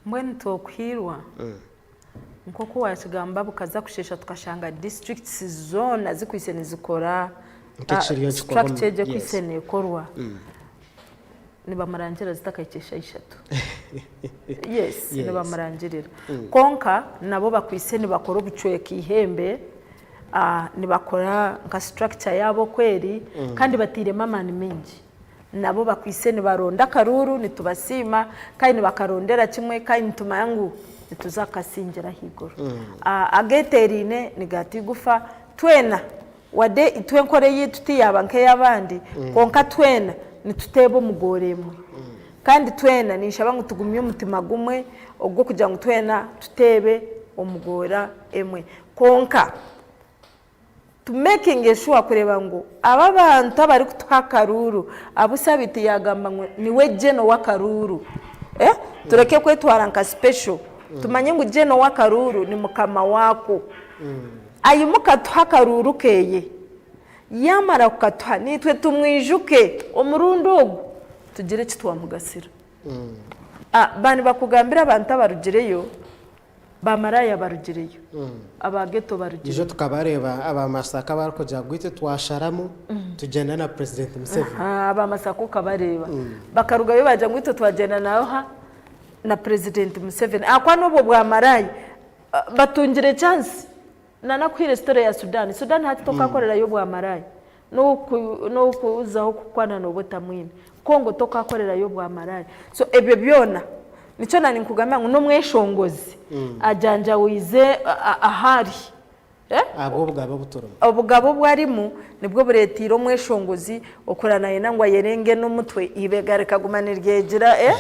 Mbwenu twokuhiirwa nkoku wakigamba bukaza kushesha tukashanga districts zoona zikwitse nizikora Nk'ekiriyo nikikorwa structure egyo yes. ekwitse nekorwa. Nibamurangira zitakahikire shaaha ishatu. Yes, nibamurangirira. Kwonka nabo bakwitse nibakora obucweka eihembe, nibakora nka structure yaabo oku eri kandi batairemu amaani maingi. Nabo bakwitse nibaronda akaruuru, nitubasiima kandi nibakarondera kimwe kandi nitumanya ngu nituza kukasingira ahaiguru. Ageeteeraine nigaata eigufa, twena Wade itwe enkora eyaitu tiyaaba nk'ey'abandi, kwonka twena nituteeba omugoora emwe. Kandi twena ninshaba ngu tugumye omutima gumwe ogw'okugira ngu twena tuteebe omugoora emwe. Kwonka tu mekinge shuwa kureeba ngu abo abantu abarikutuha akaruuru, abu Sabiiti yaagamba ngu niwe General w'akaruuru, tureke kwetwara nka special, tumanye ngu General w'akaruuru ni mukama waako. Aimuka atuhe akaruuru keye. Yaamara kukatuha, naitwe tumwijuke omurundi ogu tugire eki twamugasira. Ba nibakugambira abantu abarugireyo, bamaraaya barugireyo, aba ghetto Ijo barugireyo. tukabareeba aba Masaka abarikugira ngu itwe twasharamu tugyenda na President Museveni. Aba Masaka okabareeba. Bakarugayo baagira ngu itwe twagyenda na oha? Na President Museveni. Ahakuba n'obwo bwamaraaya Batungire chance nanakuhaire story ya Sudan, Sudan hati tokakorerayo obwamaraya nokuzaho kukwana noba otamwine, Congo tokakorerayo obwamaraya so ebyo byona nikyo naninkugambira ngu nomweshongozi ajanjawize ahari. Ahabw'obugabe obu turimu. Obugabe obu arimu nibwo bureeteire omweshongozi okura nayenda ngu ayerenge n'omutwe eibega rikaguma niryegira eh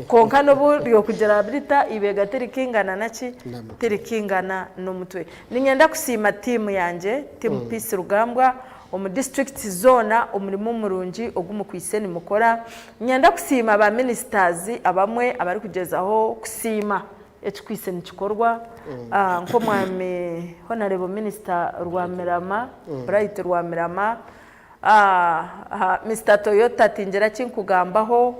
kwonka n'obu ryokugira rita eibega tirikingana naki? Tirikingana n'omutwe. Niinyenda kusiima tiimu yangye, tiimu Peace Rugambwa omu disiturikiti zoona omurimo murungi ogu mukwaitse nimukora. Niinyenda kusiima ba minisitazi abamwe abarikugyezaho kusiima Ekikwaitse nikikorwa nk'omwami Honarebo Minisita Rwamirama, Bright Rwamirama, Mister Toyota tingira ki nkugambaho,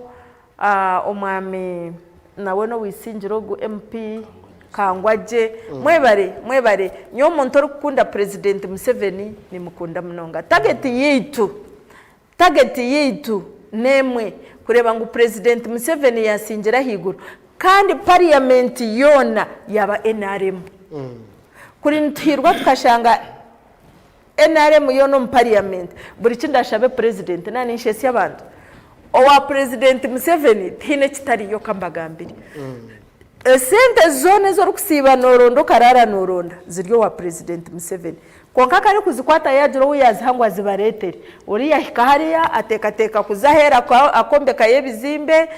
omwami nawe n'oweisingiro ogu MP Kangwagye, mwebare mwebare. Nyowe omuntu orikukunda Purezidenti Museveni nimukunda munonga. Tageti yaitu Target yaitu n'emwe, kureeba ngu Purezidenti Museveni yaasingira ahaiguru kandi Parliament yoona yaaba nrm. Kuri nituhiirwa tukashanga nrm yoona omu Parliament, buri ki ndashabe Purezidenti, naaba ninshetsya abantu, owa Purezidenti Museveni tihaine ekitariyo kambagambire. Esente zoona ezi orikusiiba nooronda okaraara nooronda ziri owa Purezidenti Museveni. Kwonka akarikuzikwata yaagira ou yaaziha ngu azibareetere. Oriya ahika hariya ateekateeka kuza aheeru akombekayo ebizimbe.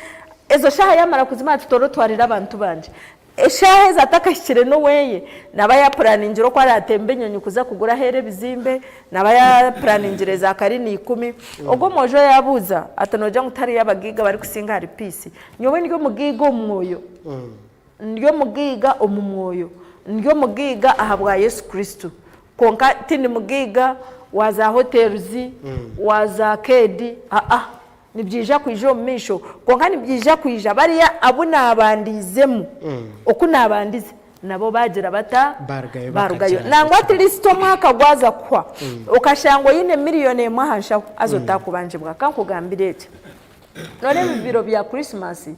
Ezo shaaha yaamara kuzimara ati toora otwarire abantu bangye. Eshaaha ezo atakahikire n'oweye, naaba yaapuraaningire oku araatembe enyonyi kuza kugura aheeru ebizimbe, naaba yaapuraaningire za karina ikumi. Ogwo omwojo yaabuuza ati noogira ngu tihariyo abagaiga abarikusinga ahari Peace? Nyowe ndi omugaiga omu mwoyo. Ndi omugaiga omu mwoyo. Ndi omugaiga ahabwa Yesu Kristo. Kwonka tindi mugaiga wa za hotels, wa za arcade, aa. Nibyija kwija omu maisho. Kwonka nibyija kwija bariya abu naabandiizemu, oku naabandize. nabo baagira bata? Barugayo Barugayo. bakagira Nangwa at least omwaka gwaza kuhwa okashanga oine miriyoni emwe aha nshaho haza otakubanjibwa. Kankugambire eki, noreeba ebi biro bya Christmas,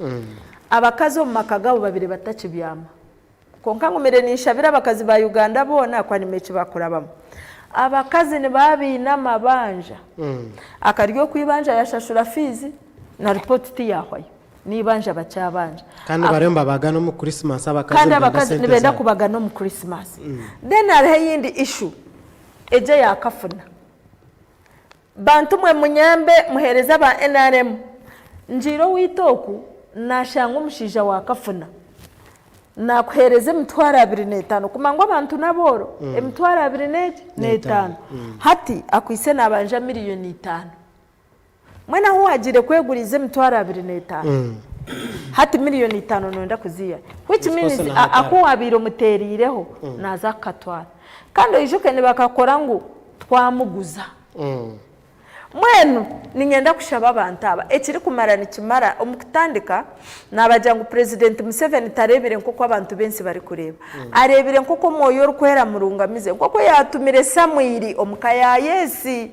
abakazi omu maka gaabo babaire batakibyama. Kwonka ngumire ninshabira abakazi ba Uganda boona ahakuba nimanya eki barikurabamu. Abakazi nibaba baine amabanja. Akarya oku eibanja yashashura fiizi na ripooti tiyahwayo. N'eibanja bakyabanja. Kandi bariyo nibabagana omu Christmas abakazi Kandi nibenda abakazi sente nibenda zaabo. kubagana omu Christmas. Then hariho eyindi issue egyo eya kafuna. Bantu mwe munyambe muhereze aba nrm ngiire owaitu oku nashanga omushaija wa kafuna nakuhereza emitwaro 25 kumanya ngu abantu nabooro emitwaro abiri neki netano hati akwitse nabanja miriyoni itano mbwenu ahu wagiire kweguriza emitwaro 25 hati miriyoni itano noyenda kuziihahi which means aku wabaire omuteriireho naza kukatwara kandi oijuke nibakakora ngu twamuguza. Mbwenu niinyenda kushaba abantu aba, ekirikumara nikimara. Omu kutandika naabagira ngu Purezidenti Museveni tareebire nk'oku abantu b'ensi barikureeba. Areebire nk'oku Omwoyo Orikwera amurungamize, nk'oku yaatumire Samwiri omu ka ya Yesi.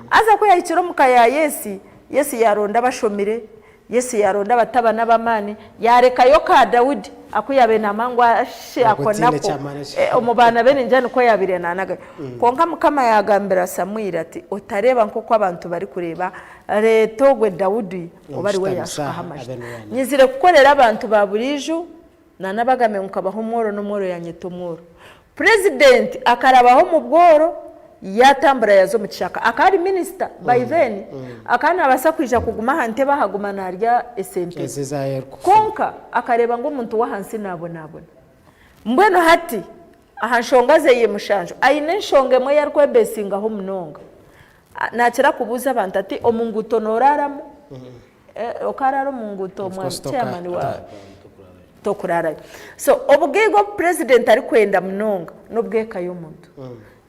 Haza ku yaahikire omu ka ya Yesi, Yesi yaaronda abashomire, Yesu yaaronda abatabani ab'amaani, yaarekayo ka Daudi aku yaabaire naamanya ngu ashe Ngu ako tihaine nako ky'amaani eki. Omu baana be ningira nikwo yaabaire naanagayo. Kwonka Mukama yaagambira Samwiri ati, Otareeba nk'oku abantu barikureeba, reeta ogwe Daudi obe ariwe Omushutamisa yaashukaho aha, amajuta. abe niwe yaanyaga. Nyizire kukorera abantu ba buriijo, naanabagambire ngu nkabaha omworo n'omworo yaanyeta omworo. Purezidenti akarabaho omu bworo yaatambura yaaza omu kishaka. Akaba ari minisita by then, akaba naabaasa kwija kuguma aha ntebe aha aguma naarya esente ze. Kwonka akareeba ngu omuntu w'ahansi naabonabona. Mbwenu hati aha nshonga ze mushanju, aine enshonga emwe ei arikwebeesingaho munonga. Naakira kubuuza abantu ati, Omu nguuto nooraaramu? Okaaraara omu nguuto omwa chairman wa tokuraarayo. So obugaiga obu president arikwenda munonga n'obw'eka y'omuntu.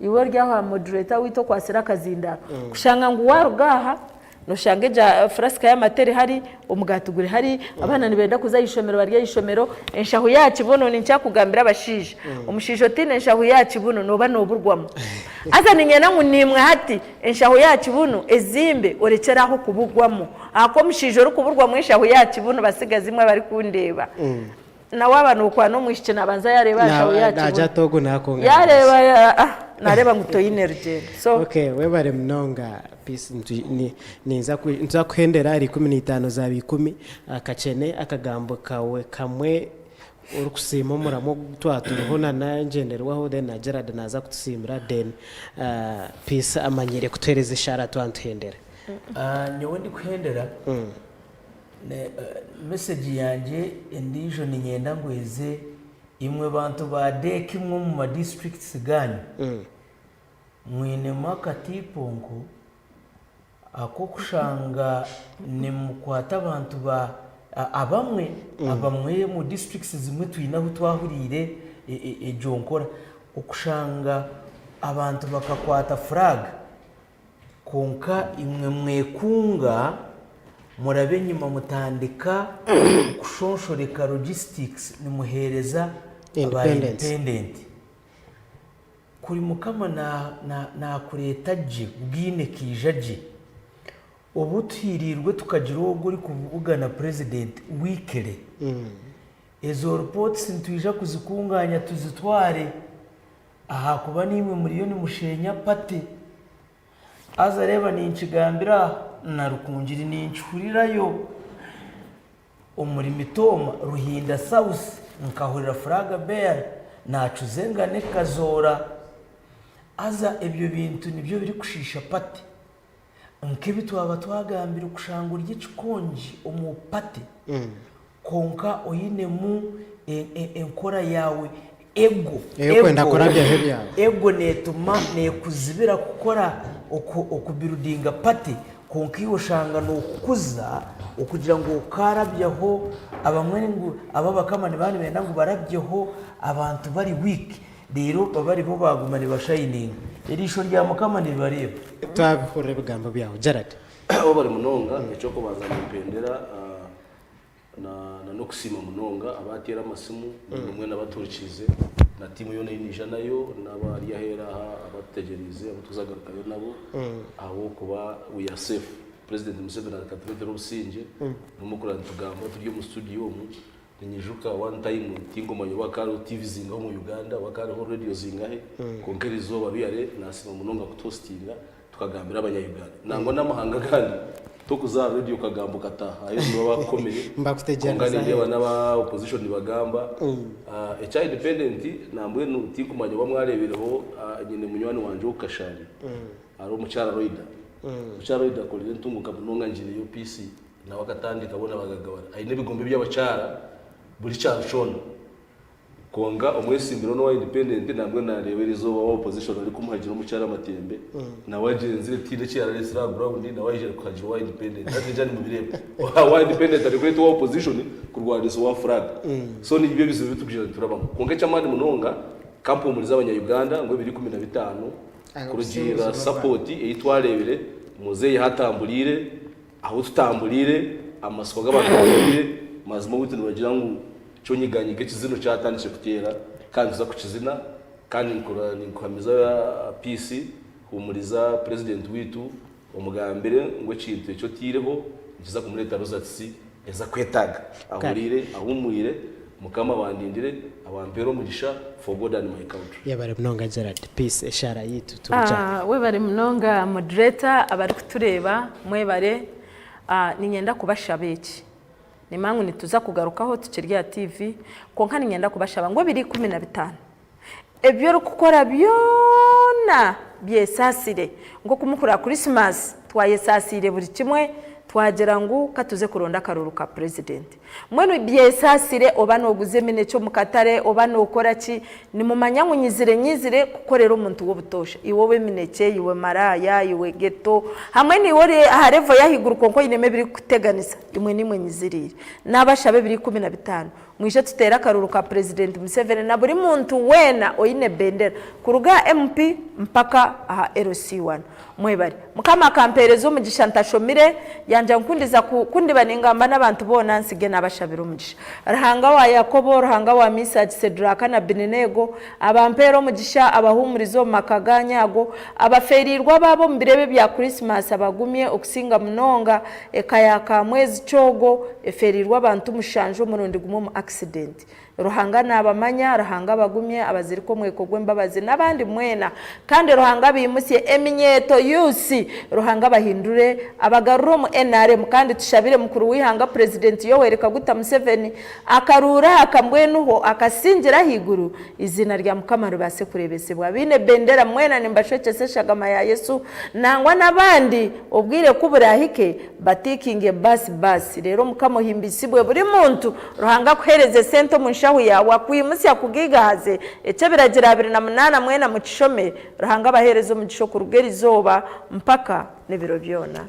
Iwe ori aho aha moderator waitu okwatsire akazindaaro kushanga ngu waaruga aha noshanga egya furasika y'amata eri hari, omugaati guri hari, abaana nibenda kuza aha ishomero bari aha ishomero, enshaho ya kibuno ninkyakugambira abashaija, omushaija otaine nshaho ya kibuno nooba nooburwamu. Haza niinyenda ngu naimwe hati Enshaho y'aha kibunu ezimbe orekyere aho kuburwamu ahakuba omushaija orikuburwamu enshaho y'aha kibunu batsigazi imwe abarikundeeba nawe aba nokwana omwishiki nabanza yareeba aha nshaho y'aha Naagira kibunu ati ogu nakunga yareeba ah nareeba ngu toine rugyendo so Okay, webare munonga Peace. Ninza nituza kuhendera ahari 15 zaaba ikumi. Kakyene akagambo kawe kamwe Orikusiima omuramwa ogu twaba turiho na n'engyenderwaho then na Gerald naaza kutusiimira then Peace amanyiire kutuheereza eshaara twaba nituhendera. Nyowe ndikuhendera, message yangye endiijo niinyenda ngu eze imwe bantu ba Deeki imwe omu ma districts gaanyu, mwinemu akatiiponko Ak'okushanga nimukwata abantu ba abamwe abamwe omu districts zimwe twine ahu twahuriire egyo nkora okushanga abantu bakakwata flag kwonka imwe mwekunga murabe enyima mutandika kushonshoreka logistics nimuheereza aba independent. Kuri Mukama naakureeta gye bwine kaija gye, obu tuhiiriirwe tukagira ogwo orikubugana Purezidenti weekly, ezo reports nitwija kuzikungaanya tuzitware ahakuba naimwe muriyo nimusheenya party. Haza reeba ninkigambira aha na Rukungiri ninkihurirayo. Omuri Mitooma, Ruhinda South nkahurira Flag Bearer nacuza engano ekazoora. Haza ebyo bintu nibyo birikushiisha party. Nk'ebi twaba twagambire kushanga ori ekikongi omu party kwonka oinemu enkora yaawe ego. Ey'okwenda kurabyaho ebyawe. Ego neetuma neekuzibira kukora okubuildinga party kwonka iwe oshanga nookukuza okugira ngu okaarabyaho abamwe ngu aba abakama nibaba nibenda ngu barabyeho abantu bari weak reero babe aribo baaguma nibashayininga. Eriisho rya Mukama niribareeba. Twabihurira ebigambo byawe Gerald. Webare munonga, eky'okubanza nimpendera. Na na n'okusiima munonga abaateera amasimu, naimwe mwena abatuhurikiize, na tiimu yoona ei naija nayo, n'abari aheeru aha abatutegyereize abu tuzagarukayo nabo, ahabw'okuba we are safe. President Museveni akatureetera obusingye, n'omu kuraba nitugamba turi omu studio omu, ninyijuka one time tinkumanya oba hakaba hariho TV zingahi omu Uganda, oba hakaba hariho radio zingahi, kwonka erizooba really nasiima munonga kutuhostinga. Tukagambira abanya-Uganda nangwa n'amahanga agandi tokuza aha radio okagamba okataaha ahu nibaba bakukomire kwonka nindeeba n'aba opposition nibagamba. Ekya independent nambwenu tinkumanya oba mwareebireho nyine munywani wangye ow'oku Kashari hariho omukyara Loida. Omukyara Loida akorire entunguka munonga ngiireyo peace nawe akatandika boona bagagabara aine ebigombe by'abakyara buri kyaro kyona. Kwonka omwesimbire onu owa independent nambwenu nareeba erizooba owa opposition arikumuhagira omukyara Matembe nawe agyenzire tihaine eki yararesire aha ground nawe aije arikuhagira owa independent hati ningira nimubireeba owa independent arikweta owa opposition kurwanisa owa flag so nibyo ebizibu ebiturikugyenda niturabamu kwonka ekyamaani munonga kampumurize abanya Uganda ngu ebiro 15 kurugiirira support ei twareebire muzeeyi ahu atamburiire ahu tutamburiire amatsiko g'abantu gahweire mazima obwaitu nibagira ngu Kyonyiganyiga ekizino kyatandikire kuteera kandi nituza kukizina kandi ninkuhamiza Peace huumuriza Purezidenti waitu omugambire ngu ekintu eki otaireho nikiza kumureetera results ezi akwetaaga. Ahuriire, ahuumwire, Mukama abandindire, abampeere omugisha for God and my country. Yebare munonga Gerald. Peace eshaara yaitu turugye. Webare munonga moderator, abarikutureeba mwebare. Niinyenda kubashaba eki. Nimanya ngu nituza kugarukaho tukiri aha TV, kwonka niinyenda kubashaba ngu ebiro 15 ebi orikukora byona byesaasire. Nk'oku murikureeba Krisimaasi twayesaasiire buri kimwe twagira ngu ka tuze kuronda akaruuru ka purezidenti. Mbwenu byesaasire oba nooguza eminekye omu katare oba nookora ki, nimumanya ngu nyizire nyizire kukorera omuntu w'obutoosha. Iwe ow'eminekye, iwe maraaya, iwe geto, hamwe naiwe ori aha level y'ahaiguru kwonka oinemu ebirikukuteganisa. Imwe nimwe nyiziriire. Naabashaba ebiro 15, mwije tuteere akaruuru ka Purezidenti Museveni na buri muntu weena oine bendera kuruga aha MP mpaka aha LC1. Mwebare. Mukama akampeereza omugisha ntashomire, yangya ngu ku ndiza ku, ku ndiba ningamba n'abantu boona nsige naabashabira omugisha. Ruhanga wa Yakobo, Ruhanga wa Misaaki, Seduraaka na Abinineego, abampeere omugisha, abahuumurize omu maka gaanyu ago, abafeereirwe abaabo omu biro ebi ebya Krisimaasi abagumye okusinga munonga, Eka ya Kamwezi Kyogo efeereirwe abantu mushanju omurundi gumwe omu accident. Ruhanga nabamanya, Ruhanga abagumye, abazirike omweko gw'embabazi n'abandi mwena. Kandi Ruhanga abaimutsye eminyeeto youths, Ruhanga abahindure abagarure omu nrm kandi tushabire mukuru w'eihanga President Yoweri Kaguta Museveni akaruuru aka mbwenuho akasingire ahaiguru Eiziina rya Mukama ribaase kureebesibwa. Abaine bendera mwena nimbashwekyesa eshagama ya Yesu, nangwa n'abandi, obwire ku buraahike, batiikinge baasi baasi. Reero Mukama ohimbisibwe. Buri muntu, Ruhanga akuheereze esente omu nshaho yaawe, akwimutsye, akugaigahaze. Eky'Ebiragiro 28 mwena mukishome. Ruhanga abaheereze omugisha okuruga erizooba mpaka n'ebiro byona.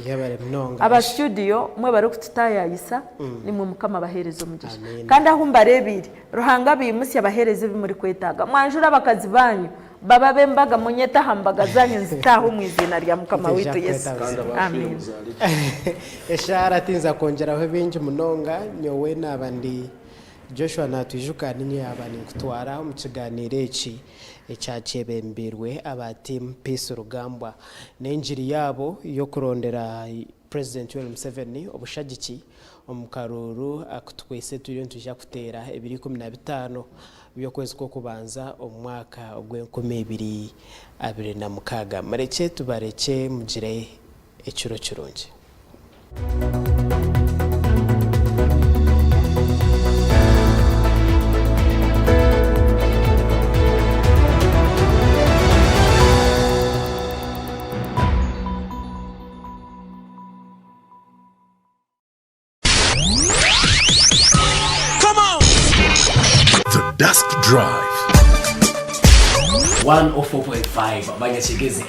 Yebare munonga. Aba studio mwebare okututayayisa nimwe mukama abahereze omugisha kandi ahu mbarebeire Ruhanga abaimutsye abahereze ebi murikwetaaga mwanjure abakazi banyu babe abembaga munyete aha mbaga zanyu nzitaahe omu iziina rya mukama waitu Yesu Amen. Eshaara tinza kwongyeraho bingi munonga nyowe naaba ndi Joshua Natwijuka ninye yaaba ninkutwara omu kiganiiro eki ekyakyebembeirwe aba Team Peace Rugambwa n'engiri yaabo y'okurondera Purezidenti Yoweri Museveni obushagiki omu karuuru aku tukwaitse turiyo nitwija kuteera ebiro 15 by'okwezi kw'okubanza omu mwaka ogw'enkumi ibiri abiri na mukaaga. Murekye tubarekye mugire ekiro kirungi. The Dusk Drive. 104.5 Banyakigezi.